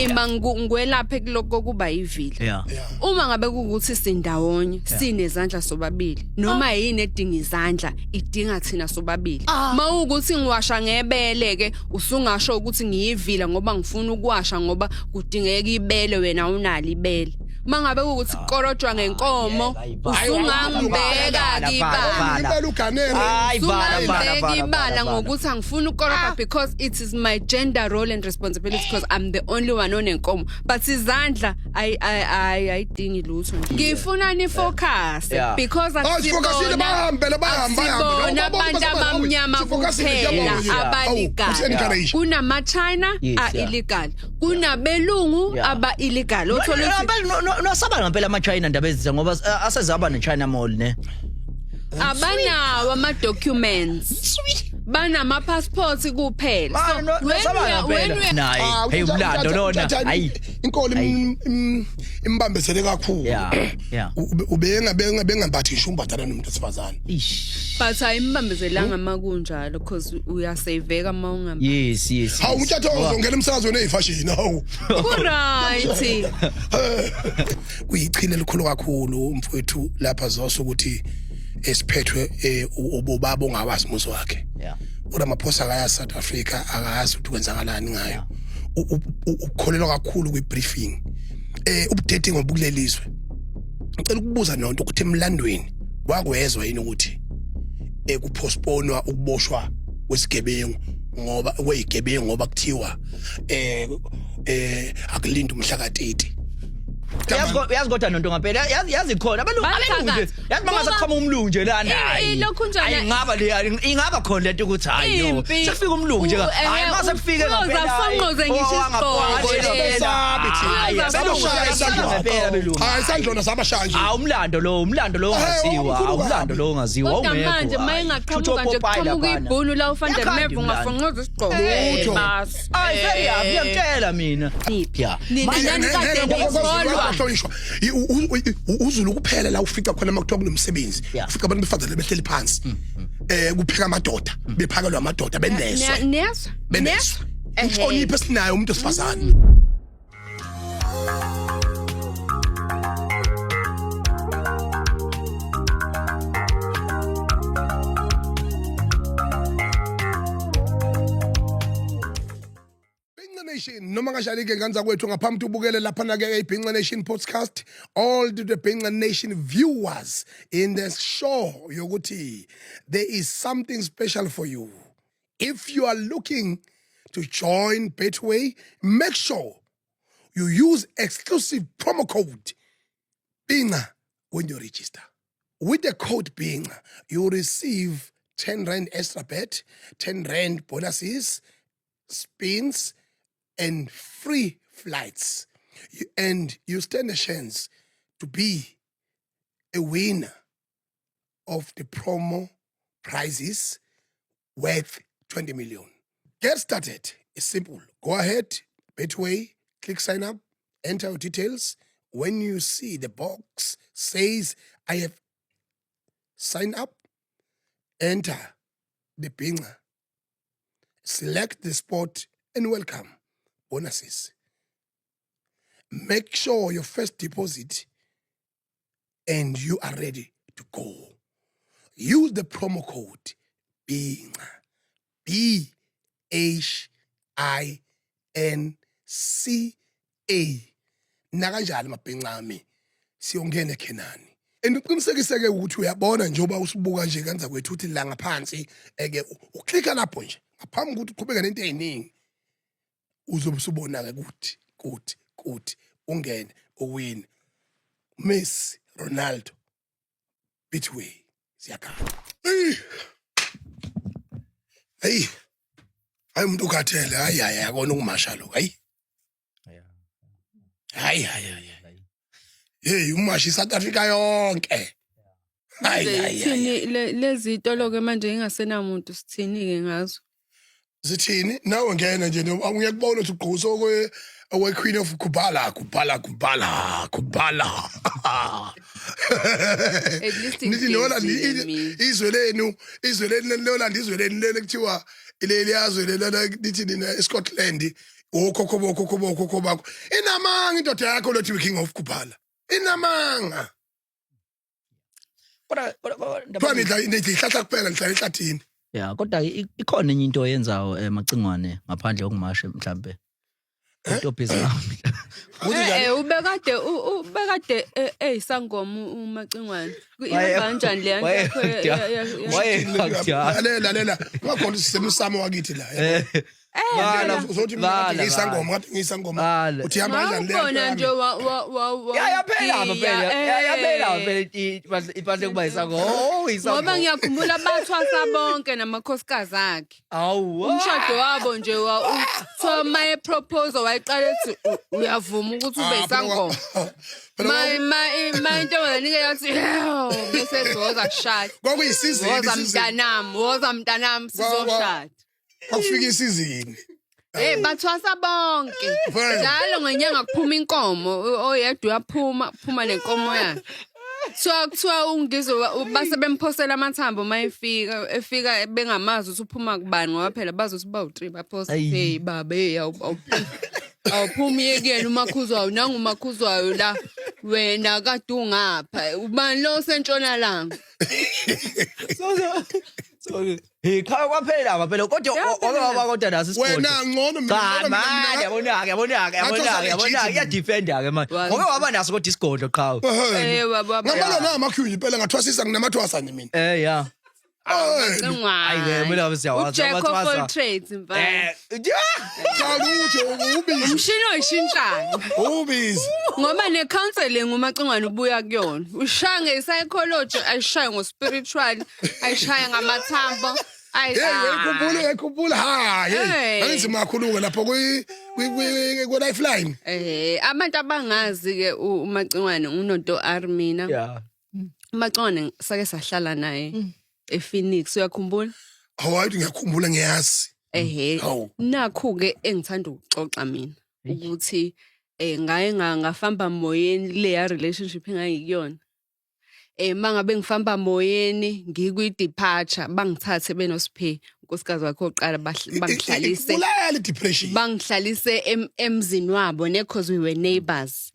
Ima ngikwelaphe kuloko kuba ivila. Yeah. Uma ngabe kukuthi sindawonye sinezandla sobabili noma yini edinga izandla idinga thina sobabili. Mawukuthi ngiwasha ngebele ke usungasho ukuthi ngiyivila ngoba ngifuna ukuwasha ngoba kudingeka ibele wena unalo ibele. Mangabe kukuthi kukorojwa ngenkomo usungangibeka kibala. Ibele uganele. Hayi vala vala Sungangibeka vala. ibala ngokuthi angifuni ukukoropa because it is my gender role and responsibility because I'm the only one onenkomo but izandla ayi ayi ayidingi lutho nje. Ngifuna ni focus because Ah, sifocusile, bahambe, bahambe, bahambe. akusibona abantu abamnyama Sifocusile, kuphela siyabonga. abalegal. Awu, usi-encourage. Kunama China Yes, a yeah. illegal. Kunabelungu aba illegal. Uthola ukuthi Nosaba ngempela ama China ndaba ezitha ngoba asezaba ne China Mall ne. Abanawo ama documents. Banama passports kuphela. Ah, no, So when nosaba we are- when ngempela. we are- Naye, Ah, hey umlando lona. Hayi. Inkolo imbambezele kakhulu. Yeah. Ubenga benga bengambathi ngisho umbadala nomuntu wesifazane. Ish. But ayimbambezelanga makunjalo because uyasaveka mawungamba. Yes. Hawu umtshatho uzongena emsakazweni eyifashion hawu. Ku right. Kuyichile elikhulu kakhulu mfowethu lapha zoso ukuthi esiphethwe ubaba ongawazi umuzi wakhe. uRamaphosa akayazi South Africa akazi ukuthi kwenzakalani ngayo. Ukukholelwa kakhulu kwi-briefing. Ubudedengu obukulelizwe. Ngicela ukubuza nonto ukuthi emlandweni wakwezwa yini ukuthi kupostponwa ukuboshwa kwesigebengu ngoba kweyigebengu ngoba kuthiwa akulindi umhla ka-30. Yazi kodwa nonto ngempela yazi khona abelungu abelungu nje yazi mangase kuqhamuka umlungu nje lana hayi Ilokhu njana- hayi ingaba le ingaba khona lento ukuthi hayi yo Impi. sekufika umlungu nje hayi mase kufike Uyoza afonqoze ngisho isigqoko lesi. Sabi thina. Sabashaya isandla. ngempela belungu Hayi isandlona sabashaya nje. Ah umlando lo umlando lo Eh, ongaziwa omkhulu kabi. umlando lo ongaziwa Kodwa awungekho manje hayi. mayingaqhamuka Shutho nje Popeye kuqhamuka laphana. ibhunu la uFan der Yakhanda Merwe imlando. ungafonqoza isigqoko. Lutho. Bas. Hayi seyaphi ngiyakutshela mina Yeah. Nina nanikade nikholwa. Hlonishwa. uZulu kuphela la ufica khona makuthiwa kunomsebenzi. Ufica abantu befazane behleli phansi. Kupheka amadoda, bephakelwa amadoda benezwe. Niyezwa? Benezwe. Inhlonipho esinayo umuntu osifazane. Bhinca Nation noma kanjani ke ngane zakwethu ngaphambi ukuthi ubukele lapha na ke iBhinca Nation podcast all to the Bhinca Nation viewers in the show yokuthi there is something special for you if you are looking to join Betway make sure you use exclusive promo code Bhinca when you register with the code Bhinca you receive 10 rand extra bet 10 rand bonuses spins and free flights. And you stand a chance to be a winner of the promo prizes worth 20 million. Get started. It's simple. Go ahead, Betway, click sign up, enter your details. When you see the box says, I have signed up, enter the Bhinca. Select the spot and welcome bonuses. Make sure your first deposit and you are ready to go. Use the promo code BINCA, B H I N C A. Nakanjani mabhinca ami siyongena eKhenani. And uqinisekise ke ukuthi uyabona njengoba usibuka nje kanza kwethu uthi la ngaphansi eke uklika lapho nje ngaphambi kokuthi uqhubeke nento eziningi uzobe usubona ke ukuthi kuthi kuthi ungene uwin Messi Ronaldo Betway siyakhala. Hey. Hey. Hayi umuntu ukhathele hayi hayi akona ukumasha lo hayi. Hayi hayi hayi. Hey umashi South Africa yonke. Hayi hayi. Sithini lezi tolo ke manje ingasenamuntu sithini ke ngazo? Zithini nawe ngena nje ngiyakubona ukuthi ugqoka okwe okwe Queen of Kubala Kubala Kubala Kubala. At least Nithi lona ngigezile mina. izwe lenu izwe lenu lona izwe lenu leli kuthiwa leli yazwe lena lithi nina eScotland. Okhokho bokhokho bokhokho bakho. Inamanga indoda yakho lethi king of Kuphala. Inamanga. Kodwa Kuthiwa nidla nidla ihlahla kuphela nihlala ehlathini. Ya, kodwa ikhona enye into oyenzayo Macingwane ngaphandle kokumashe mhlambe. Into busy ngayo. Kuthi njani? Ubekade eyisangoma uMacingwane. Ihamba kanjani le nto yakho? Lalela, lalela. Ungakhona sisemsamo wakithi la. Bala, Uzothi mina kade bala, ngiyisangoma, kade ngiyisangoma. Bala. Uthi ihamba kanjani le nto Ngawubona yami? nje wa wa wa wa Ya, yaphela apha phela. Ya, yaphela apha phela impahla yokuba isango. Oh, isango. Ngoba ngiyakhumbula bathwasa bonke namakhosikazi akhe. Awu. Umshado wabo nje wa kuthiwa maye proposal wayeqala ethi uyavuma ukuthi ube Ah, phela isangoma. phela Ma intombazane ike yathi "Yeo," bese ethi woza kushada. Kwakuyisizini, Woza isizini. mntanami, woza mntanami sizoshada. Kwakufika isizini. Hey, bathwasa bonke. Vele. Njalo ngenyanga kuphuma inkomo, oyedwa uyaphuma, phuma nenkomo yakhe. Kuthiwa uNgizwe base bemphosela amathambo uma efika, efika bengamazi ukuthi uphuma kubani ngoba phela bazi ukuthi bawu-3 baphosa. Ayi. Hey baba, hey awuphumi uye kuyena uMakhuzwayo, nangu uMakhuzwayo la. Wena kade ungapha. Ubani lo osentshonalanga? So hey, cha, kwaphela apha phela kodwa Yaphela. wake waba kodwa naso isigodlo. Wena ngcono mina. Cha Ngcono mina, manje mina. yabona ke, yabona ke, yabona ke, yabona Ngathi ke, iyadefenda ke manje. Wazi. Ngoba waba naso kodwa isigodlo qhawe. Baba. Ngambala na amakhuyu impela ngathwasisa nginamathwasa nje mina. Ya. Macingwane. Hayi ke, mina ngabe siyawazi, Ujack of all abathwasa. trades mfana. Cha lutho, ubizi. Umshini oyishintshayo. Ubizi. Ngoba ne-counseling uMacingwane ubuya kuyona. Ushaya nge-psychology, ayishaye ngo-spiritual, ayishaye ngamathambo. Hey, uyayikhumbula, uyayikhumbula. Ha, hey. Hey. Anginzima kakhulu ke lapho kwi lifeline. Abantu abangazi ke uMacingwane uNonto R mina. Yeah. UMacingwane sake sahlala naye ePhoenix, uyakhumbula? Hawu, hayi, ngiyakhumbula, ngiyazi. Ehhe. Hawu. Nakhu ke engithanda ukuxoxa mina ukuthi ngaye ngafamba moyeni kuleya relationship engangikuyona. Mangabe ngifamba moyeni ngikwi departure bangithathe benoSiphe unkosikazi wakhe oqala bangihlalise Ibulala depression. Bangihlalise emzini wabo ne, cause we were neighbors.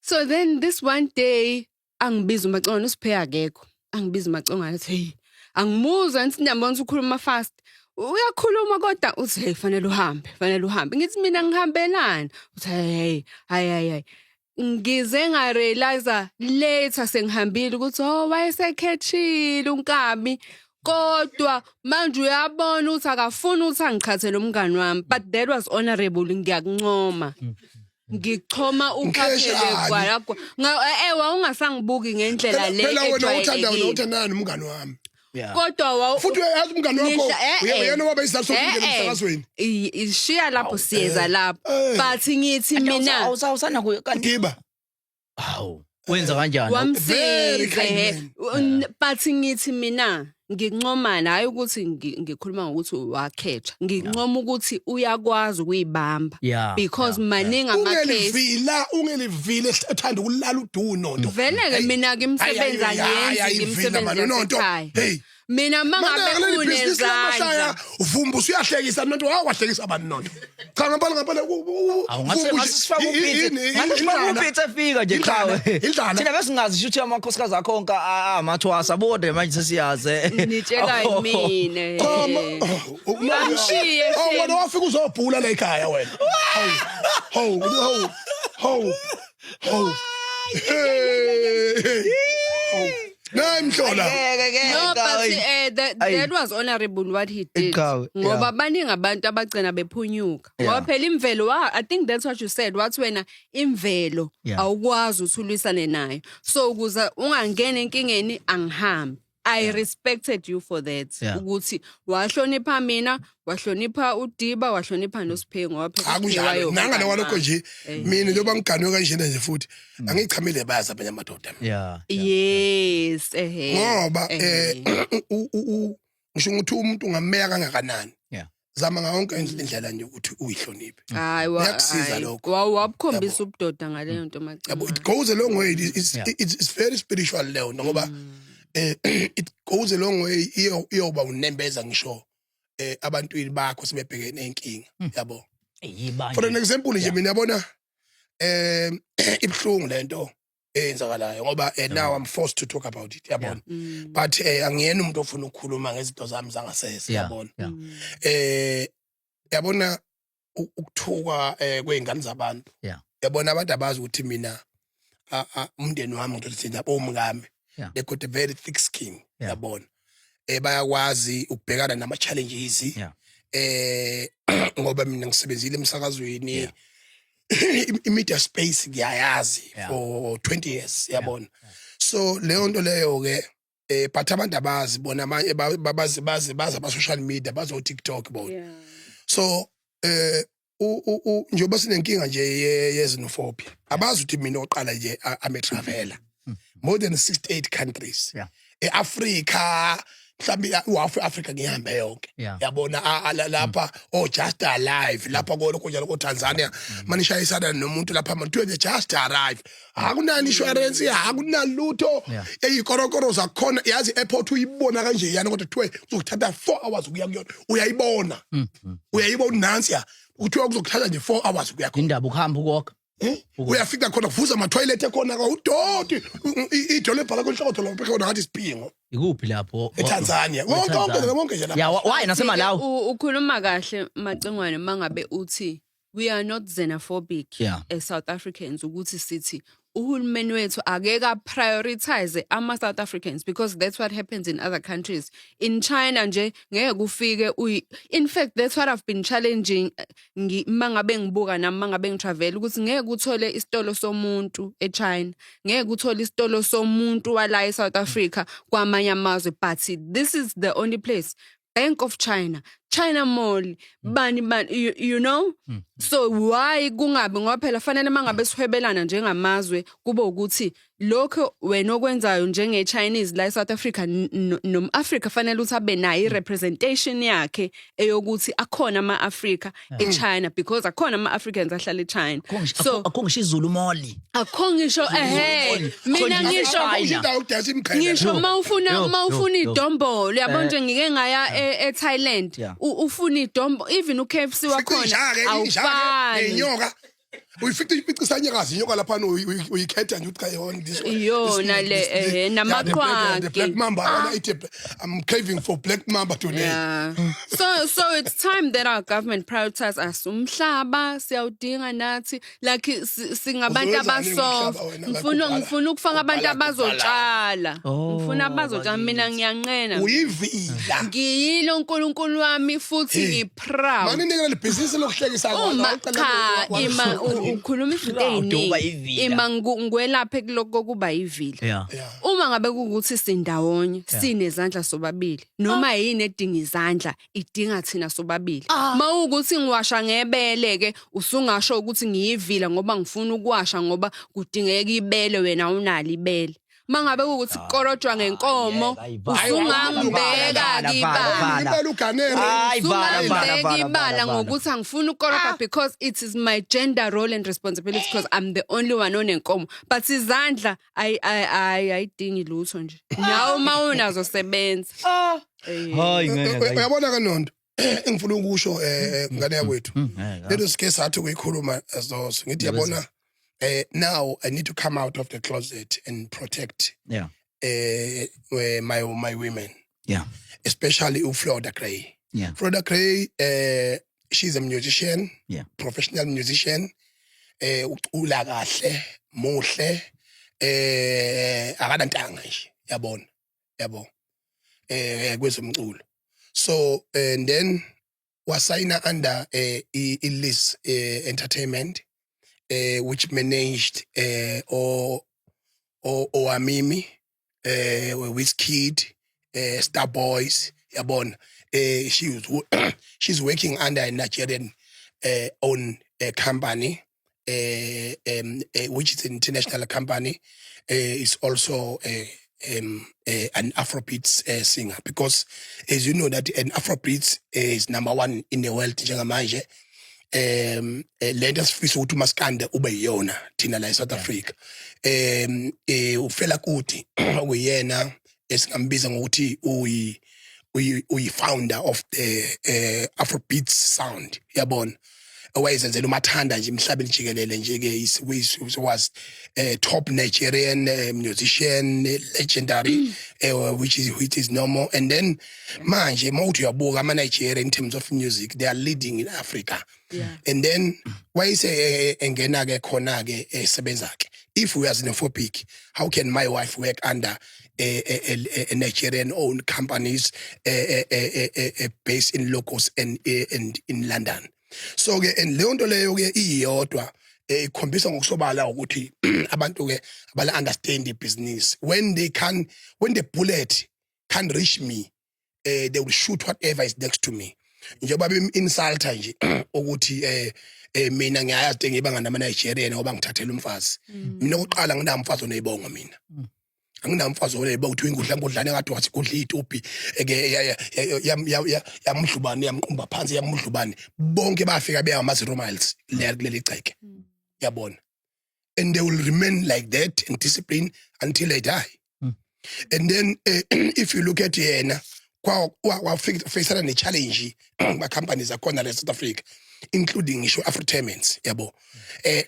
So then this one day angibiza uMacingwane, uSiphe akekho. Angibiza uMacingwane athi hey, angimuzwa ngithi ngiyambona ukuthi ukhuluma fast. Uyakhuluma kodwa uthi hey, fanele uhambe, fanele uhambe. Ngithi mina ngihambelani? Uthi hey, hayi hayi hayi. Ngize ngarealize later sengihambile ukuthi oh, wayesekhethile unkabi. Kodwa manje uyabona ukuthi akafuni ukuthi angiqhathe lo mngani wami, but that was honorable, ngiyakuncoma. Ngichoma uphaphele Nkheshane. kwalakho. Wawungasangibuki ngendlela le Phela wena uthanda ejwayelekile. uthandana nomngani wami. Kodwa wawu Futhi uyazi umngani wakho Ngihla- uyena waba isizathu sokungena emsakazweni. Ishiya lapho, siyeza lapho. But ngithi mina Awusana kanti Giba. Hawu. Wenza kanjani? Very Wamsize kind he. man. But ngithi mina ngincomana hayi ukuthi ngikhuluma ngokuthi wakhetha. Ngincoma ukuthi uyakwazi ukuyibamba. Because maningi ama-case. Ungelivila, ungelivila ethanda ukulala uduno nto. Vele ke mina ke imisebenzi angiyenzi, imisebenzi yasekhaya. Hey. Mina mangabe Manje ibhizinisi lamahlaya unezandla. uvumba usuyahlekisa nonto, wawahlekisa abantu nonto. Cha, ngempela ngempela. Awu, ngase sifake uPete. Ngase sifake uPete efika nje qhawe. Indlala. Thina besingazi ukuthi amakhosikazi akho onke amathwasa bodwa, manje sesiyazi. Nitshela mina. Bamshiye Oh, shame. wena wafika uzobhula la ekhaya wena. Hawu, hawu, hawu, hawu. Hey. Hawu. Nayi mhlola. Ngeke ke. No, but Ayi. that was honorable what he did. Iqhawe, Ngoba baningi abantu abagcina bephunyuka. Ngoba phela imvelo wa I think that's what you said. Wathi wena imvelo awukwazi ukuthi ulwisane nayo. So ukuze ungangena enkingeni angihambi. I respected you for that. Ukuthi wahlonipha mina, wahlonipha uDiba, wahlonipha noSiphe ngoba phela Akunjalo. uSiphe Nangale kwalokho nje mina njengoba ngiganwe kanjena nje futhi angichamile bayazi abanye amadoda. Yes, ehe. Ngoba ngisho ukuthi umuntu ungameka kangakanani. Zama ngayo yonke indlela nje ukuthi uyihloniphe. Hayi Kuyakusiza hayi. lokho. Wabukhombisa ubudoda ngaleyo nto Yabo, Macingwane. it goes a long way. It's, it's very spiritual leyo nto ngoba it goes a long way, iyoba unembeza ngisho abantwini bakho sebebhekene nenkinga, yabo. Eyibanje. For an example nje, mina yabona, ibhlungu lento eyenzakalayo ngoba now I'm forced to talk about it, yabona, but angiyena umuntu ofuna ukukhuluma ngezinto zami zangasese, yabona. Yabona, ukuthuka kwey'ngane zabantu, yabona, abantu abazi ukuthi mina umndeni wami, ngizothi thina omkami, they got a very thick skin, yabona, bayakwazi ukubhekana nama challenges, ngoba mina ngisebenzile emsakazweni, i-media space ngiyayazi for 20 years, yabona. So leyo nto leyo ke, but abantu abazi bona, abanye bazi ama social media, bazo TikTok bona. So njengoba sinenkinga nje ye-xenophobia, abazi ukuthi mina oqala nje I'm a traveler, more than 68 countries eAfrica, mhlawumbe uAfrica ngihambe yonke, yabona, lapha oh just alive lapha kolo kunjalo ko Tanzania, manishayisana nomuntu lapha, manje they just arrive, akunani insurance, akunalutho. Eyikorokoro zakhona, yazi, airport uyibona kanje yana, kodwa kuthiwe kuzokuthatha 4 hours ukuya kuyona, uyayibona, uyayibona nansi ya, kuthiwa kuzokuthatha nje 4 hours ukuya khona. Indaba ukuhamba ukoka. Eh? Uyafika khona, kuvuza ama-toilet ekhona, udoti, idolobha lakho, inhloko khona ngathi isiphingo. Ikuphi lapho? ETanzania, wonke wonke wonke nje lapha. Ya, why naseMalawi? Ukhuluma kahle, Macingwane, mangabe uthi we are not xenophobic as South Africans, ukuthi sithi uhulumeni wethu akeke prioritize ama South Africans, because that's what happens in other countries. In China nje ngeke kufike uyi, in fact that's what I've been challenging, mangabe ngibuka nami, mangabe ngitravel, ukuthi ngeke uthole isitolo somuntu eChina, ngeke uthole isitolo somuntu wala eSouth Africa kwamanye amazwe, but this is the only place, Bank of China, China Mall, bani bani, you know. So why kungabi? Ngoba phela fanele mangabe sihwebelana njengamazwe kube ukuthi lokho wena okwenzayo njenge Chinese la eSouth Africa, nom-Africa fanele ukuthi abe nayo i-representation yakhe eyokuthi akhona ama-Africa eChina, because akhona ama-Africans ahlala eChina. So Akho ngisho iZulu Mall. Akho ngisho, ehe, mina ngisho China. Indawo yokudayisa imqhele. Ngisho mawufuna Yo, mawufuna yo, yo. idombolo, yabo nje, ngike ngaya eThailand, ufuna idombo, even uKFC wakhona Inja-ke, inja-ke, awufani. ney'nyoka, uyifica ificisanyakazi inyoka laphana, uyikhetha nje ukuthi cha, yona this one, Iyona le, yeah, namaqhwagi. the black mamba. I wanna eat I'm craving for black mamba today. Yeah. So it's time that our government prioritize us. Umhlaba siyawudinga nathi, like singabantu Uzowenzani abasoft. ngomhlaba wena? Ngifuna Like ngifuna ukufaka abantu ubhala- abazotshala. Oh, Ngifuna abazotshala, mina ngiyanqena. Uyivila. Ngiyilo uNkulunkulu wami futhi Hey. ngiproud. Mani nikela lebhizinisi lokuhlekisa. Uma cha, ima ukhuluma izinto Proud ukuba ey'ningi. ivila. Ima ngikwelaphe kuloko kokuba ivila. Uma ngabe kuwukuthi sindawonye, sinezandla sobabili, noma yini edinga izandla idinga thina sobabili. Mawukuthi ngiwasha ngebele ke, usungasho ukuthi ngiyivila ngoba ngifuna ukuwasha ngoba kudingeka ibele, wena unalo ibele. Mangabe kuwukuthi kukorojwa ngenkomo, hayi, vala, usungangibeka vala, ibala. vala. Impela uganele. Hayi, vala, vala, Usungangibeka vala, ibala vala. ngokuthi angifuni ukukoropa because it is my gender role and responsibility, because I'm the only one onenkomo. But izandla ayidingi lutho nje. Nawe uma unazo sebenza. Hayi, ngeke. Uyabona ke, Nondo, engifuna ukusho, ngane yakwethu, Ngeke. leso sike sathi ukuyikhuluma zoso, ngithi yabona, now I need to come out of the closet and protect my women, especially uFlorida Gray. Florida Gray, she's a musician, professional musician, ucula kahle, muhle, akanantanga nje, yabona, yabo, kwezomculo. So and then wasayina under Illis Entertainment, which managed or Oamimi, Wizkid, Star Boys, yabona. She's working under a Nigerian own company, which is an international company. Is also an Afrobeats singer, because as you know that an Afrobeats is number one in the world njengamanje. Lento sifisa ukuthi umaskande ube yiyona thina la eSouth Africa. uFela Kuti okuyena esingambiza ngokuthi uyi founder of the Afrobeats sound, yabona. owayezenzela umathanda nje emhlabeni jikelele nje ke was top Nigerian musician, legendary, which is normal. And then manje mawuthi uyabuka ama Nigeria in terms of music, they are leading in Africa. And then wayese engena ke khona ke esebenza ke. If we are xenophobic, how can my wife work under a Nigerian owned companies based in Lagos and in London? So ke and leyo nto leyo ke iyodwa ikhombisa ngokusobala ukuthi abantu ke abala understand the business. When the bullet can reach me, they will shoot whatever is next to me. Njengoba bem-insulta nje ukuthi mina ngiyayazi into engibanga nama Nigerian ngoba ngithathela umfazi. Mina okokuqala nginamfazi onezibongo, mina anginamfazi onezibongo ukuthi ingudla ngudlane kade wathi gudla itupi eke yamdlubane, yamqumba phansi, yamdlubane, bonke bafika beya ama 0 miles kuleli gceke, yabona, and they will remain like that in discipline until they die. And then if you look at yena, wafisana ne-challenge ma-companies akhona la e-South Africa, including ngisho Afrotainments, yabo,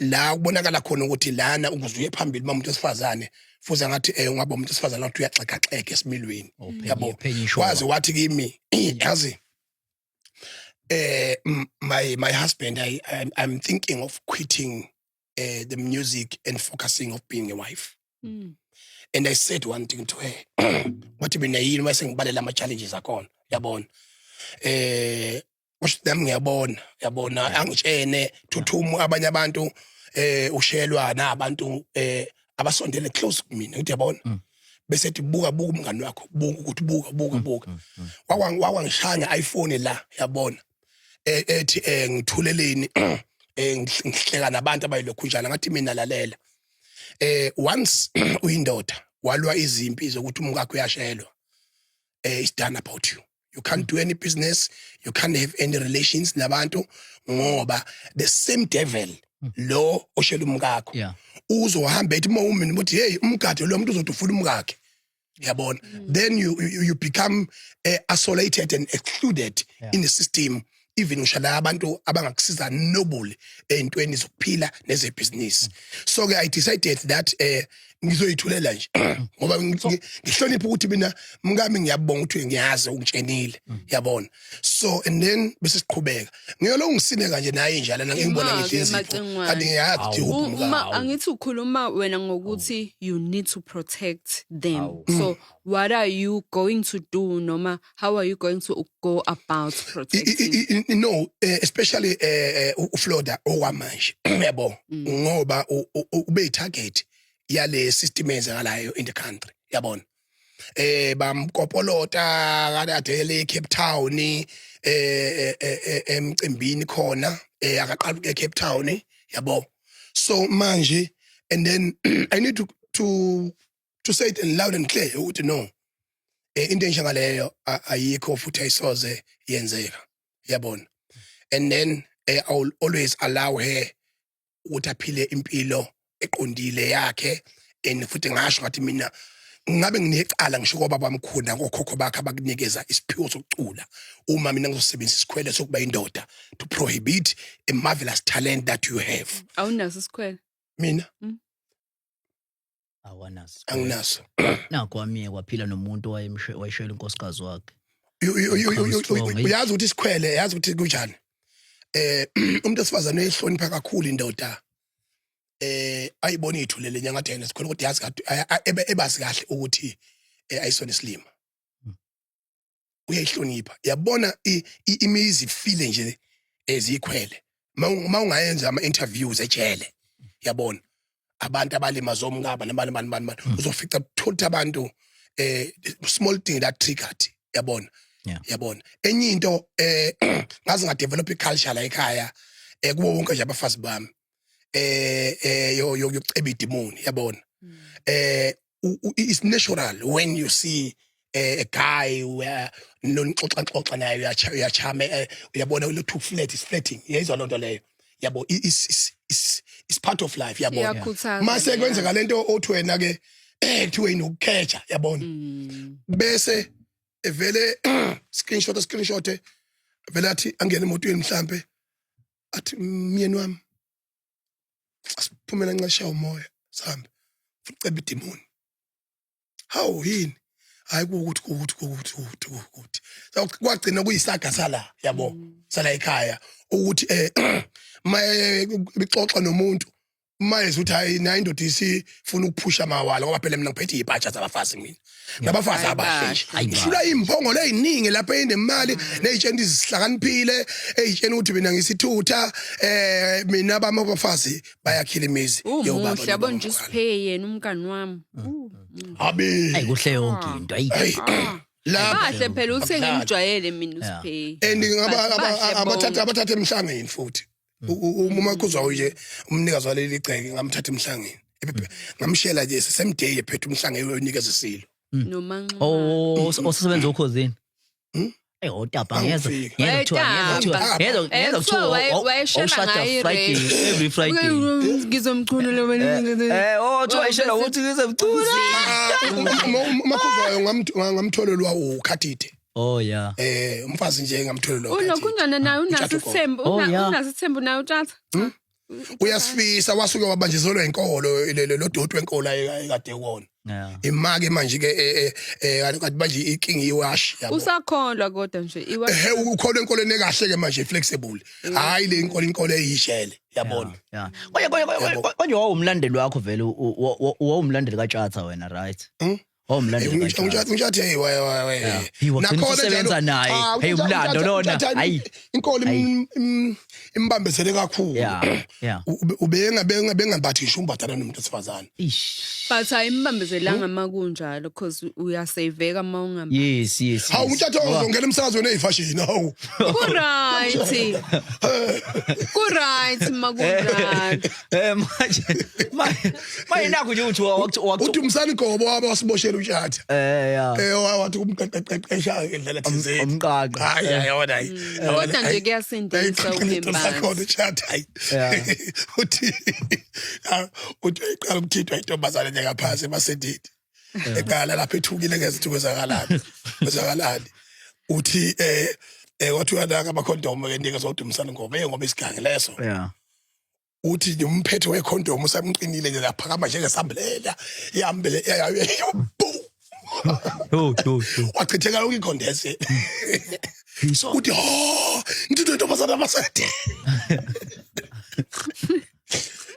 la kubonakala khona ukuthi lana ukuze uye phambili uma umuntu wesifazane futhi ngathi ungaba umuntu wesifazane wathi uyaxegaxega esimilweni, yabo. Phenye ishoba. Waze wathi kimi, yazi, my husband, I'm thinking of quitting the music and focusing of being a wife. And I said one thing to her, wathi mina yini, mase ngibalela ama challenges akhona, yabona, kusho nami ngiyabona, yabona, angitshene thuthumu abanye abantu ushelwa nabantu abasondele close kumina ngithi, yabona, bese ethi, "Buka, buka umngani wakho, buka ukuthi, buka, buka, buka." Wakwangishaya iPhone la, yabona, ethi ngithuleleni, ngihleka nabantu abayilokhu njalo. Ngathi mina, lalela, once uyindoda walwa izimpi zokuthi umkakho uyashelwa, it's done about you. You can't do any business, you can't have any relations nabantu, ngoba the same devil lo oshela umkakho uzohamba ethi uma umina uthi, "Hey, umgade lo muntu," uzothi ufuna umkakhe, yabona. Then you become isolated and excluded in the system, even ngisho la abantu abangakusiza noble ey'ntweni zokuphila nezebhizinisi. So ke I decided that ngizoyithulela nje ngoba ngihlonipha ukuthi mina mkami ngiyabonga ukuthi ngiyazi ungitshenile, yabona. So and then bese siqhubeka ngiyolo ngisine kanje naye njalo ngibona Ima-ke, ngidla inzipho. Macingwane. Kanti ngiyazi ukuthi uphi umkami. Uma angithi ukhuluma wena ngokuthi you need to protect them, Awu. so what are you going to do, noma how are you going to go about protecting? No, especially uFloda okwamanje, yabo, ngoba ube target yale system eyenzakalayo in the country, yabona. Bamkopolota kade le Cape Town, emcimbini khona, akaqala ukuya Cape Town, yabo. So manje and then I need to say it in loud and clear ukuthi no, into enjengaleyo ayikho futhi ayisoze yenzeka, yabona. And then I will always allow her ukuthi aphile impilo eqondile yakhe. And futhi ngasho ngathi mina ngabe nginecala ngisho koba bamkhulu nakokhokho bakhe abakunikeza isiphiwo sokucula, uma mina ngizosebenzisa isikhwele sokuba indoda to prohibit a marvelous talent that you have. Awunaso isikhwele? Mina? Awanaso. Anginaso. Nakho wamiye kwaphila nomuntu wayeshela unkosikazi wakhe. You Strong, eh? Uyazi ukuthi isikhwele, yazi ukuthi kunjani, umuntu esifazane uyihlonipha kakhulu indoda ayibona ithulele nyangathi yena sikhwele, kodwa yazi kade ebazi kahle ukuthi ayisona isilima, uyayihlonipha, yabona. Imizi ifile nje ezikhwele. Mawungayenza ama interviews ejele, yabona, abantu abalimaza omngaba nabani bani bani bani, uzofica thola abantu small thing that triggered, yabona. Yabona, enye into, ngaze ngadevelop iculture la ekhaya, kubo wonke nje abafazi bami, yokuceba idemoni, yabona. It's natural when you see a guy where nonixoxa xoxa naye, uyachama, uyabona lo flirt is flirting, yayizwa lonto leyo, yabo. It's part of life, yabona. Iyakhuthaza. Mase kwenzeka lento othi wena ke kuthiwe inokukhetha, yabona, bese evele screenshot vele athi angene emotweni mhlambe. Athi myeni wami asiphumela nxesha umoya sihambe futhi ceba idimoni. Hawu yini? Hayi kuwukuthi kuwukuthi kuwukuthi kuwukuthi kuwukuthi. Kwagcina kuyisaga sala yabo sala ekhaya ukuthi maye bixoxa nomuntu maye uthi hayi nayi indoda isifuna ukuphusha mawala ngoba phela mina ngiphethe izipatsha zabafazi mina nabafazi abahle nje ngihlula imphongolo eziningi lapha enemali nezitsheni izihlakaniphile ezitsheni ukuthi mina ngisithutha mina bami abafazi bayakhila imizi yobaba yabo nje usiphe yena umngani wami Abi Ayi kuhle yonke into ayi Hey la bahle phela uthe ngimjwayele mina usiphe and ngaba abathatha abathatha emhlangeni futhi uma kuzwa nje umnikazi waleli gceke ngamthatha emhlangeni ngamshela nje same day ephethe umhlanga eyonikeza isilo noma oh osebenza okhozini Eh otapa ngezwe ngezwe kuthiwa ngezwe kuthiwa ngezwe kuthiwa wayeshela ngayo Friday every Friday ngizomchunu lo oh kuthiwa ishela ukuthi ngizomchuna umakhuzwayo ngamtholelwa ukhathide Oh yeah. Umfazi nje ngamtholelwa Unokunjana naye unasithembu unasithembu naye utshatha. Uyasifisa wasuke wabanjezelwa inkolo lo doti wenkolo ayekade wona. Imake manje ke kanti manje inkinga iwashi yabo. Usakholwa kodwa nje iwashi. Ehe ukholwa enkolweni ekahle ke manje flexible. Hayi le inkolo inkolo eyishele yabona. Yeah. Konje konje konje wawumlandeli wakho vele wawumlandeli kaTshatha wena right? Oh mlando Untshatha untshatha hey way way way. Hey wagcina usebenza naye. Hey umlando lona. Hayi inkolo imbambezele kakhulu. Yeah. Yeah. Ubenga benga bengambathi ngisho umbadala nomuntu wesifazane. Ish. But ayimbambezelanga makunjalo because uyasaveka uma ungambathi. Yes. Hawu untshatha uzongena emsakazweni eyifashion hawu. Ku right. Ku right makunjalo. Manje manje nakho nje uthi wakuthi Uthi umsani Gobo waba wasiboshela utshatha. Yeah. Wathi kumqeqeqesha ngendlela thizeni. Umqaqa. Hayi yabona hayi. Kodwa nje kuyasindisa ukuhembana. Utshatha hayi. Uthi uthi uyiqala ukuthintwa intombazane nje ngaphansi emasendini. Eqala lapha ethukile ngezithi kwenzakalani. Kwenzakalani. Uthi wathi uyanaka amakhondomu ke ndike zodumsana ngoba ngoba isigange leso. Yeah. Uthi nje umphetho wekhondomu usamqinile nje laphakama njengesambulela ihambele Yo yo yo. Wachitheka yonke ikhondese. Uthi ho ngithu intombazana amasede.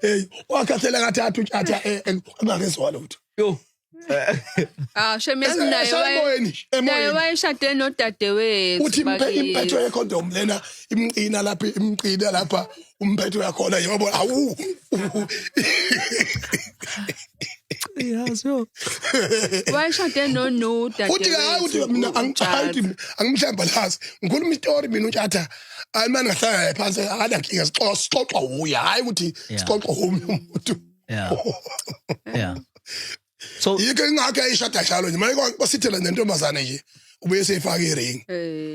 Hey wakhathela kathathu utshatha engakezwa lutho. Yo. Ah shame naye emoyeni naye wayeshade nodadewethu. Uthi imphetho yekhondom lena imqina lapha imqina lapha umphetho yakhona yebo awu. Yazi yo. Wayeshade nodadewethu. Uthi hayi uthi mina angithi angimhlambalazi. Ngikhuluma istory mina utshatha hayi manje ngahlala phansi akanankinga sixoxa uya hayi ukuthi sixoxa omunye umuntu. Yeah. Yeah. So yikho ingakho ayishada njalo nje manje basithela nentombazane nje ubuye seyifaka iring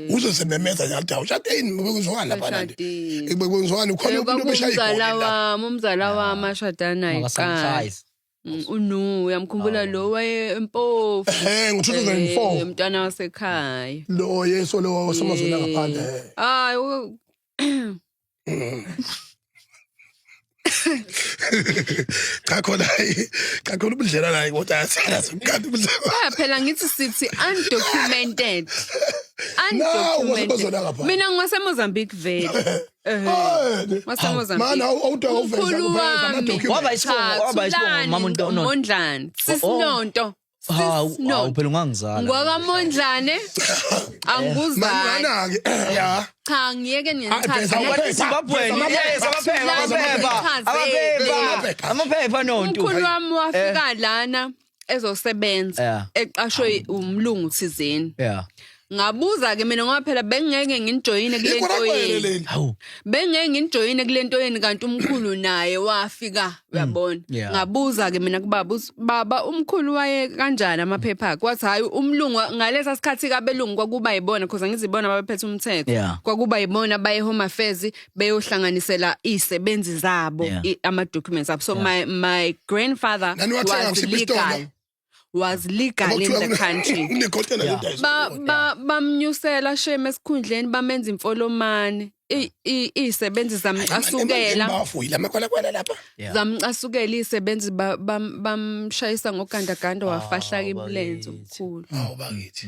uzosememeza nje athi awushade yini bekuzwani lapha nje bekuzwani ukhona umuntu obeshaya igoli umzala wami umzala wami ashada naye qala unu uyamkhumbula lo waye empofu ngo-2004 umntwana wasekhaya lo yeso lo wasemazweni angaphandle hayi Cha khona cha khona ubudlelwane hayi kodwa ayathanda kanti ubudlelwane. Ah phela ngithi sithi undocumented. No, Undocumented. wasebazona ngapha. Mina ngiwaseMozambique vele. Eh, WaseMozambique. Mana awudwa uveza Umkhulu uveza wami. ama-document. Waba isibongo, waba isibongo, mama uNto- Mondlane. Sisinonto. Hawu, Sisinonto. hawu phela ungangizala. Ngwakamondlane angikuzali. Mana-ke ya. Cha ngiyeke Ah, ngichaze. veza amaphepha. Zimbabwe, yes, amaphepha, amaphepha, amaphepha, amaphepha nontu. Umkhulu wami wafika lana ezosebenza Yeah. eqashwe umlungu thizeni. Yeah. Ngabuza ke mina ngoba phela bengeke nginijoyine kule nto Ikwerekwere yenu. leli. Hawu. Bengeke nginijoyine kule nto yenu kanti umkhulu naye wafika uyabona. Yeah. Ngabuza ke mina kubaba uthi, baba umkhulu waye kanjani amaphepha akhe wathi hayi umlungu ngalesa sikhathi kabelungu kwakuba yibona because angizibona babephethe umthetho. Yeah. Kwakuba yibona baye home affairs beyohlanganisela izisebenzi zabo Yeah. ama documents abo. So my grandfather Nani wathenga was kusiphi isitolo? legal. Was legal in the country. Kunekotela Yeah. lento Ba ba bamnyusela shame esikhundleni bamenza imfolomane. Izisebenzi zamcasukela. Bafuyile amakwalakwala lapha. Yeah. Zamcasukela izisebenzi, bamshayisa ngogandaganda, wafahlaka imilenze bakithi. omkhulu. Awu bakithi.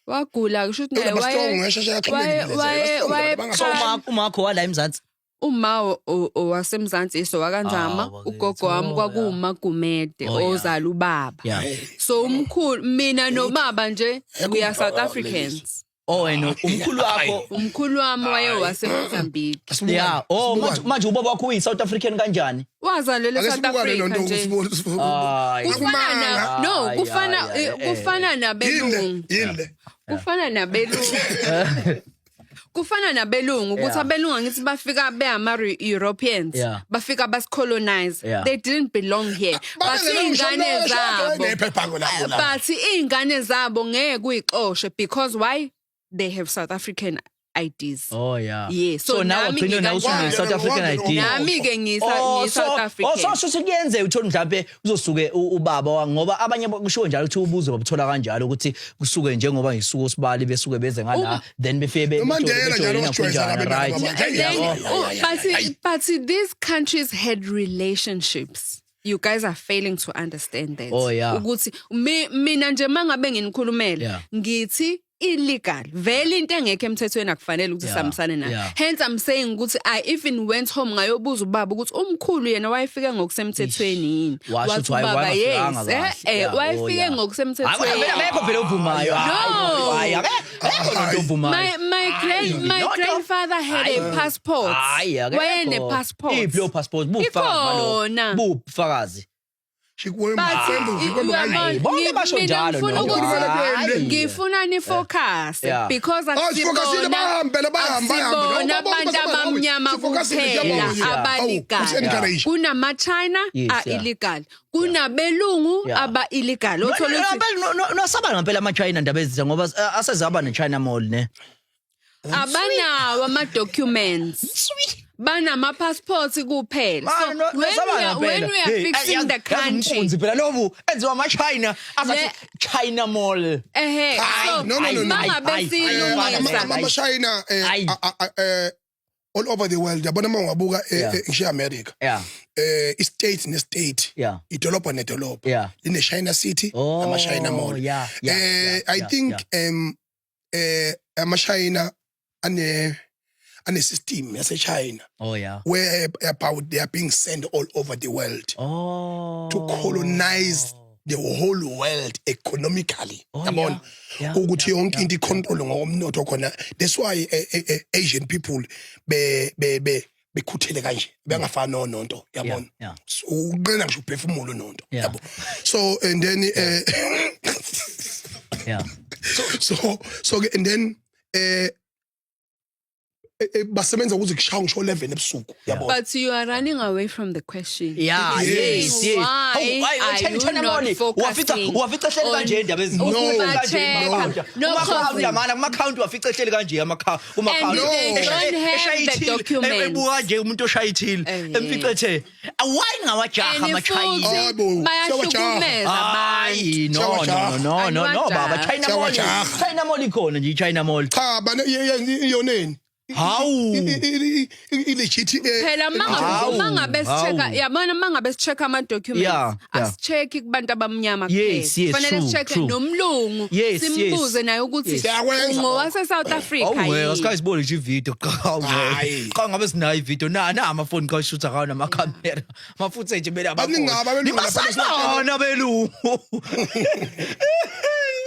Wagula, kusho ukuthi naye Ba strong ngesheshe yaxhumeka. So umakho wala eMzansi? Uma owasemzansi iso wakanzama. Ah, bakithi. Ugogo wami kwakuwumagumede, ozala ubaba. So umkhulu, mina nobaba nje, we are South Africans. Oh, and umkhulu wakho? Umkhulu wami waye waseMozambique. Yeah, oh, manje ubaba wakho uyi South African kanjani? Wazalelwa Ake eSouth sibukane Africa nonto. nje. Hayi. Kufana na no Hayi, kufana hayi, hayi, kufana nabelungu. Yini le? Kufana nabelungu, kufana nabelungu ukuthi abelungu, angithi bafika beama Europeans, bafika basicolonize. They didn't belong here, but iy'ngane zabo Nephepha lapho la. But iy'ngane zabo ngeke uyixoshe, because why? They have South African IDs. Oh yeah. Yes, So so now nami ugcine nawe usune South African ID. Nami-ke ngiyi-South African. Oh, so shuthi kuyenzeka uthole mhlawumbe uzosuke ubaba ngoba abanye kushiwo njalo ukuthi ubuze babuthola kanjalo, ukuthi kusuke njengoba ngisuke usibali besuke beze ngala, then befike NoMandela njalo wasijwayeza right. labantwana And then, oh, but these countries had relationships. You guys are failing to understand that. Oh, yeah. Ukuthi mina nje mangabe nginikhulumela, ngithi illegal. Vele into engekho emthethweni akufanele ukuthi sihambisane nayo. Hence I'm saying ukuthi I even went home ngayobuza ubaba ukuthi umkhulu yena wayefike ngokusemthethweni yini. Washo Wathi ukuthi waye- ubaba wayengafikanga yes, kahle. Wayefike ngokusemthethweni. Hayi, akekho phela ovumayo. No. Hayi, akekho lento ovumayo. My No, no. grandfather had a Hayi. passport. Hayi, akekho. Wayene passport. Iphi leyo passport? Bufakazi balokho. Ikhona. Bufakazi. But uyabona, Bonke basho mina njalo ngifuna nokho. Hayi. Ngifuna ni-focus because Sifocusile, bahambe la, bahambe, bahambe. akusibona Hawu, abantu abamnyama sifocusile, kuphela siyabonga. aba-illegal. Awu, encourage. Kunama-China a-illegal, kunabelungu aba-illegal, othola ukuthi Nosaba ngempela ama-China, ndaba ezitha, ngoba asezaba ne-China Mall ne. Abanawo ama-documents, banama-passports kuphela. So when we are fixing the country Umkunzi phela lobu enziwa ama-China azathi China Mall. Ehe, so No, no, no, no. mangabe Hayi, siyilungisa Ama-China Hayi. all over the world, yabona, uma ungabuka ngisho e-America, i-state ne-state, idolobha nedolobha line-China City, ama-China Mall. I think ama-China ane system yase-China where about they are being sent all over the world to colonize the whole world economically, yabona, ukuthi yonke into icontrol ngokomnotho khona. That's why Asian people be be be bekhuthele kanje, bengafani nonto, yabona. So uqina ngisho uphefumulo nonto, yabo. So and then so and then basebenza ukuze kushaya ngisho 11 ebusuku, yabona. But you are running away from the question. Yes. Why are you not focusing Wafica ehleli kanje, indaba eziningi. No. No, Kuma-counter mana, kuma-counter wafica ehleli kanje, kuma-counter. And they don't have the documents. Ebuka nje umuntu oshaya ithili, emfice ethe, why ngawajaha And ama-China? futhi Hayi bo, bayahlukumeza abantu. Hayi, no, no, Siyawajaha. no, no, no, baba, China Mall. Siyawajaha. China Mall ikhona nje, i-China Mall. Cha bana, iyoneni? Hawu. I-legit. Phela Hawu, mangabe si-check-a, hawu. yabona, mangabe si-check ama-documents, asi-check kubantu abamnyama kuphela. Kufanele si-check nomlungu, simbuze naye ukuthi Siyakwenza. ungowase South Africa Awuwe, yini. asikayi sibone nje ivideo qha. Hayi. Qha ngabe sinayo ivideo na amafoni qha shutha ngawo namakhamera. Ama-footage bela. Baningi abelungu lapha. Nibasabona belungu.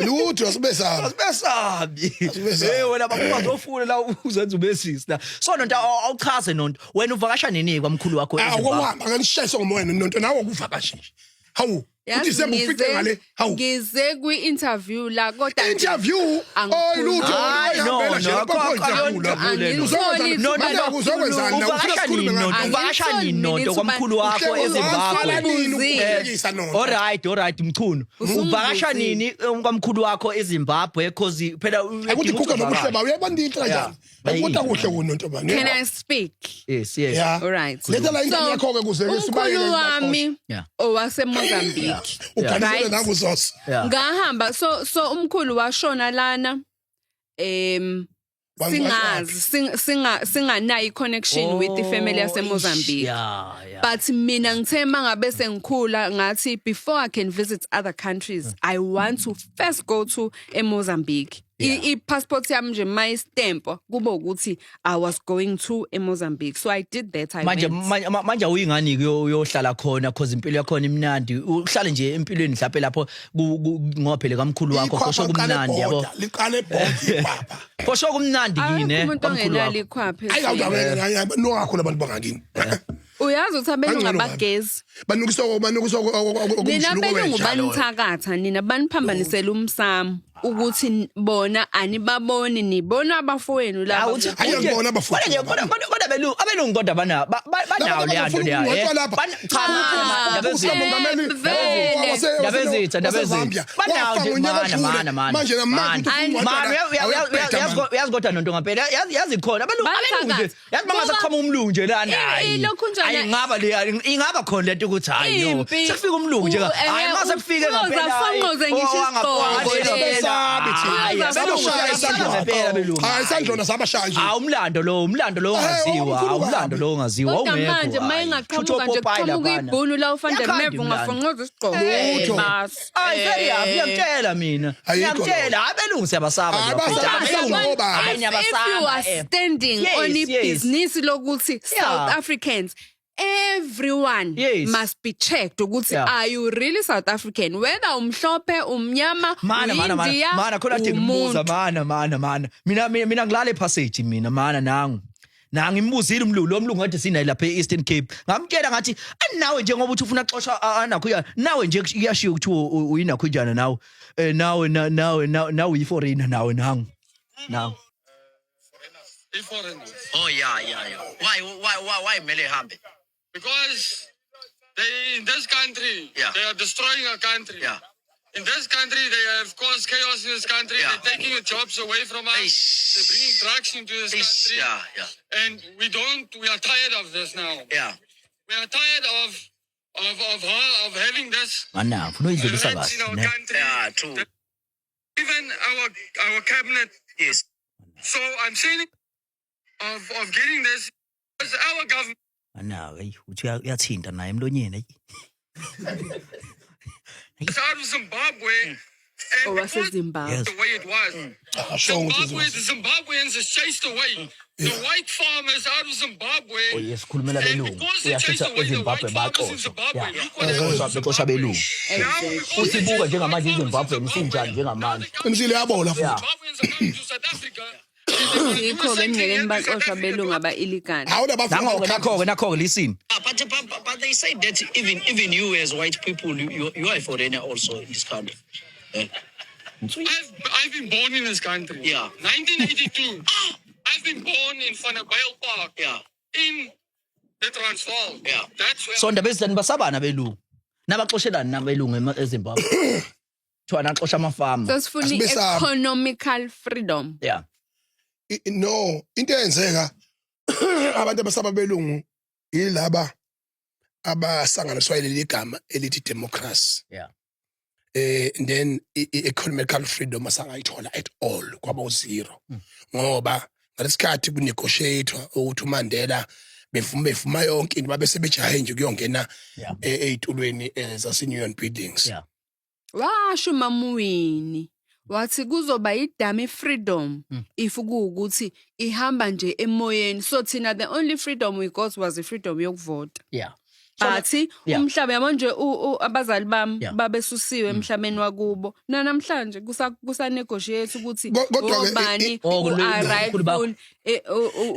Lutho, asibesaba. Asibesabi. Asibesabi. Hey wena, bakuzofuna la uzenza ubesisi la. So nonto, awuchaze nonto. Wena uvakasha nini kwamkhulu wakho eZimbabwe? Akwahamba kanishayisa ngomoya nonto, nawe ukuvakasha nje. Hawu. Yazi, uDecember ufike ngale. Hawu. Ngize kwi-interview la, kodwa nje Interview. Oy lutho. Hayi, no, Uyahambela nje no, lapha, akho- khona Angilitholi No, no, no. Uzokwenzani la? Ufuna Uvakasha sikhulume nini ngani? nonto? Uvakasha Angilitholi nini nonto mina kwamkhulu wakho Uhleko eZimbabwe? uzosala nini Usungibuzile. ukuhlekisa nonto? Alright, Mchunu. Uvakasha nini kwamkhulu wakho eZimbabwe, cause phela Akuthi guga nobuhle bawo, uyabona into kanjani? Akuthi kuhle kunonto bani. Can I speak? Yes. Yeah. All right. Letha la ingane yakho ke kuze ke sibayeke. Umkhulu wami owaseMozambique. Uganisele Right. nakuzoso. Ngahamba, so umkhulu washona lana. Singazi singanayo i-connection with the family yaseMozambique. Yeah. But mina ngithe mangabe sengikhula ngathi before I can visit other countries, I want to first go to eMozambique. I-passport yami nje my stamp kube ukuthi I was going to eMozambique. So I did that. I Manje went. manje awuyingani uyohlala khona, cause impilo yakhona imnandi, uhlale nje empilweni mhlawumbe lapho ngoba phela kamkhulu wakho Ikhwapha for liqale kumnandi, yabo. ebhoda, liqale ebhoda ikhwapha. For sure kumnandi Akekho kini umuntu kamkhulu ongenalo wakho. ikhwapha. Ayi, awunokakhulu abantu bangakini. Uyazi ukuthi abelungu Bangcono kabi. abagezi. Banukisa Nina okumjuluko belungu wenja loyo. banithakatha, nina baniphambanisela umsamo ukuthi bona anibaboni, nibona abafowenu laba. Ayi, angibona abafowethu. Kodwa abelungu kodwa banawo Laba leya nto abafuna leya. ukungcwatshwa lapha. Cha, Usa mongameli Vele. Ndabezitha, ndabezitha. waseZambia Banawo wafa nje, ngonyaka mana, odlule. mana, mana. Manje namanje Mana. uthi ufuna Mana, ukungcwatshwa la, awuyabheda, man. uyazi kodwa nonto ngampela yazi khona abelungu nje, Bathakathi. yazi mangase Ngoba- kuqhamuka umlungu nje lana, hayi. Ilokhu njana- Hayi, ingaba le ingaba khona lento ukuthi hayi yo Impi. sekufika umlungu nje, hayi mase kufike Uyoza afonqoze ngisho isigqoko le. Abesabi thina. Hayi, Sabashaya isandla. ngempela abelungu. Hayi, isandlona sabashaya nje. Hayi, umlando lo, umlando lo Eh, ongaziwa, omkhulu umlando kabi. lo ongaziwa, Kodwa awungekho. manje Hayi. mayingaqhamuka nje Shutho Popeye kuqhamuka laphana. ibhunu la ufande Yakhanda meve imlando. ungafonqoza isigqoko. Lutho. Bas. Hayi, seyaphi, ngiyakutshela mina. Ayikho Ngiyakutshela, abelungu siyabasaba nje Hayi, bafethu. basaba, Abelungu, obaba. hayi, If you niyabasaba, are eh. standing Yes, on yes. ibhizinisi lokuthi South Africans, everyone must be checked ukuthi are you really South African, whether umhlophe, umnyama, Mana, mana, mana, uyiNdiya, mana, khona kade ngimbuza, umuntu. mana, mana, mana, mina ngilala epassage mina, mana, nangu nangu imbuzile umlungu lo mlungu kade sinaye lapha e-Eastern Cape, ngamtshela ngathi nawe njengoba uthi ufuna xosha anakho nawe nje kuyashiya ukuthi uyinakho njani nawe, nawe nawe nawe uyi-foreigner nawe, nangu nangu. I-foreigners. Oh yeah. Why mele hambe? Because they in this country, they are destroying our country. In this country, they have caused chaos in this country. They're taking the jobs away from us. Eish. They're bringing drugs into this Eish, country. And we don't. We are tired of this now. We are tired of having this Mana ufuna uyidlulisa rats in kahle our ne? country. Yeah, true. Even our cabinet. Yes. So I'm saying of getting this. Because our government. Mana hey, uthi uyathinta naye emlonyeni, hey. It's out of Zimbabwe. And because OwaseZimbabwe. Yes. the way it was. Asho ukuthi Zimbabwe, the Zimbabweans is chased away. The white farmers out of Zimbabwe. Oh yes, khulumela And belungu. because they Uyasho chased ukuthi away the eZimbabwe white farmers in baxoshwa. Zimbabwe, Yeah. look what happened to Bexosha Zimbabwe. belungu. Now, because Uthi they buka chased the njengamanje white farmers in iZimbabwe isinjani Zimbabwe, njengamanje. now the Qinisile, yabola futhi. Zimbabweans are coming to South Africa. And they're gonna do the Yikho-ke same thing ningeke here to South nibaxosha Africa. belungu aba-illegal. Hawu, nabafuna Nango-ke, nakho-ke, nakho-ke, listen. Ah, but they say that even you as white people, you are a foreigner also in this country. Eh. I've been born in this country. 1982. I've been born in Vanderbijl Park. In the Transvaal. That's where So ndaba ezidlani basabana belungu. Nabaxoshelani nabelungu eZimbabwe. Kuthiwa naxosha amafama. So sifuna Asibesabi. i-economical freedom. Yeah. No, into eyenzeka, abantu abasaba belungu yilaba abasanganiswa yileli gama elithi democracy. And then i-economical freedom asangayithola at all, kwaba zero, ngoba ngalesikhathi kunegotiate ukuthi uMandela bevuma yonke into, babe sebejahe nje kuyongena ey'tulweni zase-Union Buildings. Washo uMamuwini wathi kuzoba i-dummy freedom if kuwukuthi ihamba nje emoyeni. So thina the only freedom we got was the freedom yokuvota. So But umhlaba, yabo nje, abazali bami babesusiwe emhlabeni wakubo, namhlanje kusa negotiate ukuthi Kodwa-ke obani Oh, are ukhulu bakho. rightful,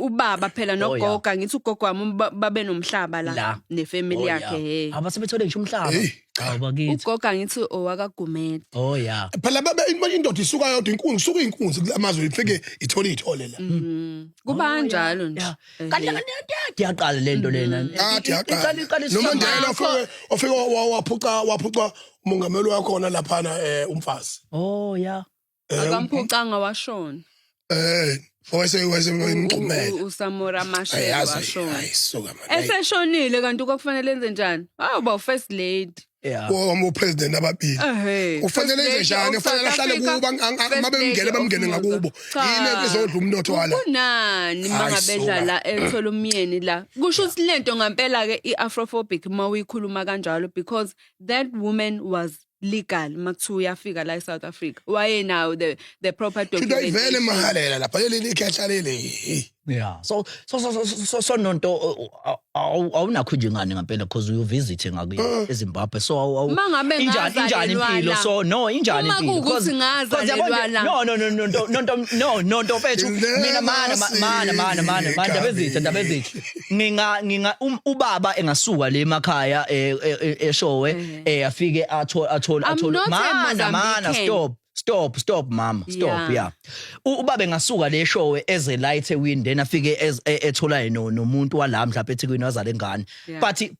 ubaba phela nogogo, ngithi ugogo wami babe nomhlaba la La. nefamily yakhe, he. Aba sebethole ngisho umhlaba. Hey, cha. Hawu bakithi. Ugogo angithi owakaGumede. Oh yeah. Phela babe indoda isuka yodwa, inkunzi isuka, inkunzi kulamazwe ifike ithole iy'thole la. Kuba kanjalo nje. Kanti kanti yaqala lento lena. Kade yaqala. Iqala NoMandela ofike waphuca umongameli wakhona laphana, umfazi. Oh yeah. Akamphucanga, washona. Wase wayemxhumela. USamora Machel Ayazi washona. hayi, suka man. Eseshonile kanti kwakufanele enze njani? Hawu, ba first lady. Wo president ababili. Ehhe. Ufanele First enze njani? Lady of Ufanele South ahlale Africa, kubo, First mabemngene Lady of bamngene ngakubo. Cha. Yini ezodla umnotho wala? Kunani Hayi, mangabedla suka. la ethola umyeni la? Kusho ukuthi lento ngempela ke i-afrophobic uma uyikhuluma kanjalo, because that woman was legal makuthiwa uyafika la eSouth Africa, wayenayo the proper Into ayivele documentation. mahalela lapha leli likhehla leli. Yeah. So nonto awunakho nje ngane ngempela, because you visit ngakuye eZimbabwe, so Uma ngabe injani ngazalelwa impilo la. so no, injani Uma impilo? kuwukuthi ngazalelwa la. No, no, no, no, no, no, nonto mfethu, mina mana mana mana mana mana, ndabezitha, ndabezitha, nginga ubaba engasuka le emakhaya eShowe, afike athola athola I'm athola not a mana mana Mozambican. Stop, stop, stop, mama, stop. Yeah, ubaba engasuka le Showe eze la eThekwini, then afike ethola no nomuntu wala mhlawumbe eThekwini, wazala ingane.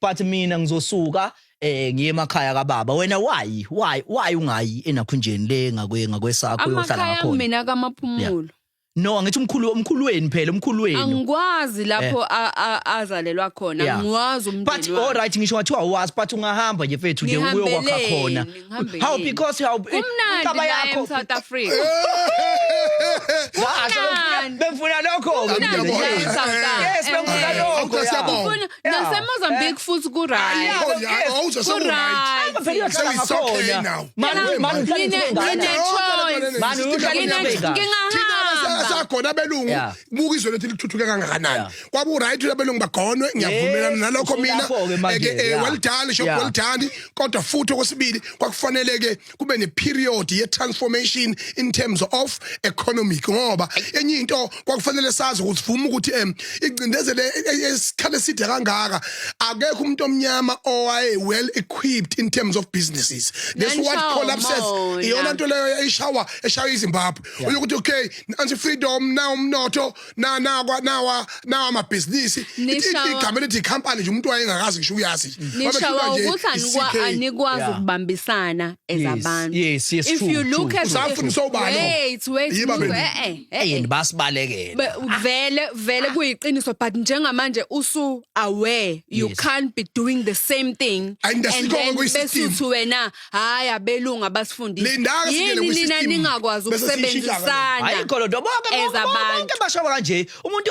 But mina ngizosuka ngiye emakhaya kababa. Wena why ungayi enakhunjeni le ngakwesakho uyohlala Amakhaya ngakhona? mina kamaphumulo. No, angithi umkhulu, umkhulu wenu phela, umkhulu wenu. Angikwazi lapho azalelwa khona. Ngiwazi But umndeni all wami. right, ngisho ngathiwa awazi, but ungahamba nje mfethu nje uyokwakha Ngihambeleni, khona. ngihambeleni. How? Because how Kumnandi inkaba la yakho eSouth Africa. Ngasho. Kumnandi. Bengifuna lokho ke. Kumnandi mina. la eSouth Africa. Yes, bengifuna lokho. Awuthi siyabonga. Nasemozambique futhi ku-right. Oh, yeah, oh, so right. Hamba phela uyohlala So it's okay ngakhona. now. Mani mani, uhlale Ngine choice. Mani, uhlale Ngine- Thina Ngingahamba. sakhona abelungu, buka izwe lethu lithuthuke kangakanani. Kwabu right abelungu bagonwe, ngiyavumelana nalokho mina. Usulapho-ke manje, Ke, well done, shop, well done. Kodwa futhi okwesibili kwakufanele ke kube ne period ye transformation in terms of economic, ngoba enye into kwakufanele sazi ukuthi vuma ukuthi icindezele esikhathi eside kangaka, akekho umuntu omnyama owaye well equipped in terms of businesses. That's what Nanishawa collapses. umona. Iyona nto leyo eshawa eshaya iZimbabwe, uyokuthi okay, nansi freedom na umnotho na na nawa nawa amabhizinisi. Igama elithi company nje umuntu wayengakazi ngisho uyazi nje. Nishawa Babehlulwa nje ukuthi i-CK. anikwazi ukubambisana as abantu. Yes, If true, you look true, at Usafuna usobala. Wait, wait. Yiba Muzo, benu. Hey, basibalekela. Vele vele kuyiqiniso, but njengamanje usu aware you can't be doing the same thing And and then kwi-system. besuthu wena, hayi, abelungu abasifundisi. Linda-ke singene Yini nina kwi-system. ningakwazi Bese siyishintsha-ke. ukusebenzisana Ayikho lo nto, bonke as bonke abantu? Bonke basho kanje, umuntu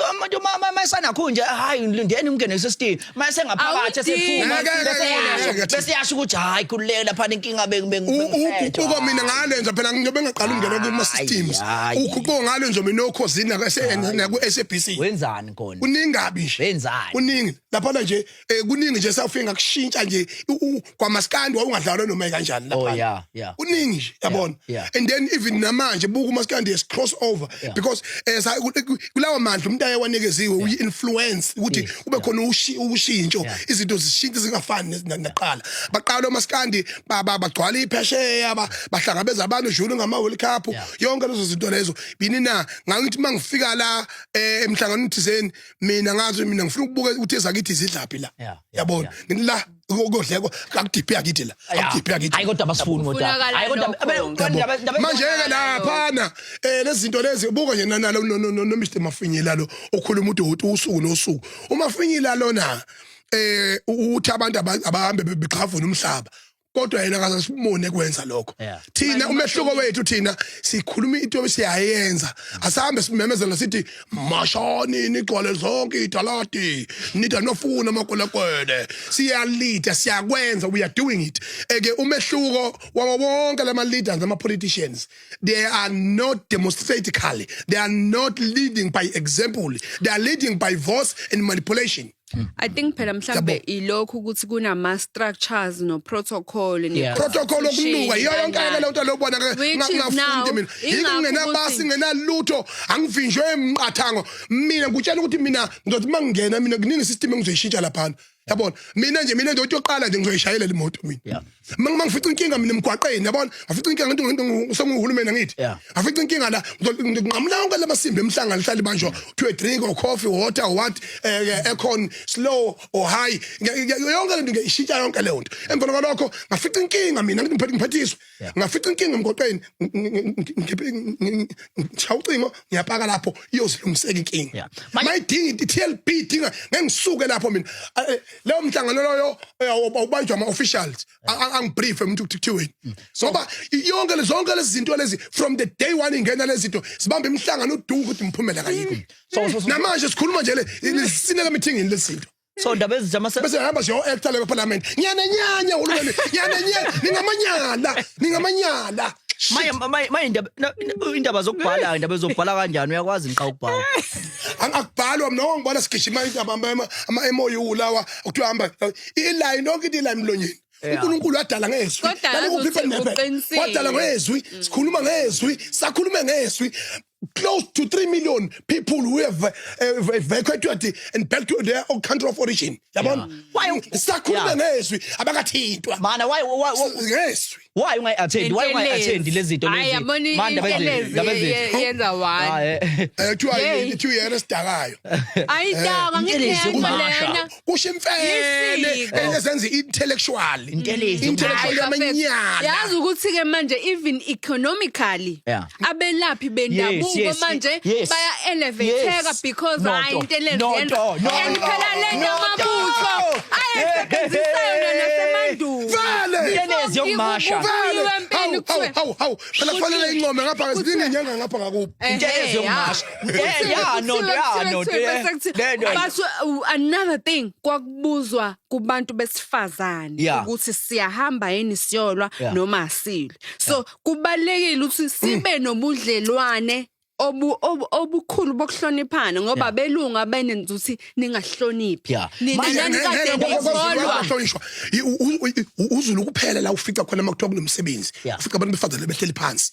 mayisanakho nje, hayi, lindeni umngene system, mayesengaphakathi Awudingi. esephuma Ngeke, bese ngeke, yasho ngeke. bese yasho ukuthi hayi, khululeka lapha, inkinga Uguquko mina ngalenza phela, ngiyobe ngaqala ukungena kuma-systems. Hayi. Uguquko ngalenza mina oKhozini naku-SABC. Wenzani khona? Kuningi kabi nje. Wenzani? Kuningi laphana nje, kuningi nje safike ngakushintsha nje kwamaskandi wawungadlalwa noma kanjani Oh, lapha. Kuningi nje, yabona. And then even namanje buka umaskandi yes cross over because kulawa mandla umuntu ayewanikeziwe uyi-influence ukuthi kube khona ushintsho, izinto zishintshe zingafani naqala. Baqala omaskandi bagcwala iphesheya, bahlangabeza abantu julu ngama World Cup. Yonke lezo zinto lezo bini na ngathi mangifika la emhlanganweni thizeni, mina ngazi mina ngifuna ukubuka ukuthi ezakithi zidlaphi la. Yabona, ngithi la kodleko akudiphi akithi la, akudiphi akithi. Hayi, kodwa abasifuni kodwa. Kufunakala Hayi, kodwa lokho. Manje ke laphana lezi zinto lezi, buka nje nalo no Mr Mafinyila lo okhuluma udoti usuku nosuku. UMafinyila lona uthi abantu abahambe bexhavuna umhlaba, kodwa yena akasimone kwenza lokho. Thina umehluko wethu, thina sikhuluma into siyayenza. Asahambe simemezela sithi mashani nigcwale zonke idaladi nida nofuna amakwelekwele. Siyalida, siyakwenza, we are doing it. Eke umehluko wawo wonke lama leaders, ama politicians, they are not demonstratically, they are not leading by example, they are leading by voice and manipulation. I think phela mhlambe ilokhu ukuthi kunama structures no protocol ne Protocol okunuka iyo yonke ke le nto lobona ke. Which is now, Ngafundi mina ingakho ngingenabasi, ukuthi- ngingenalutho, angivinjwe emqathango. Mina ngikutshela ukuthi mina ngizothi mangingena mina, kuningi system engizoyishintsha laphana, yabona. Mina nje, mina nje yokuqala nje ngizoyishayela imoto mina. Mangifica inkinga mina emgwaqeni, yabona, ngafica inkinga ngento senguhulumeni, angithi ngafica inkinga la, nginqamula yonke lamasimbi emhlangano hlala ibanjwa to a drink or coffee, water or what, aircon slow or high, yonke lento ngiyishintsha yonke leyo nto. Emva kwalokho ngafica inkinga mina, ngithi ngiphethe ngiphathiswe, ngafica inkinga emgwaqeni, ngishaya ucingo, ngiyapaka lapho, iyozilungiseka inkinga. Mayidinga i-TLB, idinga ngeke ngisuke lapho mina. Leyo mhlangano loyo awubanjwa ama officials angibrief umuntu ukuthi kuthiweni. Ngoba yonke zonke lezi zinto lezi from the day one ingena lezi zinto sibamba imihlangano uduku ukuthi imphumela kayikho. So Namanje sikhuluma nje le sineka meeting lezi zinto. So ndaba ezijama Bese hamba siyo actor le parliament. Ngiyanenyanya hulumeni. Ngiyanenyanya ningamanyala ningamanyala. Maye maye maye indaba indaba zokubhala, indaba zokubhala kanjani, uyakwazi nqa ukubhala? Akubhalwa mina, ngibona sigijima ama MOU lawa okuthiwa hamba iline yonke into ila emlonyeni. uNkulunkulu wadala ngezwi. Kodwa Lalela yazi kuphi ukuthi iphepha. uqinisile. Wadala ngezwi, sikhuluma ngezwi, sakhuluma ngezwi. Close to 3 million people who have evacuated and back to their own country of origin, yabona? Sakhuluma ngezwi, abakathintwa. Mana why Ngezwi. Why ungayi-attend, why ungayi-attend lezi zinto Hayi, lezi? yabona Man, ndaba intelezi ndaba yenza one. Ah, Kuthiwa Yey. kuthiwa yena esidakayo. Ayidaka Intelezi ngikho yokumasha. lena. Kusho imfene Yisiko. ezenza intellectual. Intelezi Intellectual Hayi, bafethu. yamanyala. Yazi ukuthi ke manje even economically Yeah. abelaphi bendabuko manje baya elevateka because No, hayi no, intelezi no, yenza. no, no, And phela le no, yamabutho no. ayesebenzisa yona nasemandulo. Vele. Intelezi yokumasha. Vele. Kuyiwe empini Hawu, kuthiwe- hawu, hawu. Phela kufanele income ngapha, sidinga inyanga ngapha ngakubo. Intelezi yokumasha. Yeah, no, yeah, no, yeah. Le nto- But another thing, kwakubuzwa kubantu besifazane ukuthi siyahamba yini siyolwa noma asilwe. So kubalekile ukuthi sibe nobudlelwane obukhulu bokuhloniphana, ngoba belunga benenza ukuthi ningahloniphi. Nina Manje nanikade ngeke niholwa. kwahlonishwa. uZulu kuphela la ufica khona makuthiwa kunomsebenzi, ufica abantu befazane behleli phansi,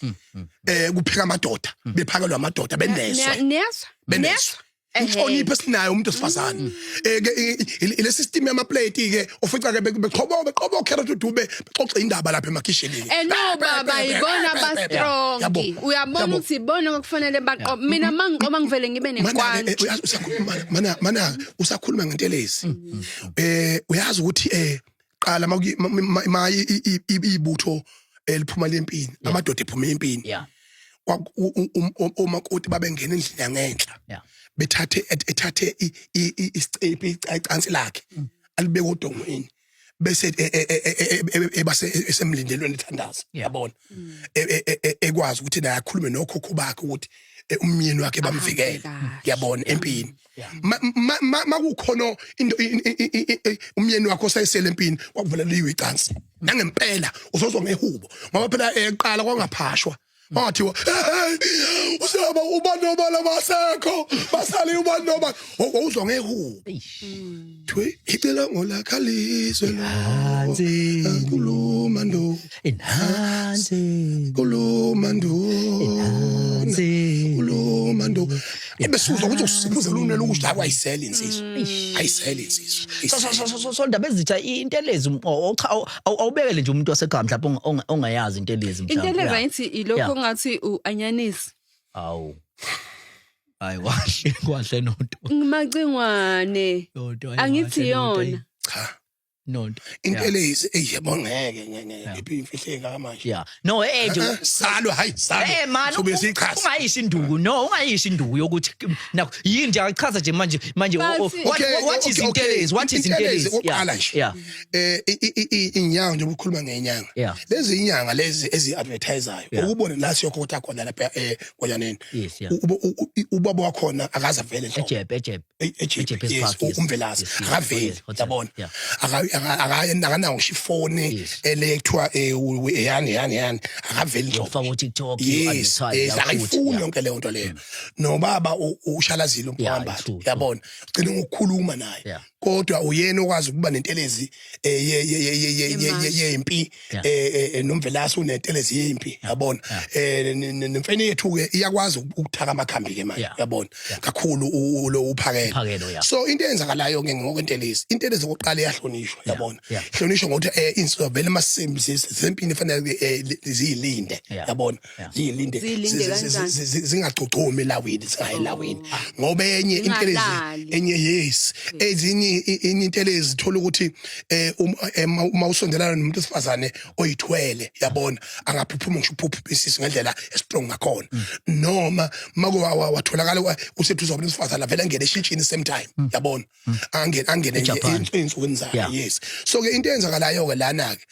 kupheka amadoda, bephakelwa amadoda, beneswe. Niyezwa? Beneswe. Inhlonipho esinayo umuntu osifazane, ke ile system yama plate ke, ufica ke beqhobo beqhobo carrot udube, bexoxa indaba lapha emakhishini. And no baba ibona ba strong. Yabo. Uyabona Yabo. ukuthi ibona okufanele baqo. Mina mangiqoma ngivele ngibe Mana nenkwanti. uyazi usakhuluma, mana usakhuluma ngentelezi, uyazi ukuthi qala ma ibutho eliphuma lempini, amadoda ephuma empini, omakoti babengena endlini yangenhla, bethathe ethathe isicephi, icansi lakhe alibeke odongweni, bese ebase esemlindelweni ethandaza, yabona, ekwazi ukuthi naye akhulume nokhokho bakhe ukuthi umyeni wakhe bamvikele, kahle. Yabona, empini makukhona into umyeni wakho osayisele empini, kwakuvela liwe icansi nangempela, uzozwa ngehubo, ngoba phela eqala kwangaphashwa, wangathiwa "Hey, usaba ubani nobani abasekho basale ubani nobani." Wawuzwa ngehubo. Thwe icela ngolakhalizwe lo. Enhansi. Kuluma ndo. Enhansi. Kuluma ndo. Enhansi. Kuluma ndo. Ebesuzwa ukuthi usiphuzela unwele ukuthi hayi, ayisele insizwa. Ayisele insizwa. So ndaba ezitha intelezi, cha, awubekele nje umuntu wasekhaya mhlawumbe ongayazi intelezi mhlawumbe. Intelezi ayithi ilokho ongathi uanyanisi. Awu. Hayi, kwahle kwahle nonto. Ngimacingwane. Nonto, hayi, Angithi kahle nonto, yona. Cha. Nonto. Intelezi, ey yabo, ngeke ngeke iphi imfihleka manje. Yeah. No, nje Salo, hayi salo. Man, Sobe sichaza. ungayisho induku, no, ungayisho induku yokuthi nakho yini nje, achaza nje manje manje Bathi- what is intelezi? What is Intelezi intelezi? oqala nje. Inyanga nje, ukukhuluma ngenyanga. Lezi inyanga lezi ezi advertisayo, ukubone la siyokhotha khona lapha konyaneni. Ubaba wakhona akaze avele nhlobo. Ejebe, ejebe. Egypt, Egypt yes, Park, yes. uMvelase Yes, akaveli, hotel, yabona, akanawo ngisho ifoni ele kuthiwa yani yani yani, akaveli nhlobo. Uyofaka ku-TikTok, you Yes. advertise, Yes, uyafuthi, akayifuni yonke leyo nto leyo. Nobaba ushalazile umphambati, True, true. yabona, ugcina ngokukhuluma naye, kodwa uyena okwazi ukuba nentelezi Imali. yempi. NoMvelase unentelezi yempi, yabona. Nemfene yethu ke iyakwazi ukuthaka amakhambi ke manje, yabona, kakhulu lo uphakelo. Uphakelo, yeah. So into eyenzakalayo ke ngokwentelezi, intelezi okokuqala iyahlonishwa, yabona, hlonishwa ngokuthi insizwa vele masimbi zempini fanele ziyilinde, yabona, ziyilinde. Ziyilinde kanjani? Zingagcugcumi elawini, zingayi elawini, ngoba enye intelezi Zingalali. enye, yes, ezinye Enye intelezi thola ukuthi uma usondelana nomuntu wesifazane oyithwele, yabona, angaphuphuma ngisho uphuphu isisu ngendlela estrong ngakhona, noma make watholakala useduze kwabantu besifazane, vele angene eshintshini same time, yabona, angene nje eJapan. Ey'nsukwini zakhe. Yes, so ke into eyenzakalayo ke lana ke,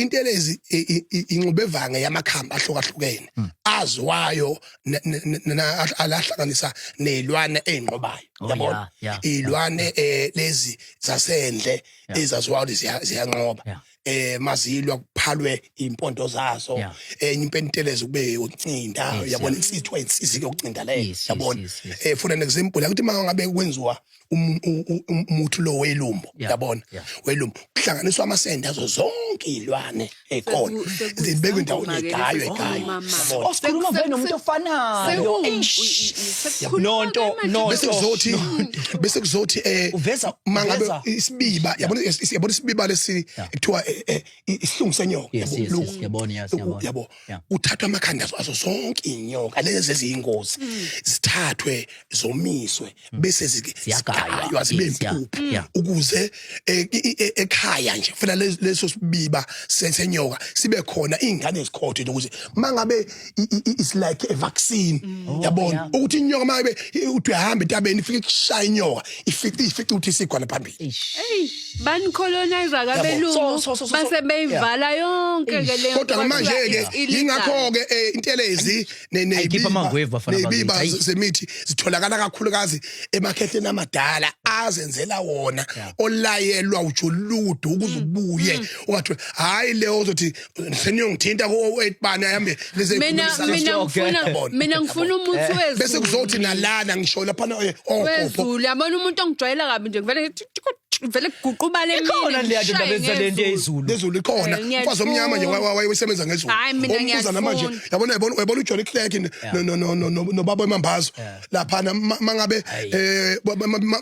intelezi inxubevange yamakhambi ahlukahlukene aziwayo alahlanganisa nezilwane ezinqobayo, yabona, izilwane lezi zasendle ezaziwayo ziyanqoba. Mazilwa kuphalwe impondo zazo. Enye impentelezi kube ucinda, yabona, insithu insizi yokucinda leyo, yabona. For an example, akuthi mangabe kwenziwa umuthi lo welumbo, yabona, welumbo, kuhlanganiswa amasende azo zonke izilwane ekhona, zibekwe endaweni, egaywe, egaywe, yabona. Osikhuluma vele nomuntu ofanayo. Eish. Nonto, nonto. Bese kuzothi mangabe isibiba, yabona, yabona isibiba lesi ekuthiwa isihlungu senyoka, yabo, lokhu. Yes, ngiyabona, yes, ngiyabona. Yabo, uthathwa amakhanda azo zonke inyoka lezi eziyingozi, zithathwe, zomiswe, bese Ziyagaywa. zigaywa zibe impuphu, ukuze ekhaya nje funa leso sibiba senyoka sibe khona, ingane ezikhothe nje, ukuze mangabe it's like a vaccine, yabona, ukuthi inyoka mangabe uthi uyahamba entabeni, ifike kushaya inyoka, ifike ukuthi isikhona phambili. Eish. Banicolonize kabelungu, base beyivala yonke ke leyo. Kodwa manje ke ingakho ke intelezi Ayikhipha amangwevu, bafana nebiba bakithi. Ayi. zemithi zitholakala kakhulukazi emakhehleni amadala azenzela wona, olayelwa ujuludu ukuze ubuye ungathi hayi leyo ozothi seniyongithinta ko 8 bani ayambe leze. Mina ngifuna Yabona. Mina ngifuna umuthi wezulu. Bese kuzothi nalana ngisho laphana ogogo. Wezulu, yabona, umuntu ongijwayela kabi nje, ngivele ngithi vele kuguqubale. Ikhona leya nto, ndaba lento yezulu. Lezulu ikhona. Ngiyalifuna. Umfazi omnyama nje wayesebenza ngezulu. Hayi, mina Umbuza namanje. ngiyalifuna. Yabona, uyabona uJohnny Clegg no no no no nobaba Emambazo laphana, mangabe Hayi.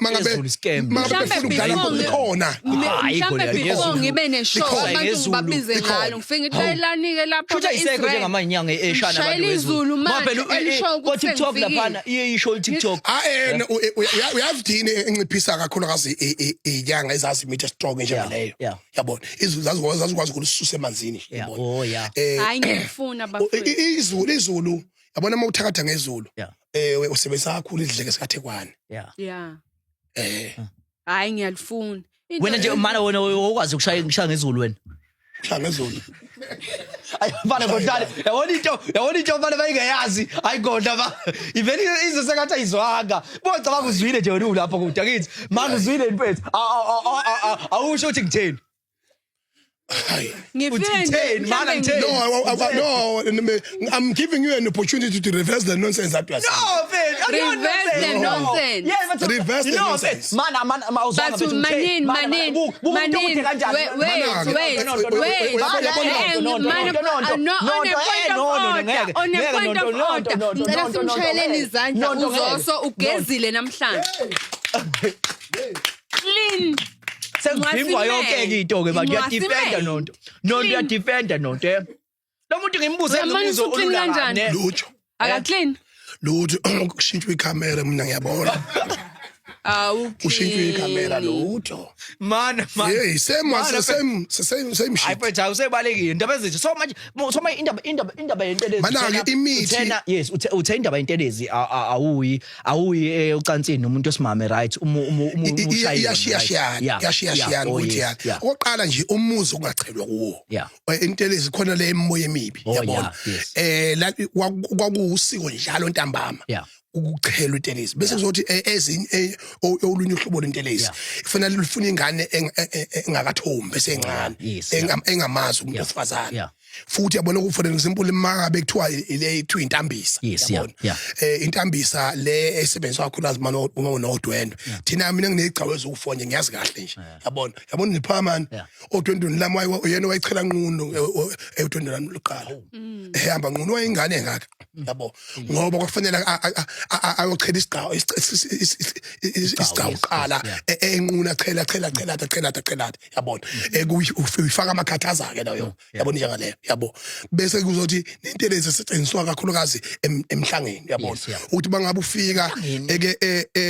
mangabe Izulu scam. mangabe Mhlambe befuna ukudlala, likhona. Hayi, Mhlambe khona, before ngezulu. ngibe neshow, Likhona. abantu Ngezulu. ngibabize Likhona. ngalo, ngifike ngithi lalani-ke lapha Futhi ayisekho e-Israel. njengamanje inyanga eshana. Ngishayela izulu manje, elisho ukuthi ko-TikTok sengifikile. laphana, iye isho i-TikTok. Ah, uyazi yini enciphisa kakhulukazi inyanga ezazi imithi estrong njengaleyo? Yabona, izulu zazikwazi ukulisusa emanzini, yabona. Hayi, ngiyakufuna, bafowethu. Izulu, yabona, uma uthakatha ngezulu, usebenzisa kakhulu idleke sikathekwane. Hayi, ngiyalifuna. Wena nje mana, wena ukwazi ukushaya ngezulu wena? Ushaya ngezulu. Ayi mfana, kodwa yabona into mfana bayingayazi. Hayi kodwa ba ivele ize sengathi ayizwanga. Bocabanga uzwile nje wena ulapho kude akithi manje uzwile mfethu, awusho ukuthi ngitheni. Hayi. Ngifike nje Utheni, mana, mhlambe ngitheni? No, no, I'm giving you an opportunity to reverse the nonsense that you are saying. No, mfethu, Reverse the nonsense. Yeah, but Reverse the no, nonsense. mfethu, mana awuzwanga, But mfethu, manini, ngitheni? Mana, manini, buka umuntu manini. okude kanjani. Wait, wait, Mana-ke. wait, wait. Mana, Eh, mana, no, on a point of order, on a point of order. Ngicela simshayeleni izandla uZoso, ugezile namhlanje. Clean. Sekuvimbwa yonke-ke into-ke manje, uyadefenda nonto nonto, uyadefenda nonto, lo muntu ngimbuze Uyambona umbuzo ukuthi uclean olula kanjani? ne. Lutho. Aka clean. Lutho, kushintshwa ikhamera, mina ngiyabona. Awu. Kushintshwa ikhamera, lutho. Mana, mana. Hey, same Mana, same same same Hayi shit. mfethu, awusebalekile indaba ezinje. So manje so manje indaba yentelezi, Mana-ke yes, uthe indaba yentelezi awuyi ocansini nomuntu osimame, right? Uma ushayile, Iyashiyashiyana, iyashiyashiyana ukuthi ya, okokuqala nje umuzi ongachelwa kuwo. Intelezi khona le emoya emibi, yabona. La kwakuwusiko njalo ntambama ukuchela intelezi, bese kuzothi ezinye olunye uhlobo lwentelezi kufanele lufuna ingane engakathombi, esencane, engamazi umuntu wesifazane. Futhi yabona, for example, mangabe kuthiwa ile kuthiwa intambisa, yabona, intambisa le esebenziswa kakhulukazi mana uma unodwendwe. Thina, mina nginezigcawu eziwu4 nje, ngiyazi kahle nje, yabona niphamani odwendweni lami, uyena wayichela nqunu edwendweni lami lokuqala, ehamba nqunu, wayingane engaka, yabo, ngoba kwakufanele ayochela isigcawu, isigcawu kuqala, enquna, chela chela chela chela chela, yabona. Uyifaka amakhathaza ke leyo, yabona, njengaleyo, yabo. Bese kuzothi nentelezi esetshenziswa kakhulukazi emhlangeni, yabona, ukuthi bangabe ufika eke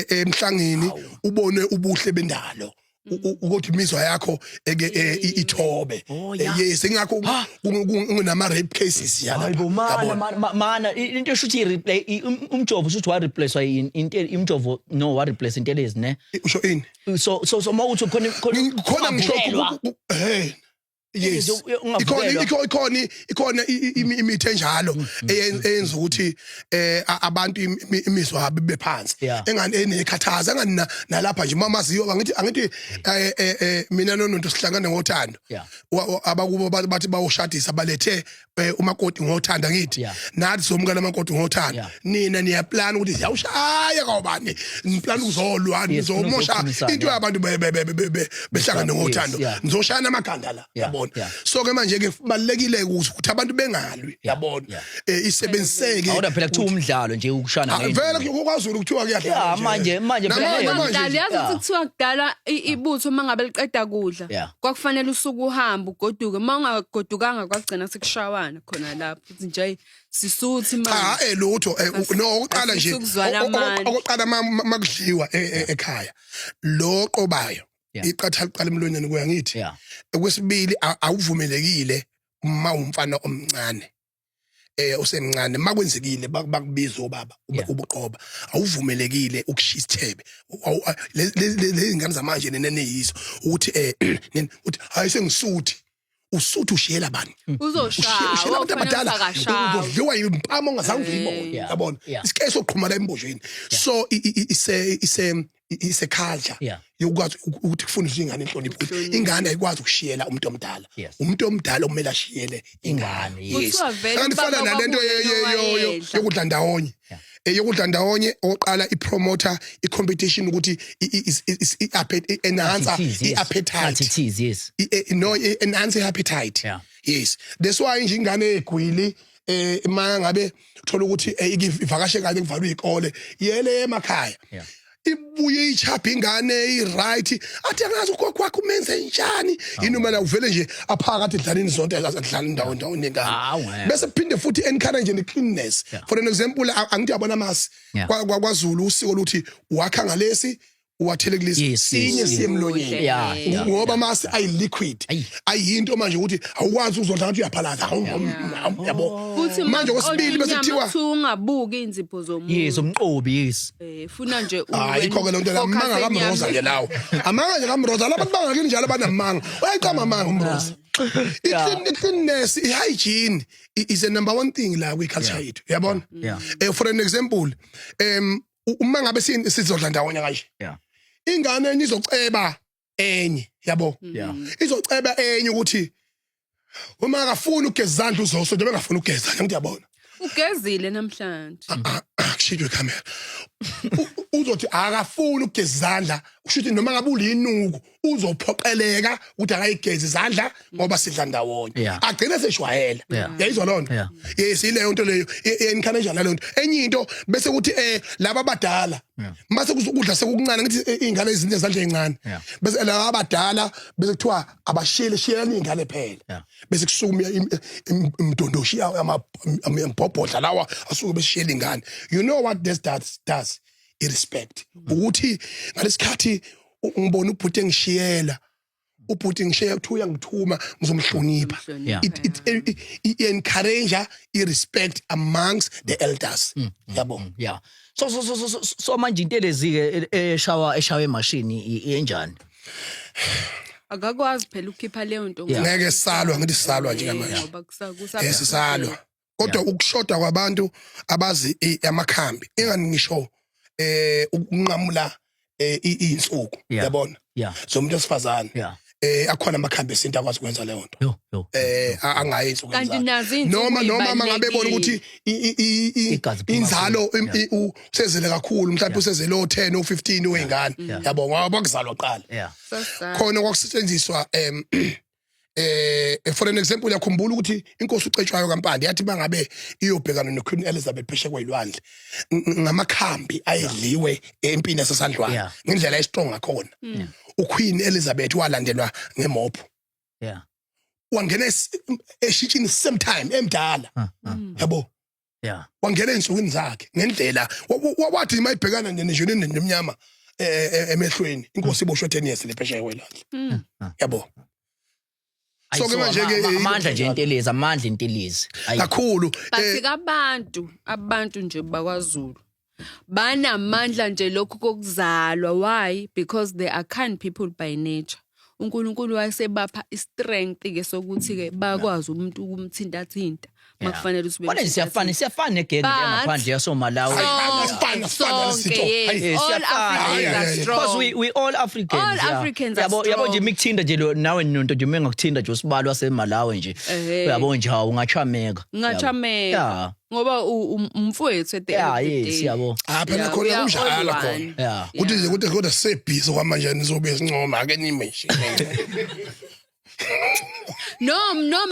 emhlangeni, ubone ubuhle bendalo. Ukuthi imizwa yakho eke ithobe. Oh, yeah. Yes, ingakho kunama rape cases yana. Hayibo, mana mana mana, into esho ukuthi i-replay umjovo usho ukuthi wa-replacewa into imjovo, no, wa-replace intelezi, ne? Usho ini? So mawuthi khona Khona ngisho ungavukelwa. Hey, yes. Ungavukelwa. Ikhona imithi enjalo eyenza ukuthi abantu imizwa yabo ibe phansi, engani enekhathaza engani nalapha nje mamaziyo angithi mina nononto sihlangane ngothando. Abakubo bathi bawoshadisa, balethe umakoti ngothando, angithi? Nathi somukela amakoti ngothando. Nina niyaplan ukuthi siyawushaya kawubani, niplan ukuzolwa, nizomosha uzokhulumisana, into yabantu behlangane ngothando, nizoshayana amakhanda la, yabona. So ke manje ke kubalekile ukuthi abantu bengalwi, yabona, isebenziseke. Awuda phela kuthiwa umdlalo nje ukushana Ah, ngendlu. Vele kwaZulu kuthiwa kuyadlalwa nje. Manje phela Namanje Kudala nje. yazi ukuthi kuthiwa kudala ibutho uma ngabe liqeda kudla kwakufanele usuke uhambe ugoduke, uma ungagodukanga kwagcina sekushawana khona lapho, uthi nje sisuthi Cha. Manje Lutho, no, okokuqala nje Asisukuzwana amandla. Okokuqala makudliwa ekhaya lo qobayo, iqatha liqala emlonyeni kuya, ngithi. Okwesibili, awuvumelekile uma umfana omncane, usemncane, makwenzekile bakubiza obaba ubuqoba, awuvumelekile ukushisa isithebe. Le ngane zamanje nene neyizo ukuthi uthi hayi, sengisuthi, usuthi ushiyela bani? Uzoshaya. Ushiyela abantu abadala, uzodliwa impama ongazange uyibone, yabona. Isike soqhuma la embojweni, so ise ise culture yokwazi ukuthi kufundiswe ingane inhlonipho, ukuthi ingane ayikwazi ukushiyela umuntu omdala. Umuntu omdala okumele ashiyele ingane. Ingane, yes. Kuthiwa vele Kanti fana ubaba nalento kwakuyena owayedla. yokudla ndawonye. Yokudla ndawonye, oqala ipromoter i-competition ukuthi i-enhance It is, yes. i-appetite. It is, yes. No, enhance i-appetite. Yes, that's why nje ingane egwili, ma ngabe uthola ukuthi ivakashe kanye kuvalwe izikole, yele emakhaya, ibuye ichapha ingane i-right, athi angazi ugogo wakho umenze njani yini, uma uvele nje aphakathi edlaleni zonke, adlala indawo ndawo nengane. Hawu, ngeke. Bese phinde futhi encourage ne cleanness. For an example, angithi yabona amasi kwaZulu usiko luthi wakha ngalesi, uwathele kulesi, sinye siye emlonyeni, ngoba amasi ayi-liquid, ayinto manje ukuthi awukwazi ukuzodla ngathi uyaphalaza, yabo. Futhi Manje okwesibili bese kuthiwa kuthiwa ungabuki inzipho zomuntu. Yes, umqobi, yes. Funa nje Hayi, ikho ke lento la, amanga kaMroza ke lawo, amanga nje kaMroza. Labantu bangakini njalo banamanga, uyaqamba amanga uMroza. I-cleanness, i-hygiene is the number one thing la kwi-culture yethu, uyabona. For an example, uma ngabe sizodla ndawonye kanje, ingane enye izoceba enye, yabo, izoceba enye ukuthi uma akafuni ukugeza izandla uzoso nje bengafuni ukugeza, ngithi yabona. Ugezile namhlanje. Kushintshwe ikhamera. Uzothi akafuni ukugeza izandla, kusho ukuthi noma ngabe ulinuku uzophoqeleka ukuthi akayigezi izandla ngoba sidla ndawonye. Agcine seshwayela. Yayizwa loo nto? Yeah. Yes, ileyo nto leyo encourage naleyo nto. Enye into bese kuthi laba abadala mase kuzokudla sekukuncane, ngithi, iy'ngane izinto ezandla ey'ncane, bese laba abadala bese kuthiwa abashiyele, shiyelani iy'ngane phela. Bese kusukuma imdondoshi, amabhobhodla lawa asuke besishiyela ingane. You know what this does? I-respect, ukuthi ngalesikhathi ngibona ubhuti engishiyela, ubhuti ngishiya kuthiwa uyangithuma, ngizomhlonipha. It encourage i-respect amongst the elders, yabo. Yeah, so manje into lezi ke eshawa emashini enjani? Akakwazi phela ukukhipha leyo nto. Ngeke salwa, ngithi sisalwa njengamanje. Ngoba Sisalwa, kodwa ukushoda kwabantu abazi amakhambi, ingani ngisho ukunqamula iy'nsuku, yabona, zomuntu wesifazane. Akhona amakhambi esintu akwazi ukwenza leyo nto. Yo yo. Angayi ey'nsukwini Kanti zakhe. nazo iy'nsuku Noma mangabe ebona ey'balulekile. ukuthi Igazi liphuma inzalo kakhulu. usezele kakhulu, mhlawumbe usezele o-10 o-15 wey'ngane, yabo, ngoba bakuzalwa kuqala. Sasala. Khona kwakusetshenziswa for an example, uyakhumbula ukuthi inkosi uCetshwayo kaMpande yathi bangabe iyobhekana noQueen Elizabeth phesheya kwelwandle ngamakhambi ayedliwe empini yaseSandlwana, ngendlela estrong ngakhona, uQueen Elizabeth walandelwa ngemopho, wangena eshitshini same time emdala, yabo. Wangena ey'nsukwini zakhe ngendlela wathi mayibhekana nje nemnyama. emehlweni inkosi iboshwe 10 years lephesheya kwelandle yabo. Ayi, So ke so manje ke, amandla nje intelezi, amandla intelezi. Ayi. Kakhulu. But abantu abantu nje bakwaZulu banamandla nje lokhu kokuzalwa. Why? Because they are kind people by nature. uNkulunkulu wayesebapha istrength ke sokuthi ke bakwazi umuntu ukumthinta thinta makufanele ukuthi Kodwa nje siyafana, siyafana negenge But- ngaphandle yasoMalawi. Hayi, asifani, asifani sonke, nalesitho. yes. Hayi. All Siyafana. Africans are Hayi, strong. Because we all Africans. All Africans are Yabo, yabo nje strong. mikuthinta nje lo nawe nonto nje mengakuthinta nje usibalo waseMalawi nje. Ehhe. Uyabo nje hawu ungachameka. Ngachameka. Yeah. Ngoba umfowethu at the end Yeah, of the yes, day. yabo. Ah, phela Yeah, khona we are all kunjalo one. khona. Yeah. Kuthi nje kuthi kodwa sebhizi kwamanje nizobe sincoma ake nime nje. No,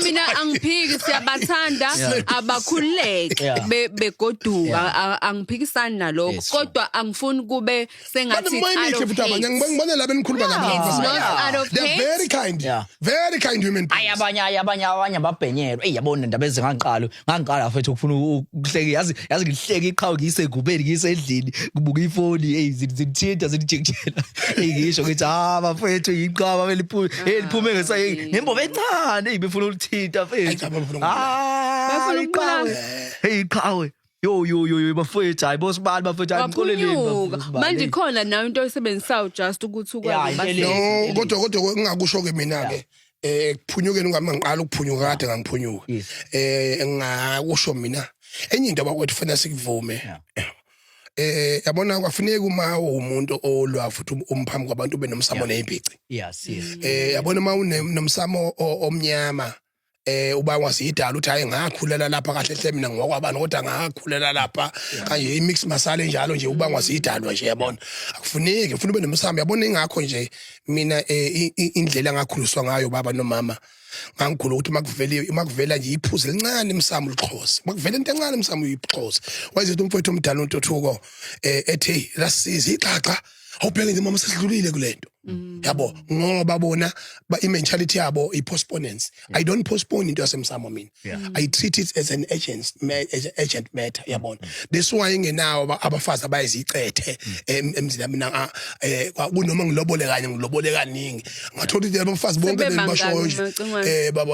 mina angiphiki, siyabathanda abakhululeke begoduka. Angiphikisani nalokho kodwa angifuni kube sengathi But it's out moyimihle of futhi abanye hate. ngibona laba enikhuluma It's nabo. not out of They're hate. very kind. Very kind human Ayi, beings. abanye, ayi, abanye, abanye babhenyelwa. Eyi, yabona indaba ezingangiqala, ngangiqala mfethu ukufuna ukuhleka, yazi, yazi ngihleka iqhawe ngiyisegubeni ngiyisendlini, ngibuka ifoni, eyi zithinta zindijikijela. Eyi ngisho ngithi ah bafethu iqhawe beliphume, hey liphume ngesayi nembobo encane, eyi befuna ukuthinta Ayi, mfethu. cha, bafuna ukubulala. Ah, Bafuna iqhawe. ukubulala. Hey iqhawe. Yo yo yo yo bafethu, hayi bosibali bafethu, hayi mxoleleni Waphunyuka. bafethu, Manje hey. khona nayo into oyisebenzisayo just ukuthi ukwazi Yeah, ubasiza. No, kodwa ngingakusho ke mina ke kuphunyukeni ngami ngiqala ukuphunyuka kade ngangiphunyuka. Ngingakusho mina enye into abakwethu fanele sikuvume. Yabona kwafuneka uma umuntu olwa futhi umphambi kwabantu ube nomsamo nezibhici. Yes. Yabona uma unomsamo omnyama uba wasiyidala uthi hayi ngakhulela lapha kahle hle mina ngiwakwabani kodwa ngakhulela lapha kanje i-mix masala enjalo nje uba wasiyidalwa nje yabona akufuneki ufuna ube nomsamo yabona. Ingakho nje mina indlela engakhuliswa ngayo baba nomama ngangikhula ukuthi makuvela nje iphuzu elincane emsamo ulixhosa, makuvela into encane emsamo uyixhosa. Wayezithi umfowethu omdala uNtuthuko ethi lasiza ixaxa awubheke nje mama sesidlulile kulento yabo ngoba bona i-mentality yabo i-postponements. I don't postpone into yasemsamo mina. I treat it as an agent matter yabona. This why ngenawo abafazi abayizicethe emzini mina kunoma ngilobole kanye ngilobole kaningi ngathola ukuthi abafazi bonke Sebebangaki bebashoyo nje Macingwane? Baba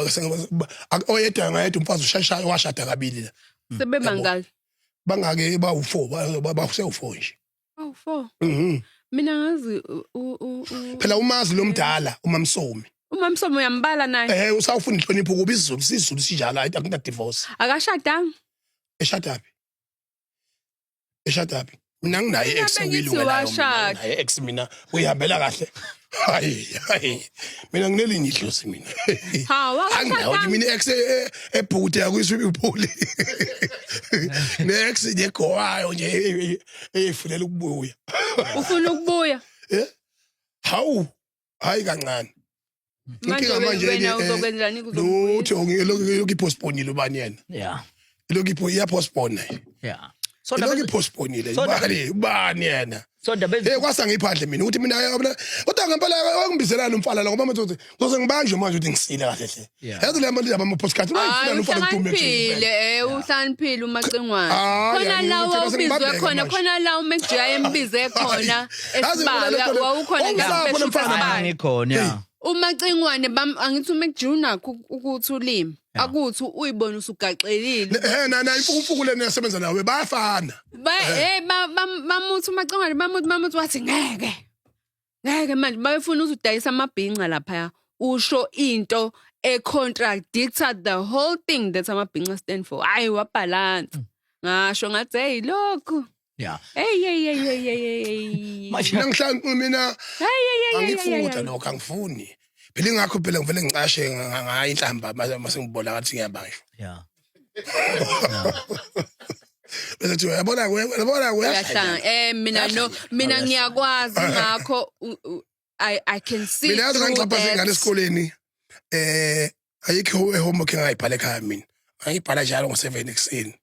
oyedwa ngayedwa umfazi ushashayo washada kabili la. Sebebangaki? Bangake bawu4 bawu4 nje. Oh, four. Mhm. Mina ngazi Phela umazi lo mdala uMamsomi. UMamsomi uyambala naye. Usawufuna inhlonipho kuba isiZulu sinjalo akuna divorce. Akashadanga. Eshadaphi? Eshadaphi? Mina nginaye Mina ex bengithi okuyilungelayo mina washada. nginaye ex mina uyihambela kahle. Hayi hayi. Mina nginelinye idlozi mina. Ha, Anginawo wakashadanga. mina ex ebhukude yakwi swimming pool. Ne ex nje gowayo nje eyifunela ukubuya. Ufuna ukubuya. Eh? Hawu. Hayi kancane. Manje Inkinga manje wena ke, uzokwenzani kuzobuya? Lutho ngilokhu ipostponile ubani yena. Ilokhu ipho iyapostpone. So Ilokhu ndaba ipostponile. So Ubani yena? So ndaba Kwasa ngiphandle mina ukuthi mina yabona kodwa ngempela wangibizelana umfana la ngoba manje uthi ngizoze ngibanjwe manje ukuthi ngisile kahle hle. Yazi le mali yama podcast Hayi bayifuna umfana kudume. uhlakaniphile uhlakaniphile uMacingwane. Hayi, Khona hayi, la ngicela wawubizwe sengibabheke khona manje. khona la uMcJ embize khona Yazi mina esibaya le wawukhona ongizapho ngesipesho lo mfana. sesibaya. Ngikhona, yeah. UMacingwane bam angithi uMcJ unakho ukuthi ulimi akuthi uyibone usugaxelile. Na imfuku lena yasebenza nawe bayafana. Ba bamuthi uMacingwane bamuthi wathi ngeke. Ngeke manje bayefuna ukuthi udayisa amabhinca lapha usho into e contradicted the whole thing that amabhinca stand for. Hayi wabalance. Ngasho ngathi hey lokhu. Hey hey hey hey hey hey. Manje Mina ngihlala mina Hey hey hey. angifuni lokho angifuni. Phela ingakho phela ngivele ngicashe ngayi inhlamba mase ngibona ngathi ngiyabanjwa. Bese kuthi uyabona uyabona Uyahlanga. Mina no mina ngiyakwazi ngakho I can see. Mina yazi through ngangixhaphaza that. ingane esikoleni. Ayikho homework engayibhala ekhaya mina. Ngayibhala njalo ngo7 ekuseni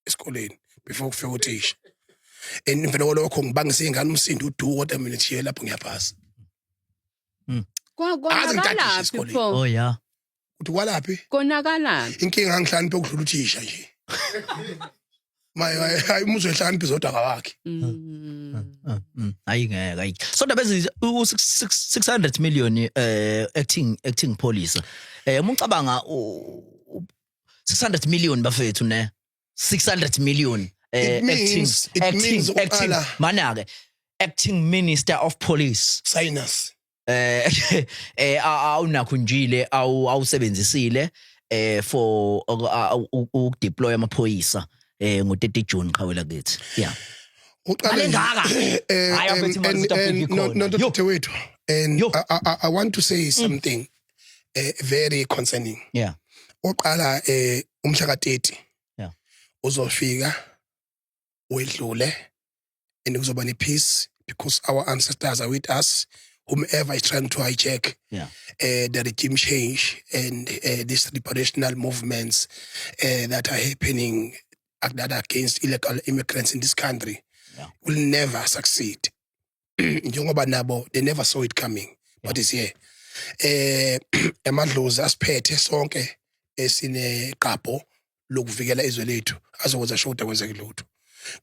esikoleni before kufika uthisha. And emveni kwalokho ngibangisa ingane umsindo uduko kodwa mina nje lapho ngiyaphasa. Azi ngitadishe Konakalaphi esikoleni. pho? Oh yeah. Uthi kwalaphi? Konakalaphi? Inkinga ngihlani ukudlula uthisha nje. Hayi, umuzwe ehlakaniphi zodwa kawakhe. Hayi, ngeke, hayi. So ndaba ezi 600 million acting police. Uma ucabanga 600 million, bafethu, ne, 600 million It acting it acting means acting uqala- mana ke acting minister of police Sinus. Awunakho njile awusebenzisile for ukudeploy amaphoyisa ngo30 June, qhawela kithi, yeah. Uqale Mali engaka? Hayi, afethu, imali South Africa ikhona. No, Yo. dodewethu, and Yo. I want to say something very concerning. Oqala umhla ka30 uzofika wedlule and kuzoba ne peace because our ancestors are with us. Whomever is trying to hijack the regime change and these reparational movements that are happening, that are against illegal immigrants in this country will never succeed, njengoba nabo they never saw it coming, but it's here. Amadlozi asiphethe sonke esineqapho lokuvikela izwe lethu azokwenza sure ukuthi akwenzeki lutho.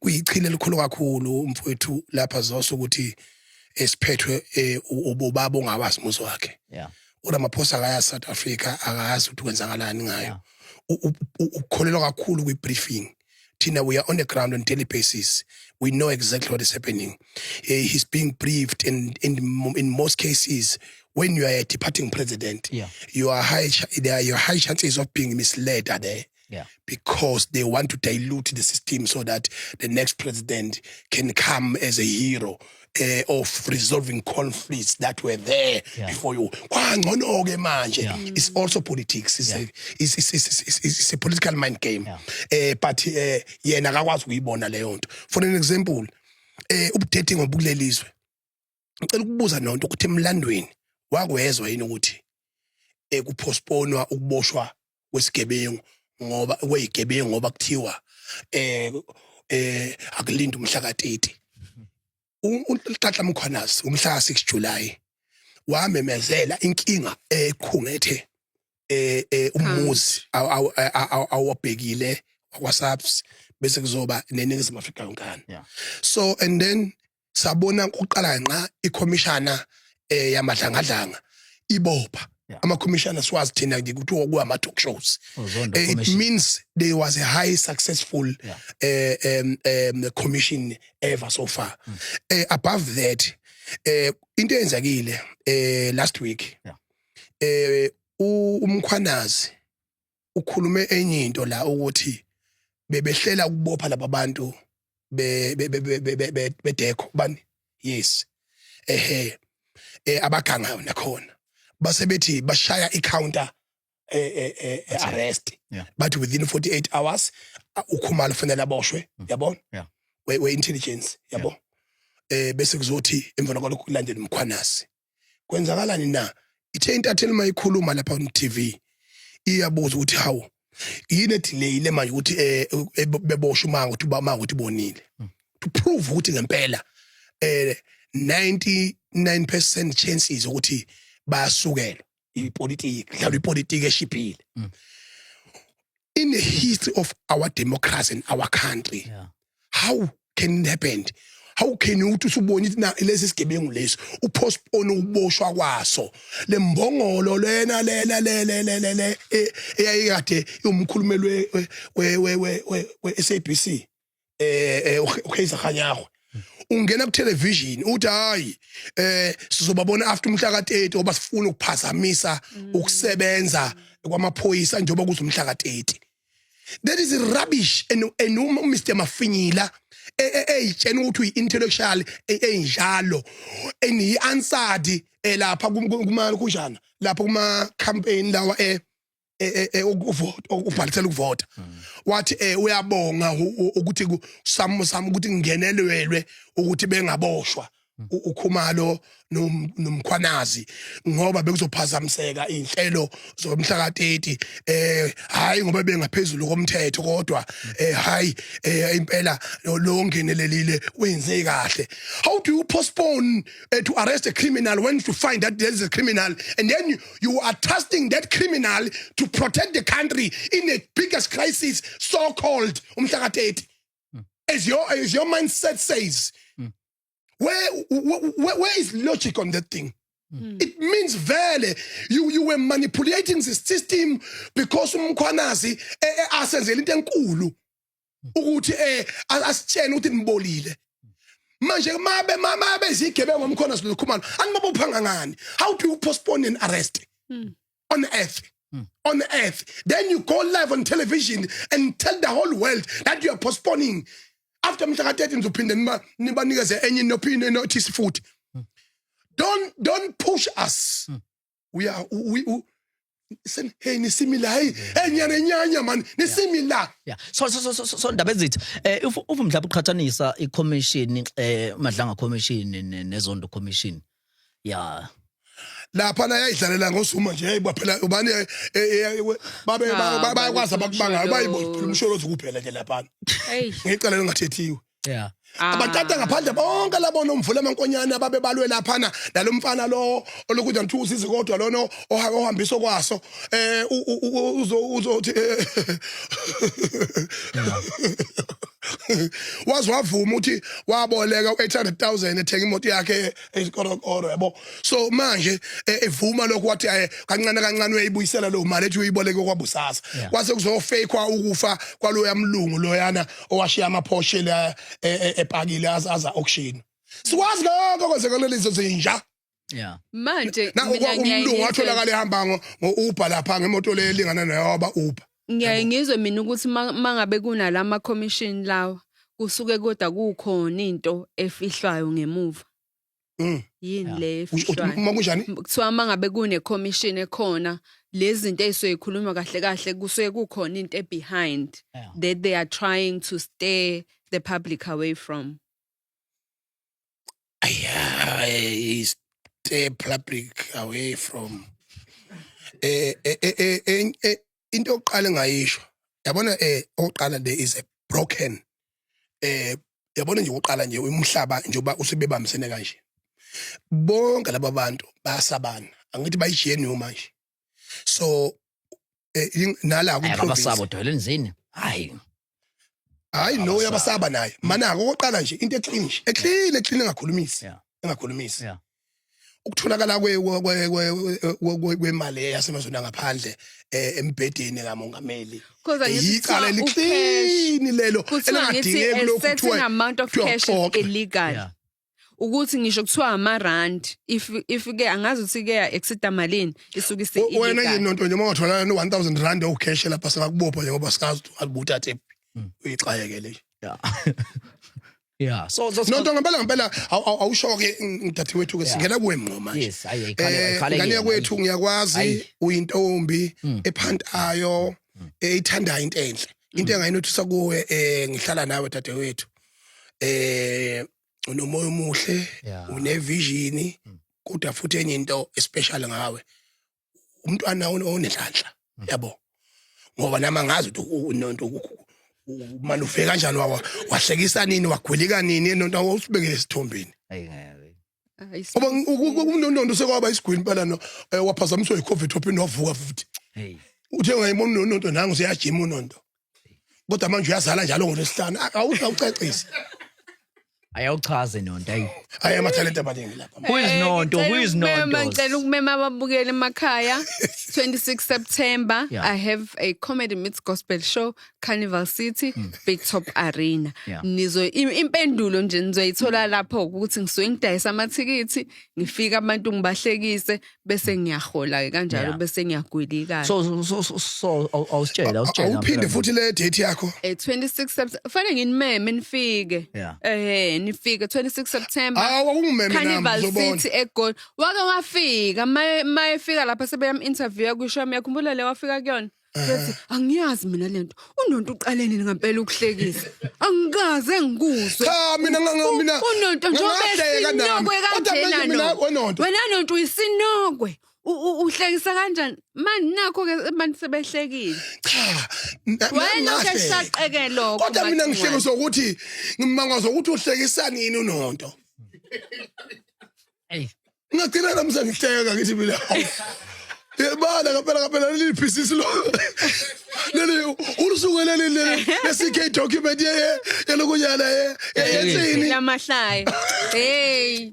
Kuyichile elikhulu kakhulu, mfowethu, lapha zoso ukuthi esiphethwe ubaba ongawazi umuzi wakhe. URamaphosa akayazi South Africa, akayazi ukuthi kwenzakalani ngayo. Ukukholelwa kakhulu kwi-briefing. Thina, we are on the ground on daily basis. We know exactly what is happening. He's being briefed, and in most cases, when you are a departing president, you are high there are your high chances of being misled are there because they want to dilute the system so that the next president can come as a hero of resolving conflicts that were there before you. Kwangcono ke manje. It's also politics. It's a political mind game. But yena akakwazi ukuyibona leyo nto. For an example, ubudedengu obukulelizwe. Ngicela ukubuza nonto ukuthi emlandweni wakwezwa yini ukuthi kupostponwa ukuboshwa kwesigebengu ngoba kweyigebengu ngoba kuthiwa akulindi umhla ka30? UNhlanhla Mkhwanazi umhla ka6 July wamemezela inkinga ekhungethe umuzi awabhekile wakwaSAPS, bese kuzoba neNingizimu Afrika yonkana. So and then sabona ukuqala nqa ikhomishana yamadlangadlanga ibopha amakhomishana. Siwazi thina nje ukuthi okuyama talk shows. Ozondo It Commission. means there was a high successful commission ever so far. Above that, into eyenzakile last week, uMkhwanazi ukhulume enye into la ukuthi bebehlela ukubopha laba bantu be be be bedekho bani, yes, ehe, abagangayo nakhona base bethi bashaya i-counter arrest but within 48 hours uKhumalo fanele aboshwe, yabona, we intelligence, yabo, bese kuzothi emva kwalokho kulandela uMkhwanazi. Kwenzakalani na? Ithe intatheli mayikhuluma lapha on TV iyabuza ukuthi hawu, yini edelayile manje ukuthi beboshwe uma ukuthi ba ukuthi bonile, to prove ukuthi ngempela 99% chances ukuthi bayasukela ipolitiki, dlala ipolitiki eshiphile. In the history of our democracy in our country, how can it happen? How can you uthi usubona ukuthi na lesi sigebengu lesi upostpone ukuboshwa kwaso? Lembongolo lena lena le le le le le eyayikade iwumkhulumeli we SABC, uKaizer Kganyago, ungena ku television uthi hayi, sizobabona after umhla ka30 ngoba sifuna ukuphazamisa ukusebenza kwamaphoyisa njengoba kuzumhla ka30. That is rubbish. And uma Mr Mafinyila eyitshena ukuthi uyi-intellectual enjalo and he answered lapha kuma kunjana lapha kuma campaign lawa ukuvota, ukubhalisela ukuvota, wathi uyabonga ukuthi sam sam ukuthi ngingenelelwe ukuthi bengaboshwa uKhumalo noMkhwanazi ngoba bekuzophazamiseka inhlelo zomhla ka30, hayi ngoba bengaphezulu komthetho, kodwa hayi, impela lo ngenelelile wenze kahle. How do you postpone to arrest a criminal when you find that there is a criminal and then you are trusting that criminal to protect the country in the biggest crisis, so called umhla ka30? As your mindset says, where is logic on that thing? It means vele you were manipulating the system because uMkhwanazi asenzela into enkulu ukuthi asitshene ukuthi nibolile. Manje mabe zigebengu uMkhwanazi loKhumalo, anibabophanga ngani? How do you postpone an arrest on earth? On earth, then you go live on television and tell the whole world that you are postponing. After mhla ka-30 nizophinde nibanikeze enye notice futhi. Don't push us. We are we sen, hey, nisimilar, hey, hey, nyanya man, nisimilar. Yeah. So ndaba ezithi if mhlawumbe uqhathanisa i-commission, Madlanga Commission neZondo Commission. Yeah. Lapha na yayidlalela ngoZuma nje, hey, phela ubani, babe Ah, bayakwazi abakubangayo, umsholozi. umsholozi kuphela nje lapha Hey. ngicela lingathethiwe. Ah. Abatata ngaphandle bonke labona umvula amankonyane ababebalwe laphana nalomfana lo olokuthi ngithu usize, kodwa lona ohambisa kwaso uzothi waze wavuma ukuthi waboleka u-800,000 ethenga imoto yakhe ezikorokoro, yabo. So manje evuma lokhu, wathi kancane kancane uyayibuyisela leyo mali ethi uyiboleke kwabusasa. Kwase kuzofakwa ukufa kwaloya mlungu loyana owashiya amaPorsche la epakile aza auction. Sikwazi lokho kwenzeka lezi zinja. Manje Na mina umlungu watholakala ehamba ngo-Uber lapha ngemoto le elingana nayo waba Uber. Ngiyaye ngizwe mina ukuthi mangabe kunalama commission lawa, kusuke kodwa kukhona into efihlwayo ngemuva. Yini le efihlwayo? Uma kunjani? Kuthiwa mangabe kune commission ekhona, lezi zinto ey'suke kahle kahle kusuke kukhona into behind that they are trying to steer the public away from. Aya, stay public away from into yokuqala engayisho, yabona, oqala there is a broken, yabona nje, uqala nje umhlaba njengoba usebebambisene kanje bonke laba bantu bayasabana, angithi bayi-GNU manje, so nala Hayi, ku-province abasabo dwelenzini. Hayi. Hayi, no, yabasaba naye manako. Okokuqala nje, into eclean nje, eclean, eclean, engakhulumisi, engakhulumisi, ukutholakala kwemali yasemazweni angaphandle embhedeni kamongameli. Because angithi Yicala kuthiwa eliclean lelo kuthiwa ngithi elingadingeki a lokhu certain kuthiwa amount of kuthiwa cash is uxoxe. illegal. Ukuthi ngisho kuthiwa ama-rand, if ke angazi ukuthi ke exceed malini, isuke isi Wena nje, illegal. nonto nje, uma ungatholakala no-1000 rand owucash lapha, singakubopha nje ngoba singazi ukuthi ubuthathe, uyixayeke le. Yeah. So Nonto, ngempela ngempela, awusho-ke dadewethu ke, singena kuwe ngqo manje. Yes, ayi, ayikhale ayikhale. Ngane yakwethu, ngiyakwazi Ayi. uyintombi ephantayo, eyithandayo into enhle. Into engayinothisa kuwe, ngihlala nawe dadewethu, unomoya omuhle, une-vision, kodwa futhi enye into especial ngawe, umntwana onenhlanhla, yabo, ngoba nami angazi ukuthi nonto manje ufike kanjani, wahlekisa nini, wagwilika nini, nonto awusibekele esithombeni. Ayi, ngeke. Hayi, Ngoba unondondo sekwaba isigwini impela, no waphazamiswa yi-COVID, waphinde wavuka futhi. Hey. Uthe ungayibona unonto nangu useyajima unonto, kodwa manje uyazala njalo ngoLwesihlanu, awucecise. Ayawuchaze nonto, ayi. Hayi, amathalente amaningi lapha. Who is Nonto? Who is Nonto? Ngicela ukumema ababukeli emakhaya 26 September. I have a comedy meets gospel show, Carnival City, Big Top Arena. Nizo impendulo nje nizoyithola lapho ukuthi ngisuke ngidayisa amathikithi, ngifika abantu ngibahlekise, bese ngiyahola ke kanjalo, bese ngiyagwilika. So awusitshela. Awuphinde futhi le date yakho. 26 September, fanele nginimeme nifike. Nifike 26 September. Hawu, akungimeme nami. Carnival Ngizobona. City eGoli. Wake wafika, maye fika lapha sebeyam interview kusho yakhumbula le wafika kuyona. Bethi angiyazi mina lento. Unonto uqale nini ngempela ukuhlekisa? Angikaze ngikuzwe. Cha, mina mina Unonto njengoba ngingahleka nami. esinokwe Kodwa kanjena manje mina no. wenonto. Wena nonto uyisinokwe. Uhlekisa kanjani? Manje nakho ke abantu sebehlekile. Cha, Wena ngahleka. ke saqeke lokho. Kodwa mina Macingwane. ngihlekiswa ukuthi ngimangazwa ukuthi uhlekisa nini unonto. Hey. Ngagcina nami sengihleka, ngithi mina hawu. Yebana ngempela ngempela leli bhizinisi lo. Leli usuku leli leli le-CK document ye yelokunyana ye yensini. Lamahlaya. Hey.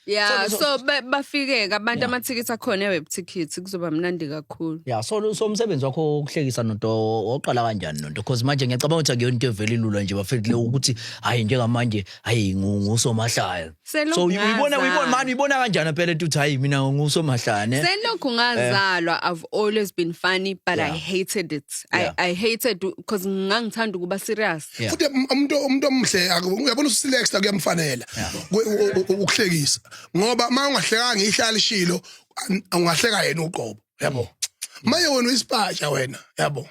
Yeah, so bafike ke abantu amathikithi akhona e-web tickets kuzoba mnandi kakhulu. Yeah, so umsebenzi wakho wokuhlekisa nonto waqala kanjani nonto? Because manje ngiyacabanga ukuthi akuyona into evele ilula nje bafethu le ukuthi hayi njengamanje hayi ngusomahlaya. Selokhu So uyibona ngazalwa. manje uyibona kanjani phela ukuthi hayi mina ngusomahlaya ne? Selokhu ngazalwa I've always been funny but I hated it. I hated because ngangithanda ukuba serious. Futhi umuntu omuhle uyabona uSelexta kuyamfanela ukuhlekisa ngoba uma ungahlekanga ihlala ishilo ungahleka yena uqobo yabo. Manje wena uyisipatsha wena yabo.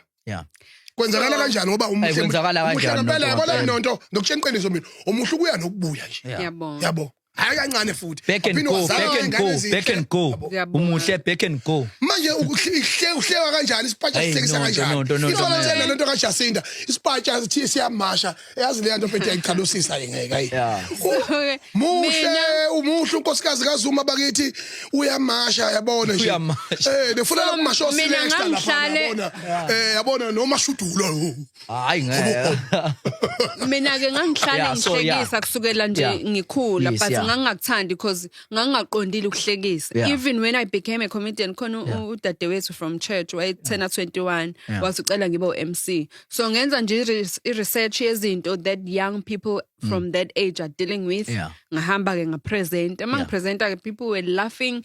Kwenzakala kanjani ngoba umuhle Ayi, kwenzakala umuhle kanjani ngempela nonto? yabona nonto ngokutshela iqiniso mina umuhle ukuya nokubuya nje Ngiyabonga. yabo hayi kancane futhi Back and Waphinde go, wazala back and iy'ngane go, ezinhle. back and go. Yabo. Ngiyabonga. Umuhle back and go. Manje uhlekwa kanjani isipatsha Hayi, sihlekisa nonto, kanjani nonto, nonto, ifana man. nje nento kaJacinta isipatsha sithi siyamasha yazi le nto mfethu ayichalusisa ngeke ayi Okay. Muhle Mina- umuhle unkosikazi kaZuma bakithi uyamasha yabona nje Uyamasha. Nifuna So, ukumasha mina oSelexta lapha yabona yabona noma shudulo Hayi ngeke. Mina ke ngangihlale Yeah, so, yeah. ngihlekisa kusukela nje ngikhula but ngangingakuthandi because ngangingaqondile ukuhlekisa. Even when I became a comedian khona udadewethu from church wayethena 21 wathi ucela ngibe u-MC. So ngenza nje i-research yezinto that young people from that age are dealing with. Ngahamba ke ngapresent. Uma ngipresenta ke people were laughing.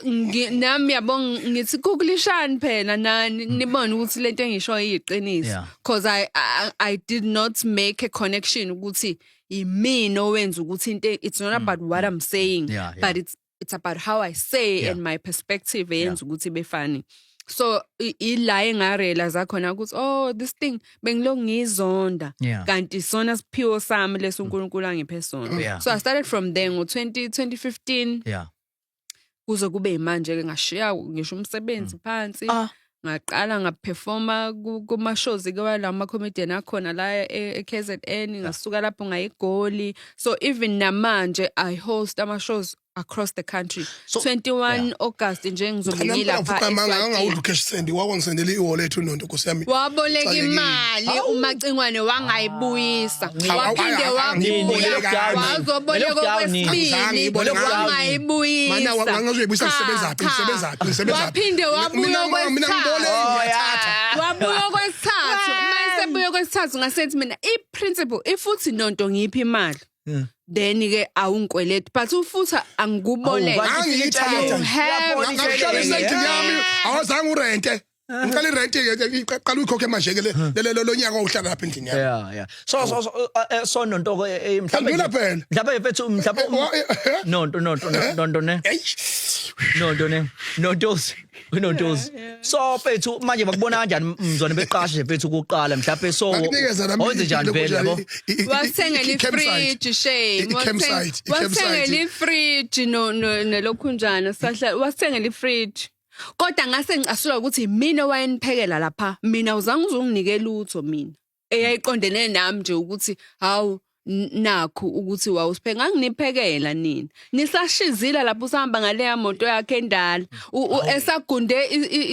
Nami yabo ngithi googlishani phela nani nibone ukuthi lento engisho iyiqiniso because I did not make a connection ukuthi imina owenza ukuthi into it's not about what I'm saying but it's about how I say and my perspective eyenza ukuthi befani. So ila engarealize khona ukuthi oh this thing bengilokhu ngiyizonda kanti sona siphiwo sami leso uNkulunkulu angiphe sona. So I started from there ngo 2015 kuze kube manje ke ngashiya ngisho umsebenzi phansi ngaqala ngaperforma kuma shows ke walama comedian akhona la e-KZN ngasuka lapho ngayigoli. So even namanje I host ama shows across the country. So- 21 August nje ngizobe ngilapha Amanga eSwatini. angawudla ucash send wawangisendela i-wallet unonto nkosi yami. Waboleka Xakekile. imali umacingwane wangayibuyisa waphinde Nini, wabuya wazoboleka lockdown nini? okwesibili Angizange ngiyibone. wangayibuyisa. Mana wangazoyibuyisa ngisebenzaphi Cha, ngisebenzaphi ngisebenzaphi. Waphinde wabuya Mina ngibole okwesithathu. ngiyathatha. Wabuya okwesithathu mayesebuya okwesithathu ngasethi mina i-principle ifuthi nonto ngiyiphi imali then ke awungikweleti but ufuthi angikuboleke. Awu, Angiyithatha. You have Ngakuhlalisa endlini yami awazange urente. Ngiqala irente ke qala uyikhokhe manje ke le lo nyaka owuhlala lapha endlini yami. Yeah. So nonto ke mhlawumbe Phendula phela. Mhlawumbe mfethu mhlawumbe nonto nonto nonto ne. Eish. Nonto ne. Nontozi. Unontozi. So mfethu manje bakubona kanjani mzwane beqashe nje mfethu ukuqala mhlawumbe so Ngakunikeza nami wenze njani vele yabo? Wathengela ifridge shame. I-campsite, Wathengela i-campsite. ifridge no nelokhunjana sahla wathengela ifridge. Kodwa ngase ngicasula ukuthi mina wayeniphekela lapha mina uzange uzonginike lutho mina. Eyayiqondene nami nje ukuthi hawu nakhu ukuthi wawusipheka nganginiphekela nina. Nisashizila lapho usahamba ngaleya moto yakhe endala. Esagunde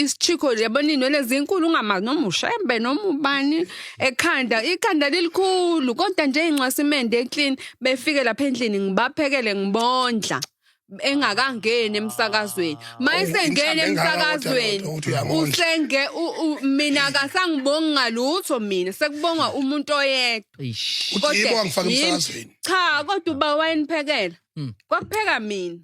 isichiko yabona inwele ezinkulu ungamazi noma ushembe noma ubani ekhanda ikhanda lilikhulu kodwa nje incwasimende eclean befike lapha endlini ngibaphekele ngibondla engakangeni emsakazweni mayesengena Inhlambi engaka kodwa emsakazweni loo nto ukuthi uyamondla. usenge mina akasangibongi ngalutho mina sekubonga umuntu oyedwa. Eish. Uthi yebo wangifaka emsakazweni. Cha kodwa uba wayeniphekela kwakupheka mina.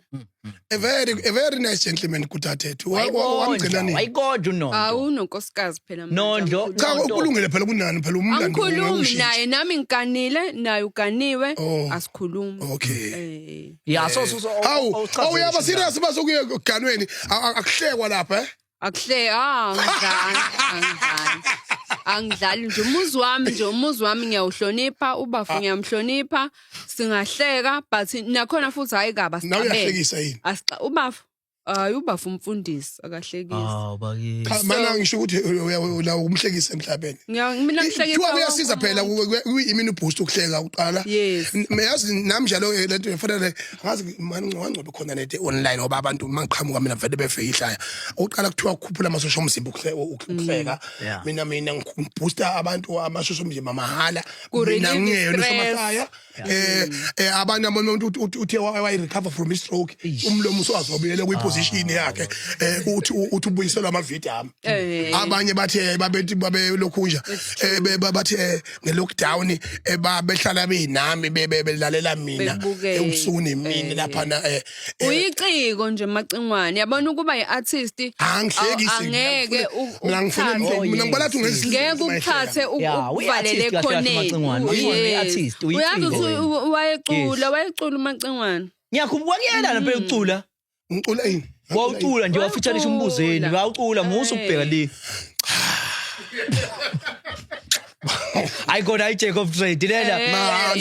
A very nice gentleman kudadethu. Wamgcina nini? Wayikodwa unonto. Awunonkosikazi phela manje, Nondlo. angikhulumi. Cha kulungile phela kunani phela umlando Angikhulumi ungewushintshe. naye nami ngiganile naye uganiwe Oh. asikhulumi. Okay. Yeah, so Hawu, awuyaba serious bazokuya eganweni akuhlekwa lapha eh? Akuhle angidlali angidlali. Angidlali nje umuzi wami nje umuzi wami ngiyawuhlonipha ubafu ngiyamhlonipha singahleka but nakhona futhi hayi kaba Nawe uyahlekisa yini? Asixa ubafu. Hayi, ubafa umfundisi akahlekisi. Ah, bakithi. Cha, mana ngisho ukuthi la umhlekise emhlabeni. Mina ngihlekisa. Kuthiwa kuyasiza wonke phela umuntu. kuyi-immune boost ukuhleka uqala. Yes. Yazi nami njalo lento efanele ngazi mani ngcwangcwabe khona lento online ngoba abantu mangiqhamuka mina vele befe ihlaya. Uqala kuthiwa ukukhuphula amasosha omzimba ukuhleka. Mina ngibooster abantu amasosha omzimba mahhala. Ku-relieve Mina ngiyena stress. usomahlaya. Abanye abantu uthe wayi recover from stroke umlomo usazobuyela kwi position yakhe, uthi ubuyiselwa ama video ami. Abanye bathe babethi babelokhu nje bathe nge lockdown babehlala benami belalela mina Bekubukele. ebusuku nemini lapha na Uyiciko nje Macingwane. Yabona ukuba yi-artist Angihlekisi. Angeke Mina ngifuna ukuthathe. mina ngibona ukuthi ungezidlisa Ngeke ukuthathe Yeah, ukuvalele uyi-artist kahle kahle ekhoneni. uMacingwane. Macingwane uyi-artist, uyiciko Uyazi ukuthi wena. wayecula, wayecula uMacingwane. Ngiyakhumbula kuyena lapha ecula. Ngicula yini? Wawucula nje wafeatureisha umbuzeni, Wawucula. wawucula musu ukubheka le. Hayi kona i Jack of trade lena.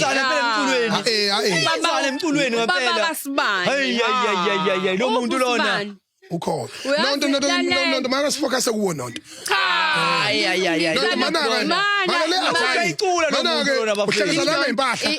Sana phela emculweni. Eh. Sana emculweni Ubaba ngempela. kaSibani. Hey hey hey hey hey lo muntu lona. Usibani. Ukhona. Uyazi, Nonto nonto lalela. nonto mana sifocus kuwo nonto. Cha. Ay ay ay ay. Nonto mana mana le Mana- Uyayicula lo muntu lona bafethu. Uhlekisa lana impahla.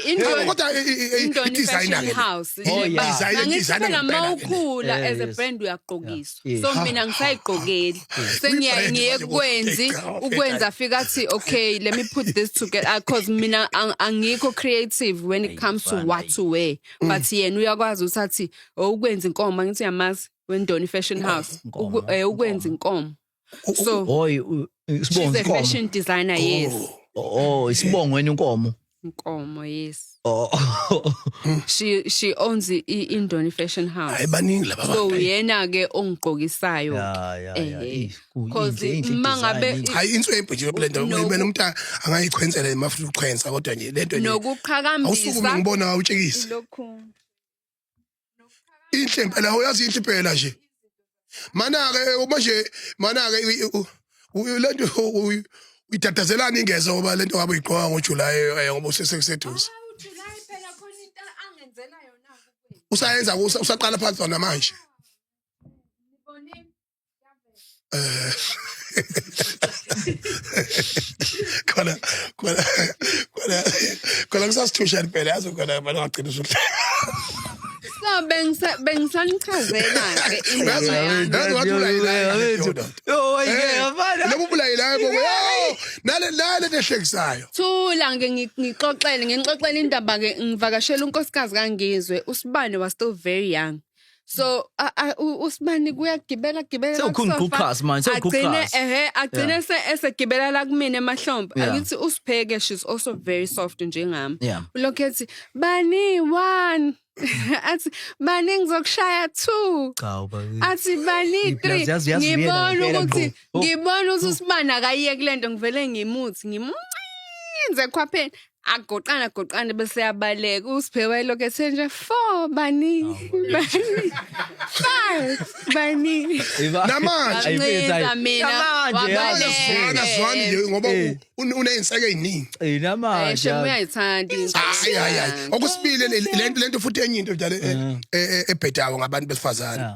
Kodwa Indoni i-designer Fashion ke. House. Oh, yeah. Designer, Angithi designer phela ngempela uma ke le. ukhula as a Yes. brand uyagqokiswa. Yes. So mina ngisayigqokeli. Sengiyaye Kwi-brand ngiye manje kwenzi ukwenza afika athi okay, let me put this together because mina angikho creative when it comes to what to wear. But yena uyakwazi ukuthi athi oh, ukwenza inkomo, angithi uyamazi wendoni Fashion House. Inkomo, Ukwenza inkomo. So Hoy she's isibongo a inkomo. fashion designer, yes. Oh, isibongo wena inkomo. Inkomo, yes. Oh. She owns Indoni Fashion House. Hayi, baningi laba So bantu. yena ke ongigqokisayo. Yeah. Cause uma ngabe Hayi, inswempu nje lento mina umuntu angayichwensela emafuna ukuchwensa kodwa nje lento nje. Awusukume Nokuqhakambisa ngibona utshekise. lokhu. Inhle impela, uyazi inhle impela nje. Mana ke manje mana ke lento uyidadazelana ingezo ngoba lento ngabe uyigqoka ngoJuly ngoba usesekuseduze. July phela khona into angenzela yona. Usayenza usaqala phansi wona manje. Khona khona khona khona kusasithusha impela, yazi khona abantu ngagcina usuhle. So bengisanichazela ke indaba yami. Yazi wathi ulayila. Yo, ayike Lobu bulayila bo. Nale ehlekisayo. Thula ke ngixoxele indaba ke, ngivakashela unkosikazi kaNgizwe, uSibane was still very young. So uSibani kuyagibela gibela la Sewukhunga kusofa, uqhasi manje, sewukhunga agcine uqhasi. Ehe, agcine esegibela la kumina emahlombe. Angithi uSipheke, she's also very soft njengami. Ulokhu ethi bani 1, athi bani ngizokushaya 2. Cha uba. Athi bani 3. Yazi uyena Ngibona ngempela, ukuthi ngqo. ngibona ukuthi uSibani akayeki lento, ngivele ngimuthi ngimuncinze ekhwapheni, agoqana goqane bese yabaleka. USiphe wayelokhu ethe nje 4 bani bani 5 bani. Namanje. Ngamncinza mina, Namanje, wabaleka. Zwana zwana nje ngoba uney'nseke ey'ningi. Namanje. Shem uyayithanda into. Hayi hayi hayi. Okusibili lento futhi enye into njalo ebhedayo ngabantu besifazane.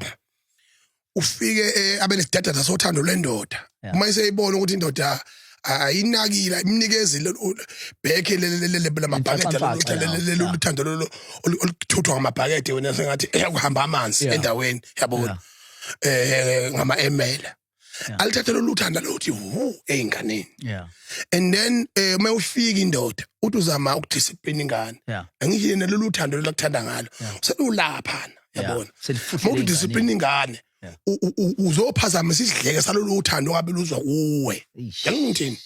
Ufike abe nesidadada sothando lwendoda. Uma eseyibona ukuthi indoda ayinakile, imnikezi bheke lamabhakede Imfaxamfaxa, lolu uthando lolu oluthuthwa ngamabhakede, wena sengathi kuhamba amanzi endaweni yabona ngama emela alithathe lolu thanda lothi hu eyinganeni. And then uma ufika indoda uthi uzama ukudiscipline ingane, angisho yena lolu thando lolu akuthanda ngalo selulaphana, yabona. Selifuhlele Uma uthi discipline ingane, uzophazamisa isidleke salolu uthando ongabe luzwa kuwe. Eish. Yangithini?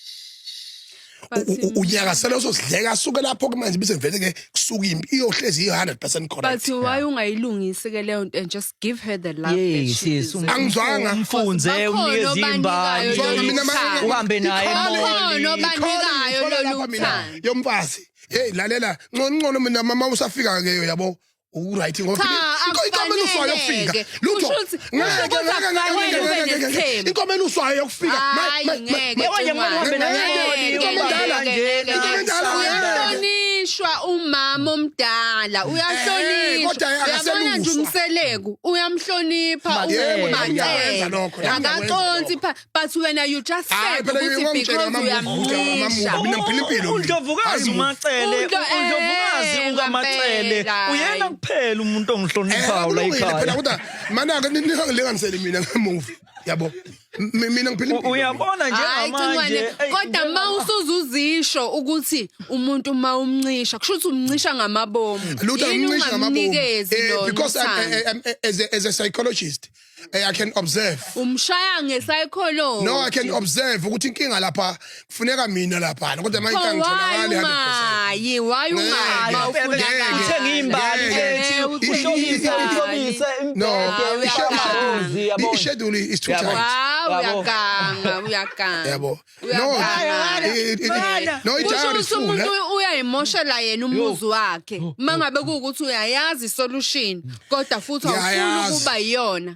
But Unyakasela usosidleka asuke lapho ke manje bese vele ke kusuka impi iyohlezi iyi-100% correct. But why ungayilungisi ke leyo nto and just give her the love that she Yes, deserves? Angizwanga. Umfunze Bakhona umnikeze obanikayo imbali. Ngizwanga mina Uhambe naye Bakhona emall. obanikayo Ikhona lolu lapha mina thando. yomfazi. Hey, lalela, ngcono ngcono mina mama usafika ke yabo u-right ngoba Cha, Inkomo eluswayo yokufika. akufanele-ke. Lutho. Kusho ukuthi- Ngeke, kusho ukuthi ngeke, ngeke, akufanele ngeke, ube ngeke, ngeke. nesithembu. Inkomo eluswayo yokufika. Hayi, ngeke, Yabo nje kumele uhambe Cingwane. nayo Ngeke, inkomo indala ngeke, nje. ngeke. Inkomo endala, ngeke. Uyahlonishwa umama omdala, uyahlonishwa. kodwa Uyabona nje akaseluswa. umseleku, uyamhlonipha Yebo, umacele. nami ngiyakwenza lokho, nami ngiyakwenza Akaconsi lokho. pha, but wena you just Hayi, said phela ukuthi ngiyangitshela because ama-movie, uyamncisha. ama-movie. Mina ngiphila impilo mina. Undlovukazi Hayi, uMacele, undlovukazi ukaMacele. ngempela. Uyena kuphela umuntu ongihloniphayo la Kulungile phela ekhaya. kodwa mana-ke ningangilinganiseli mina ngemuvi yabo. Mina ngiphila impilo. Uyabona Hayi njengamanje. Cingwane, eyi, kodwa ma usuzuzisho ukuthi umuntu uma umncisha kusho ukuthi umncisha ngamabomu. Lutho Yini angimncishi ngamabomu. ungamnikezi lona Because uthando? as a psychologist, I can observe. Umshaya nge-psychology. No, I can observe ukuthi inkinga lapha kufuneka mina lapha kodwa manje Pho, inkinga why ngitholakali 100%. ungayi? Why ungayi? Ngeke, Ma ufuna ngeke. kangaka? Uthenga imbali Ngeke. ethi Eh, uhlobise uhlobise uhlobise No, imbhede i-schedule yabona. i-schedule is too Yabo. tight. Wow, Yabo. uyaganga, uyaganga. Yabo. No, Uyaganga. no, Kusho i-diary is ukuthi full. umuntu uyayimoshela yena umuzi wakhe mangabe kuwukuthi uyayazi isolution kodwa futhi awufuni Ngiyayazi. ukuba yiyona.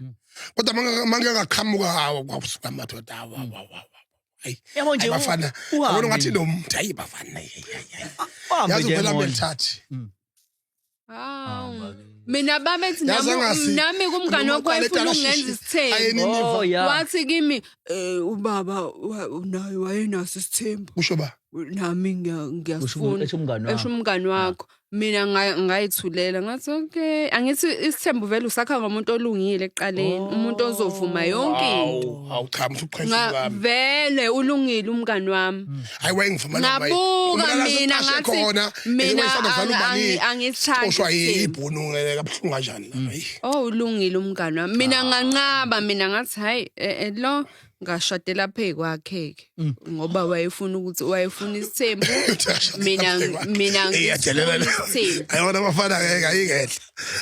Kodwa mange ngaqhamuka hawo kwasuka amadoda awa awa awa. Hayi. Yabo nje, Bafana. uhambe. Yabona ngathi lo muntu hayi bafana. Hayi, hayi, hayi. Uhambe Yazi nje uvela emola. belithathi. Hawu. Mina babethi Yazi nami angasi- nami kumngani noma wakho uqale wayefuna etala ukungenza shishi, isithembu. ayeniniva. Oh yeah. Wathi kimi ubaba naye wayenaso isithembu. Kusho ba. Nami ngiyasifuna. Esho umngani wakho. Esho umngani wakho. Mina ngayithulela ngathi okay, angithi isithembu vele usakha ngomuntu olungile ekuqaleni, umuntu ozovuma yonke into. Hawu, hawu cha mthi uqhwesha Nga kwami. vele ulungile umngani wami. Hayi wayengivumela Ngabuka mina ngathi mina angithandi Oshwa isithembu. ibhunu kabuhlungu kanjani lapha. Hayi. Oh ulungile umngani wami. Mina nganqaba mina ngathi hayi lo ngashadela phe kwakhe ke ngoba wayefuna ukuthi wayefuna isithembu mina mina iyadelela ngisifuna isithembu. ayona abafana ngeke ayingehla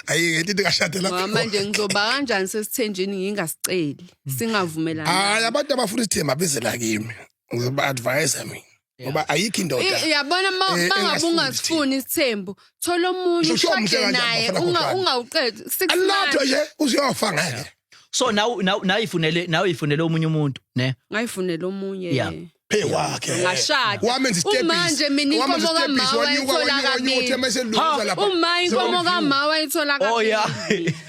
ayingehla into kashadela Ngoba manje ngizoba kanjani sesithenjini ngingasiceli singavumelani. Hayi abantu abafuna isithembu abizela kimi ngizoba advise mina ngoba ayikho indoda Uyabona mangabe engasifuni ungasifuni isithembu thola omunye Usho kuthiwa muhle ushade kanjani naye bafana khohlwane? ungawuqedi 6 alapho months nje uzoyofa ngeke So nawe nawe ifunele nawe ifunele omunye umuntu ne. ngayifunela omunye Yeah. phe wakhe Ngashada. wamenza istepisi Umanje mina inkomo kama wayithola kabili. wanyuka lapha Uma inkomo kama wayithola kabili. Oh yeah.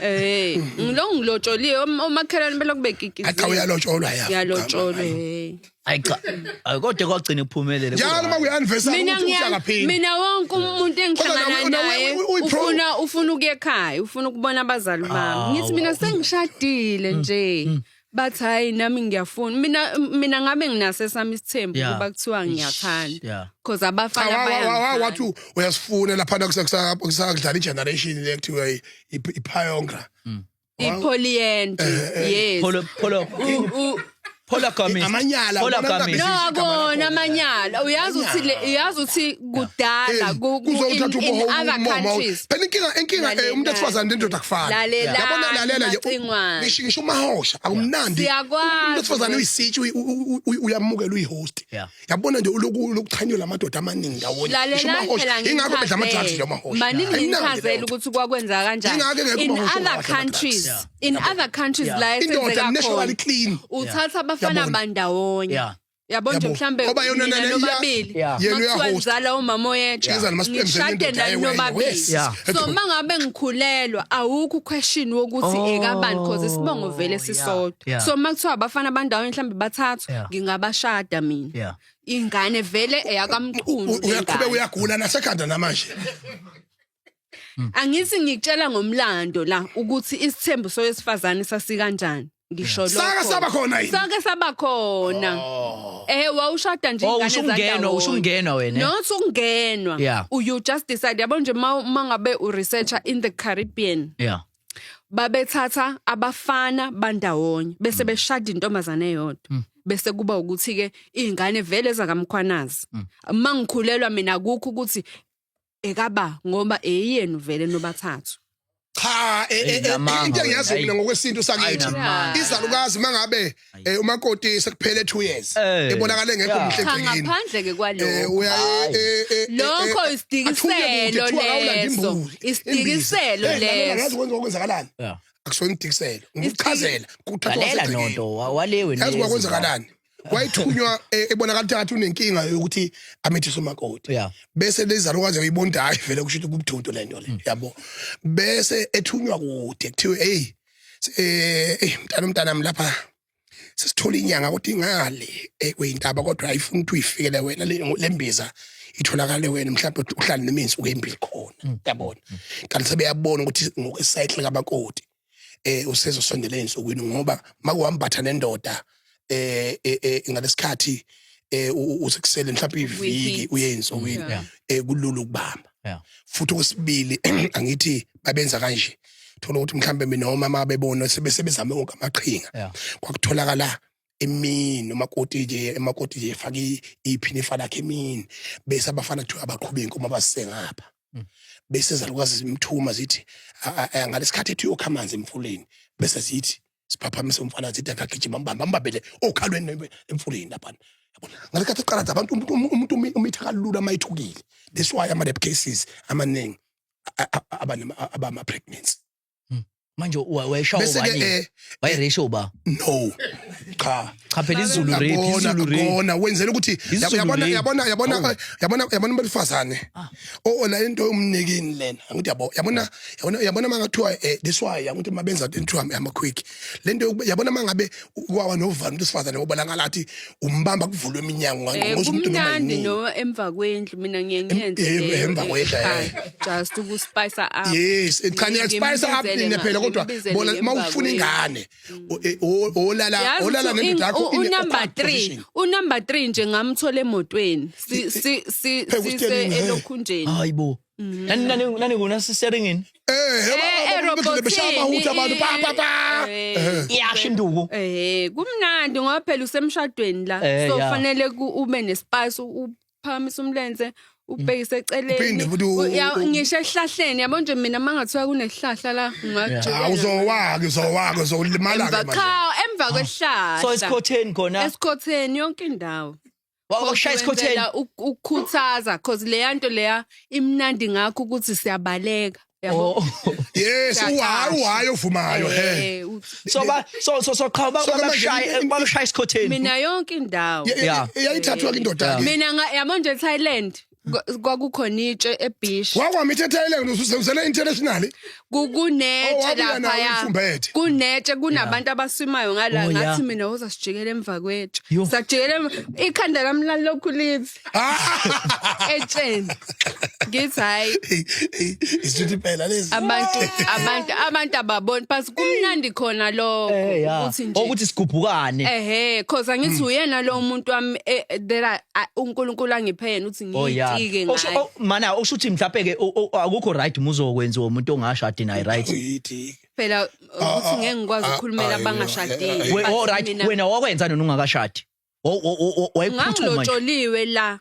Eh, ngilo ngilotsholiwe omakhelwane belokhu acha bekikizile. uyalotsholwa ya Ngiyalotsholwa eh. Hayi cha. Hayi kodwa kwagcina kuphumelele. njalo uma kuyi-anniversary Mina ukuthi ngiya uhlakaphini mina wonke umuntu engihlangana Kodwa nawe- naye uyi-pro. ufuna ukuya ekhaya, ufuna ukubona abazali bami. Ngithi mina sengishadile nje. Bathi hayi nami ngiyafuna. Mina ngabe nginaso esami isithembu Yeah. kuba kuthiwa ngiyathanda. Yeah. Because abafana bayangithanda. wathi uyasifuna laphana kusakudlala igeneration le kuthiwa iphayongra I-polyandry. Yes. Polo polo Polygamist. Amanyala, Polygamist. No akona amanyala uyazi ukuthi uyazi ukuthi kudala kuzowuthatha in other countries phela inkinga umuntu wesifazane nendoda akufani Lalelani, yabona lalela nje Macingwane. ngisho umahosha akumnandi Siyakwazi umuntu wesifazane uyisitshi uyamukela uyihost Yeah. yabona nje uloku lokuchanyula amadoda amaningi ndawonye ngisho Lalelani umahosha phela ingakho bedla ama drugs ngichazele. nje umahosha Manini Ayimnandi leyo ngichazele nto. ukuthi kwakwenza kanjani Ingakho engekho in umahosha other ongadla ama-drugs. countries in other countries la Indoda esenzeka naturally khona clean. uthatha abafana Yabona. bandawonye Yeah. yabo nje Yabo. mhlambe Ngoba yona nina nana iya- nobabili Yeah. Yena Makuthiwa uyahost. ngizala umama oyedwa Iza nama sperms ngishade endoda, nani ewe, nobabili yes. Yeah. so mangabe ngikhulelwa awukho question wokuthi Oh, ekabani cause isibongo vele yeah, sisodwa yeah. so makuthiwa abafana bandawonye mhlambe bathathu Yeah. ngingabashada mina Yeah. ingane vele eyakamchunu Uyaqhubeka lengane. uyagula nasekhanda namanje Angithi ngikutshela ngomlando la ukuthi isithembu sowesifazane sasikanjani. Ngisho lokho. Sake saba khona yini? Sake saba khona. Wawushada nje Oh, ingane usungenwa, zandawonye. usungenwa wena, eh? Not ukungenwa. Yeah. You just decide yabo nje mangabe u researcher in the Caribbean. Yeah. Babethatha abafana bandawonye bese beshada intombazane eyodwa. Bese kuba ukuthi ke izingane vele zakaMkhwanazi. Mangikhulelwa mina akukho ukuthi ekaba ngoba eyenu vele nobathathu. Cha, Namanga into wena, engiyaziyo mina ayi. ngokwesintu sakithi, Ayi, namanga. izalukazi mangabe umakoti sekuphele 2 years ebonakale ngekho muhle Cha, egcekeni. ngaphandle ke kwalokho Uya Lokho isidikiselo athunywe kude, kuthiwa akawulanda leso. imbuzi, Isidikiselo imbiza. Lalela, leso. yazi kwenziwa kwenzakalani? Yeah. Akusona idikiselo, ngikuchazela kuthathwa Lalela wasegcekeni. nonto wale wena. Yazi kwakwenzakalani? Wayithunywa, ebonakala ukuthi ngathi unenkinga yokuthi amithise umakoti. Bese lezalukazi uyibona, hayi vele kusho ukuthi kubuthuntu lento le, yabo. Bese ethunywa kude kuthiwe, hey, mntana, mntanami, lapha sesithola inyanga kodwa ingale kweyintaba, kodwa ayifuni ukuthi uyifikele wena le mbiza, itholakale wena, mhlawumbe uhlale noma iy'nsuku ey'mbili khona, yabona. Kanti sebeyabona ukuthi ngokwe-cycle kamakoti usezosondela ey'nsukwini, ngoba makuwambatha nendoda ngalesikhathi usekusele mhlawumbe iviki Kwi-heat. uye ey'nsukwini, kulula ukubamba. Futhi okwesibili, angithi babenza kanje, thola ukuthi mhlambe mina nomama bebona sebezame wonke amaqhinga, kwakutholakala emini umakoti nje, emakoti nje efake iphinifa lakhe emini, bese abafana kuthiwa abaqhube inkomo abasise ngapha, bese zalukazi zimthuma zithi ngalesikhathi ethi uyokha amanzi emfuleni, bese zithi siphaphamise umfana, zithi akagijima, ambambe, ambambele okhalweni emfuleni laphana, yabona. Ngalesikhathi siqala abantu, umuntu umitha kalula uma ethukile. That's why ama-rape cases amaningi abama-pregnancy. Manje wayeshawa Bese-ke ubani? Wayeresho uba? No, cha. Cha phela, izulu rape, Yabona, izulu rape. Yabona, wenzela ukuthi Izulu yabona, rape. yabona, yabona, yabona, yabona, besifazane, oh, la into umnikini lena, angithi yabo, yabona, yabona, yabona, mangathiwa this why angithi mabenza into ama quick lento yabona, mangabe kwawa novalo umuntu wesifazane obona ngalathi umbamba kuvulwe iminyango, ngoba umuntu noma Kumnandi yini. no emva kwendlu, mina ngiye ngiyenze leyo, emva kwendlu, ekhaya, just ukuspice up. Yes, cha, niyaspice up Ngimbizelele nina phela, kodwa ngimbizele bona ngemva mawufuna kwendlu. ingane, olala Yazi olala ukuthi nendoda yakho in a unumber awkward 3, position. unumber 3 nje ngamthola emotweni, si si si Pheka sise usitelingi, he. elokhunjeni. Hayibo. Nani kuna siseringini? Erobotini beshaya amahutha abantu, pa pa pa. Iyasho induku. Kumnandi ngoba phela usemshadweni la, so fanele ube nespice, uphakamisa umlenze, ubhekise eceleni. Uphinde futhi Ngisho esihlahleni, yabo nje, mina mangathiwa kunesihlahla la ngingajikela. Hawu, uzowaka, uzowaka, uzolimala ke Emva manje. cha, emva kwesihlahla. So esikhotheni khona. Esikhotheni, yonke indawo. Wakushaya esikhotheni. Wenzela ukukhuthaza, cause leya nto leya imnandi ngakho ukuthi siyabaleka, yabo. Oh. Yes, Siyaqasha. uhayi, uhayi ovumayo, he. So ba so so so cha, So ke manje bakushaya bakushaya esikhotheni. Mina yonke indawo. Yayithathwa ke indoda ke. Mina yabo nje, Thailand kwakukhona itshe ebeach. Wakwami eThailand, usebenzele internationally. Kunetshe Oh, wabuya nawo laphaya. ifumbethe. Kunetshe, kunabantu abaswimayo ngala. Oh, yeah. Ngathi mina, woza sijikele emva kwetshe. Yo. Sajikele ikhanda lami lalokhu lithi etsheni, ngithi hayi. Isithuthi phela lezi. Abantu ababoni, but kumnandi khona lokho ukuthi nje Ukuthi sigubhukane. Ehe, cause angithi uyena lo muntu wami that uNkulunkulu angiphe yena ukuthi ngiyitike ngaye. Oh, mana usho ukuthi mhlawumbe ke akukho right muzokwenziwa umuntu ongashadi naye, right? Uyithi. Phela ukuthi ngeke ngikwazi ukukhulumela abangashadile. We But all right, wena wakwenza noma ungakashadi? Wayephuthuma nje. Ngangilotsholiwe la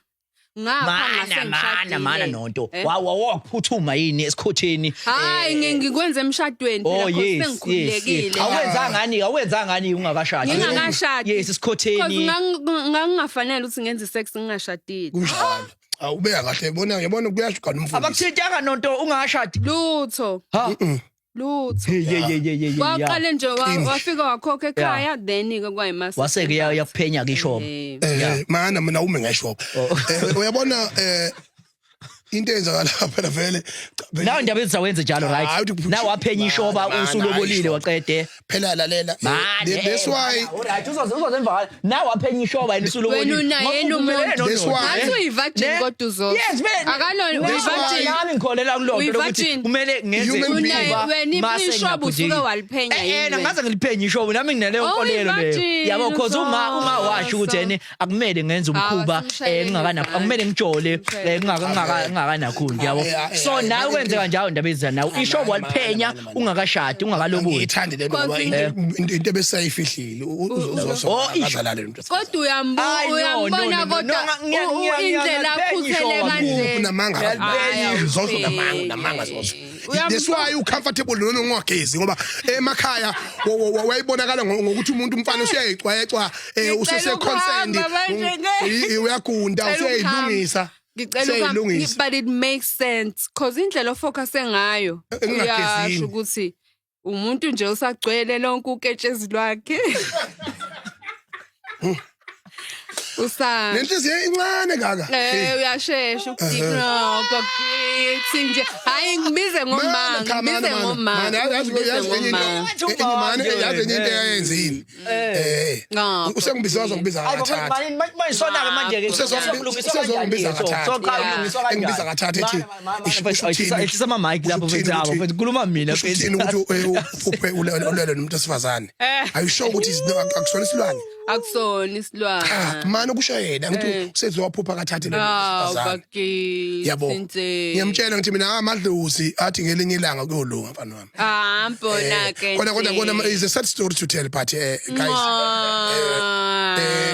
ngapha. Mana, mana, mana, nonto. Eh? Wa waphuthuma yini esikhotheni? Hayi, ngikwenza emshadweni phela, Oh cause yes. sengikhululekile. Awenzanga awenzanga ngani ungakashadi? Ngingakashadi. Yes, esikhotheni. Cause ngangingafanele ukuthi ngenze sex ngingashadile. Kunjalo. Awubeka kahle, bona, yabona, kuyashukana umfundisi. Abakuthintanga nonto ungakashadi? Lutho. Ha. Lutho. Hey, ye ye ye ye ye. Waqale nje wafika wakhokha ekhaya, then ke kwayimasa. Wase ke yakuphenya ke ishoba. Mana, mina ume ngeshoba. Uyabona, into eyenzakala phela vele. Nawe indaba ezizawenze njalo, Hayi, right? ukuthi Nawe waphenya ishoba Mana, usulobolile hayi, waqede. Phela lalela, Mane, that's why alright, uzozenza nawe waphenya ishoba yena usulobolile. Wena unayena umuntu. That's why- Ngathi uyi-virgin kodwa uzofa. Yes, vele. Akalona uyi-virgin. Nami ngikholela kulonto lokuthi Uyi-virgin. kumele ngenze Human being. umkhuba Wena mase ishoba usuke ngiyaphuzile. waliphenya yini wena? Ngaze ngiliphenye ishoba nami, nginaleyo Oh, nkolelo leyo. uyi-virgin, Yabo, cause uma washo ukuthi so. ene akumele ngenze umkhuba simshayele ngingakana izandla. akumele ngijole Simshayele. ngingakanakhulu, yabo. Eh, So nawe kwenzeka njalo indaba eziza nawe ishoba waliphenya mana, mana. ungakashadi, ungakaloboli. Ngiyithande lento ngoba Cause into ebesayifihlile Oh, isho. uzozalala lento. Kodwa Hayi, no, uyambona no, no, kodwa no, indlela ngiyaliphenya akhuthele ishoba kanje. Unamanga. Hayi, Zozo, awuphenye. namanga, namanga, Zozo. That's why u comfortable noma ungagezi, ngoba emakhaya wayibonakala ngokuthi umuntu umfana usuyayicwayecwa, Ngicela usese consent, ukuhamba manje, ngeke. uyagunda, Ngicela usuyayilungisa. Ngicela ukuhamba. Usuyayilungisa. But it makes sense cause indlela ofocus ngayo Engingagezini. uyasho ukuthi umuntu nje usagcwele lonke uketshezi lwakhe. Usa Nenhliziyo incane kaka. Uyashesha ukudinwa bakithi nje. Hayi, ngibize ngoma, Mana, cha, mana, ngibize mana. ngoma. Mana, yazi Ngibize yazi enye into ngoma. enye, mana, yazi enye into eyayenzini, usengibiza, wazongibiza kathathu. Manje sona-ke manje-ke Usezongibiza sokulungiswa kathathu. So, cha, ulungiswa kanjani? Engibiza kathathu ethi, Ehlisa ehlisa ama-mic lapho Usho mfethu, ukuthini abo mfethu, khuluma mina Usho mfethu. ukuthini ukuthi uphuphe ulele nomuntu wesifazane? Are you sure ukuthi akusona isilwane? Akusona isilwane. Cha, mani, kusho yena, ngithi useze waphupha kathathu lo Ah, wesifazane. bakithi. Yabo, ngiyamtshela ngithi mina amadlozi athi ngelinye ilanga kuyolunga, mfana wami. Ah, mbona ke. Kona is a sad story to tell, but guys,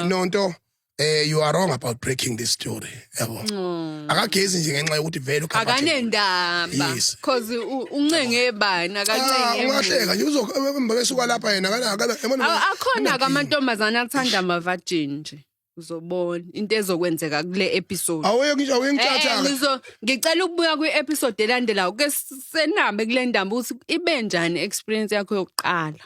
nonto, you are wrong about breaking this story, yabo. Akagezi nje ngenxa yokuthi vele ucomfortable. Akanendaba. Yes. Cause uncenge bani, Ah, akancenge. ungahleka nje, uzobesuka lapha yena kana yabona. Akhona ke amantombazana athanda ama-virgin nje. Uzobona into ezokwenzeka kule episode. Awuye ngisho, awuye ngithatha. Ngicela ukubuya kwi-episode elandelayo ke senabe kule ndaba ukuthi ibe njani experience yakho yokuqala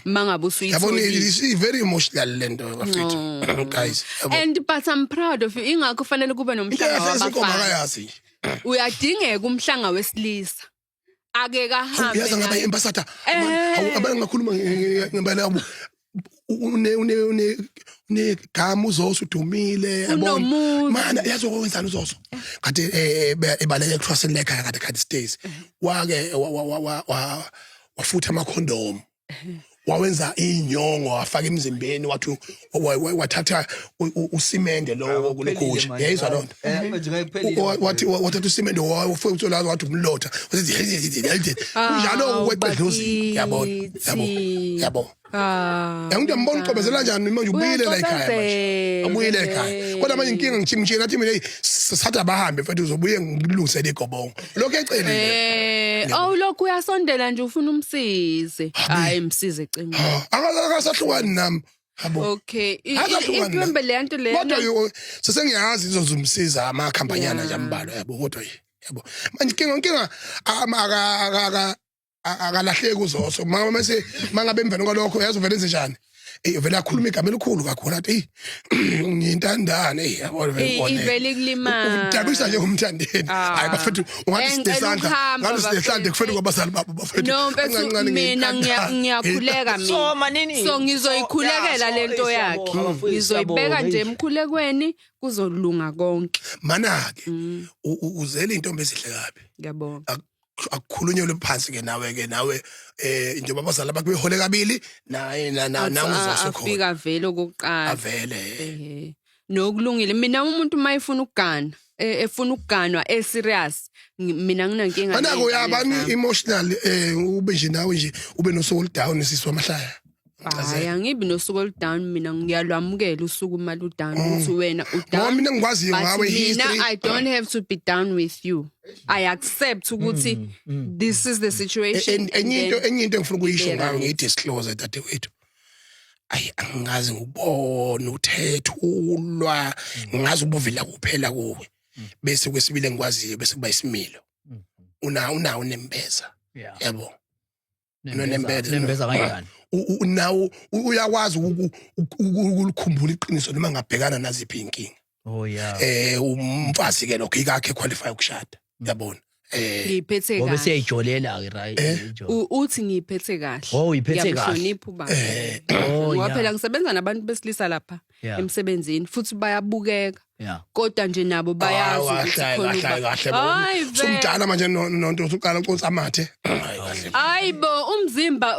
mangabe Yabona, usuyitholile. is very emotional lento, bafethu, guys, yabo. And but I'm proud of you, ingakho kufanele kube Into nomhlanga yahle inkomo wabafana. akayazi nje. Uyadingeka umhlanga wesilisa, ake kahambe Yazi ngaba naye. ambassador abantu ngakhuluma ngempela, yabo, une une une une uZoso udumile, yabona. Unomuzi. Mana, yazi okwenzani uZoso kade ebaleke ekuthwaseni lekhaya, kade stays wake wafutha amakhondomu, wawenza inyongo, wafaka emzimbeni, wathi wathatha usimende lo kulokhusha, yayizwa loo nto. Wathi wathatha usimende, wafika lazo, wathi umlotha, wathi kunjalo kweqedlozi, yabona, yabo, yabo. Ah. Yangithi uyambona ucobezela kanjani manje, ubuyile la ekhaya manje. Uyacobezela. Ubuyile ekhaya. Kodwa manje inkinga, ngithimtshela athi mina, hey, sathi abahambe mfethu, uzobuye ngilungisele igobongo. Lokho ecelile. Oh, lokhu uyasondela nje, ufuna umsize. Hayi, msize cingo. Akasahlukani nami. Yabo. Okay. Akahlukani nami. Intombi le nto le. Kodwa sesengiyazi izozumsiza amakhampanyana nje ambalwa, yabo, kodwa yabo. Manje inkinga ama akalahleki uZoso. Mama, mase mangabe emveni kwalokho, yazi uvele enze njani? Vele akhuluma igama elikhulu kakhulu, athi, "Hey, ngiyintandane," hey, yabo, vele ubone. Ivele kulimala. Udabisa nje umthandeni. Ah. Hayi bafethu, ungathi Ngicela sinesandla, ukuhamba, ngathi sinesandla bafethu. kufeni kwabazali babo, bafethu. No mfethu, Kancane mina ngiyintandane. ngiyakhuleka mina. So, manini? So ngizoyikhulekela So, yeah, lento so, yakhe. siyabonga, bafowethu, Ngizoyibeka siyabonga. nje emkhulekweni, kuzolunga konke. Mana-ke uzele iy'ntombi ezihle kabi. Ngiyabonga. Akukhulunyelwe phansi ke nawe, ke nawe, njengoba abazali bakho behole kabili naye na uZoso khona. Afika vele okokuqala. Avele. Ehhe. Nokulungile, mina umuntu mayefuna ukugana, efuna ukuganwa e serious, mina nginankinga Manako ney'ngane uyabani zami. emotional, ube nje nawe nje ube nosuku oludown, sisi wamahlaya. Hayi, angibi nosuku oludown mina, ngiyalwamukela usuku uma ludown, ukuthi wena Ngoba udown. mina ngikwaziyo But ngawe mina history. I don't have to be down with you. I accept ukuthi this is the situation. And Enye into then enye into engifuna ukuyisho ibe ngawe, right. ngiyidisclose, dadewethu. Ayi, angazi ngubona uthethulwa, ngazi ubuvila kuphela kuwe. Bese kwesibili engikwaziyo bese kuba isimilo. Unawo nembeza. Yabo. Unonembeza. Nembeza kanjani? Nawo uyakwazi ukulikhumbula iqiniso noma ngabhekana naziphi inkinga. Oh yeah. Umfazi ke lokho ikakhe qualify ukushada. Yabona. Ngiyiphethe Ngoba kahle. siyayijolela ke, right? Uthi ngiyiphethe kahle. Oh, uyiphethe kahle. Ngiyamhlonipha ubaba. Oh Ngoba yeah. phela ngisebenza nabantu besilisa lapha emsebenzini, futhi bayabukeka. Kodwa nje nabo bayazi ukuthi Kahle khona kahle kahle. Hayi vele. Sumdala manje nonto, usuqala uconsa amathe. Hayi kahle. Hayi bo, umzimba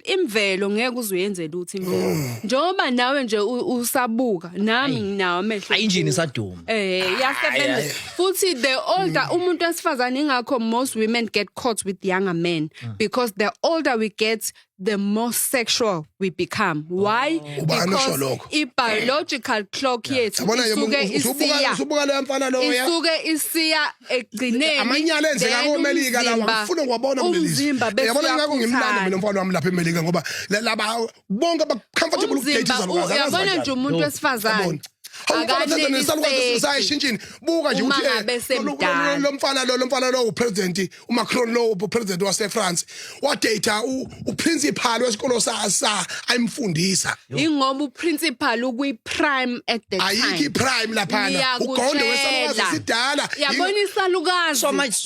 imvelo ngeke uzuyenze lutho imvelo. Njengoba nawe nje usabuka, nami nginawo amehlo. Injini isaduma. Iyasebenza. Futhi the older umuntu wesifazane, ingakho most women get caught with younger men, because the older we get the more sexual we become. Why? Ubani osho Because lokho? i-biological clock yethu Yabona nje isuke usubuka isiya usubuka leya mfana loya. isuke isiya ekugcineni. Amanyala enzeka then koMelika lawa umzimba- ngifuna ngiwabona kuleli zwe. Umzimba bese Yabona ngakho ngimlanda uyakhuthana. mina umfana wami lapha eMelika ngoba laba bonke ba comfortable ukudate Umzimba izalukazi. uyabona nje umuntu wesifazane Akaneliseki. Sayishintshini buka nje Uma ukuthi ngabe semdala. lo mfana lo mfana lo upresident uMacron lo upresident waseFrance wadata uprincipal wesikolo sa ayimfundisa. Ingoba uprincipal ukwi-prime at the time. Ayikho iprime laphana, ugonde wesalukazi sidala. Yabona isalukazi. So manje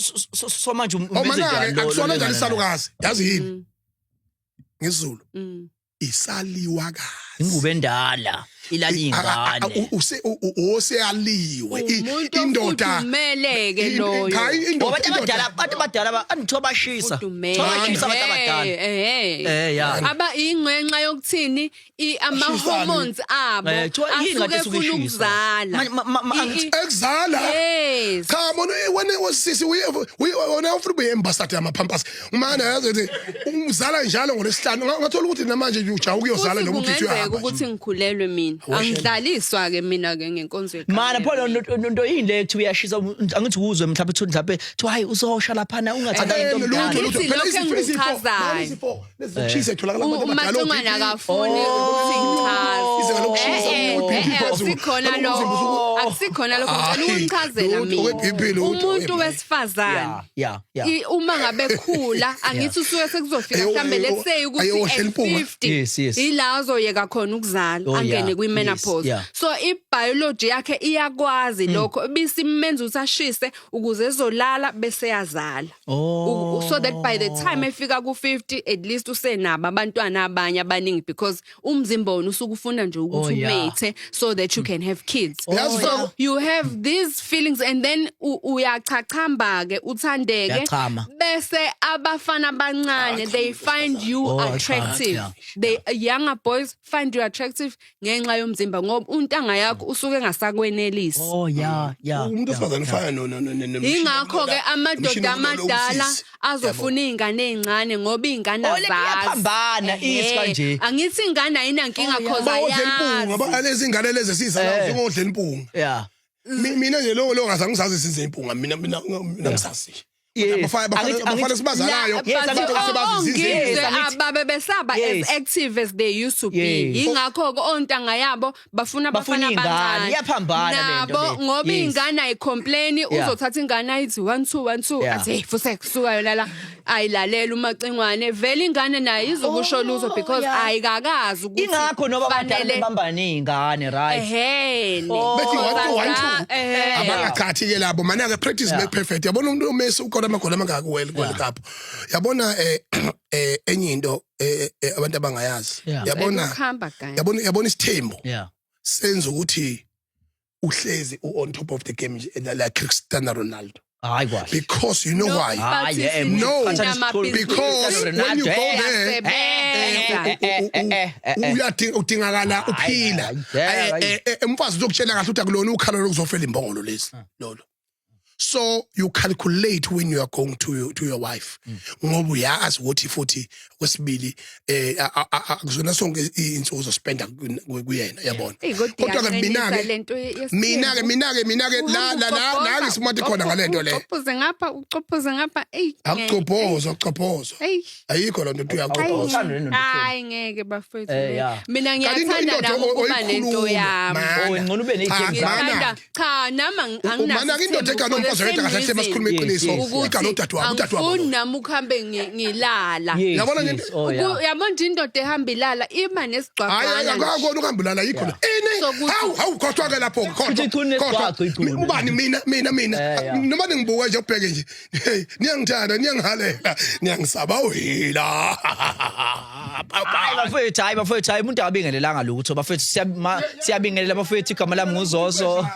so manje umenze Omanake njani lo- akusona lo- njani isalukazi, yazi yini ngesiZulu Mm. isaliwakazi. Ingubo endala ilala ingane. Oseyaliwe Umuntu indoda ofudumeleke loyo. Cha, Ngoba abantu indoda abadala, abantu abadala andithiwa bashisa. Fudumele. Kuthiwa bashisa abantu abadala. Eh, Eh, ya. Aba ingenxa yokuthini ama-hormones abo Kuthiwa yini asuke kade isuke efuna ishisa? ukuzala. Ekuzala. Yes. Cha bona, wena wesisi wena ufuna ube ambassador yamapampas mana, yazi ukuthi umzala njalo ngolesihlanu. Ngathola ukuthi namanje nje ujaha ukuyozala Futhi noma uthi kungenzeka uyahamba. ukuthi ngikhulelwe mina. Angidlaliswa ke mina ke ngenkonzo yekhaya. Mana pho nto yini le kuthiwa uyashisa, angithi uzwe mhlawumbe uthi mhlawumbe kuthiwa hayi uzosha laphana ungathatha Eh, into lutho omdala. lutho Angithi phela lokhu izifo engikuchazayo. izifo lezokushisa etholakala abantu abadala. Umacingwane o-BP. akafuni ukuthi ngichaze. Izinga lokushisa, Eh, u-BP phezulu. akusikhona Umzimba lokho. Akusikhona lokho, ngicela Hayi, ukungichazela lutho, mina. okwe-BP lutho, Umuntu eh, wesifazane Ya, ya. Uma ngabe khula, angithi usuke sekuzofika Ayo- mhlambe let's say ukuthi ayohlela at impunga. 50 Yes. ila azoyeka khona ukuzala, Oh, angene yeah. kwi-menopause. Yes, yeah. So i-biology yakhe iyakwazi lokho bisimenza ukuthi ashise ukuze ezolala bese yazala. Oh. So that by the time efika ku-50 at least usenabo abantwana abanye abaningi because umzimba wona usuke ufuna nje ukuthi Oh, yeah. umethe so that you can have kids. Yazi So faka- you have these feelings and then uyachachamba ke, uthandeke, Uyachama. bese abafana abancane they find you Oh, attractive. yeah. They younger boys find you attractive ngenxa yomzimba ngoba untanga yakho usuke engasakwenelisi. Oh yeah. Umuntu wesifazane ufana no Ingakho ke amadoda amadala azofuna iy'ngane ey'ncane ngoba iy'ngane Oh, le azazi. iyaphambana, Ehhe. isi kanje. Angithi ingane ayinankinga cause Bawodla impunga, ayazi. lezi ingane lezi esizalayo zingodla impunga. Mina nje lo ngazange ngisazi size impunga, mina ngisazi. Yes. Abafana abafana sibazalayo La- Yes, but angithi- sebazi ongizwe Yes, angithi- ababe besaba as active as they used to be. Yes. Yingakho-ke ontanga yabo bafuna Bafuna abafana iy'ngane. abancane. Iyaphambana lento Nabo le. ngoba Yes. iy'ngane ayicomplaini, uzothatha ingane ayithi 1 2 1 2 athi hey fusek suka yona la, ayilalela umacingwane vele ingane nayo izokusho lutho because ayikakazi ukuthi Ingakho noba abadala fanele- bebamba ney'ngane, right? Ehhene. Bethi 1 2 1 2. Ehhe. Abangaqhathi ke labo mana ke, practice make perfect. Yabona umuntu uMessi ukora amagoli amangaka ku World Cup. Yabona enye into abantu abangayazi. Yabona Ukuhamba, guys. yabona isithembu senza ukuthi uhlezi on top of the game nje, like Cristiano Ronaldo. Hayi kwahle. Because you know No, why? but Hayi, No, sinamabhizinisi. because when you go there, Uyasebenza. uyadinga udingakala uphila. Hayi, hayi, Umfazi uzokutshela kahle ukuthi akulona ukhalo lokuzofela imbongolo lezi lolo. So you calculate when you are going to your wife ngoba uyazi ukuthi futhi kwesibili akuzona sonke insuku uzospenda kuyena, yabona. Eyi, kodwa Kodwa ke mina iyacinisa ke lento yesithembu. mina ke la ngisimati khona ngalento le. Ucophoze ngapha, ucophoze ngapha, eyi ngeke. Akucophoza, akucophoza. Eyi. Ayikho loo nto ukuthi uyacophoza. Awuthandi nento. Hayi ngeke bafethu. Yeah. Mina Kanti ngiyathanda indoda nami ukuba nento oyikhuluma, yami. mana. Oh, ngcono ube ney'thembu Cha, zakho. mana. Ngithanda cha nami anginaso Mana ke indoda isithembu egana for the umfazi oyedwa same kahle hle reason. masikhuluma iqiniso Yes, igana udadewabo udadewabo. Angifuni nami ukuhambe ngilala. Yes, Yabona nje yes. Oh, yeah. Uyabona nje indoda ehamba ilala iba Hayi nesigcwagcwana nje. akakona ukuhamba ulala yikho le. Ini Sokuthi- hawu hawu khohlwa ke lapho khohlwa. Futhi ichunu Khohlwa. nesigcwagcwa ichunu. Ubani mina Eh, yeah. noma ningibuka nje ubheke nje. Hey, niyangithanda, niyangihalela, niyangisaba uhila. Hayi bafethu, hayi bafethu, hayi umuntu akabingelelanga lutho bafethu. Siyabingelela bafethu, igama lami nguZoso,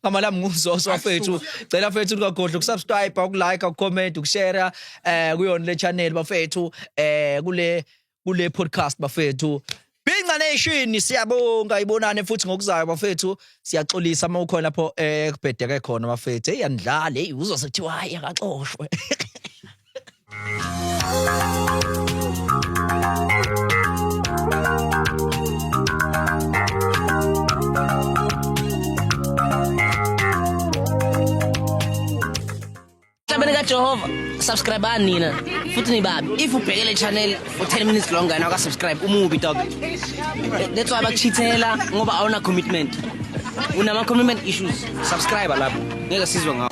igama lami nguZoso bafethu. Cela bafethu ungakhohlwa ukusubscribe, ukulike, ukucomment, ukushare kuyona le channel bafethu, kule podcast bafethu, Bhinca Nation. Siyabonga, ibonane futhi ngokuzayo bafethu. Siyaxolisa uma ukhona lapho kubhedeke khona bafethu. Hey, anidlale, hey uzosethiwa hayi akaxoshwe. likaJehova, subscribe nina futhi nibabi. If ubheke le channel for 10 minutes longer and awuka-subscribe, umubi dog. That's why bakuchithela ngoba awuna commitment. Unama commitment issues. Subscribe lapho. Ngeke sizwe ngawo.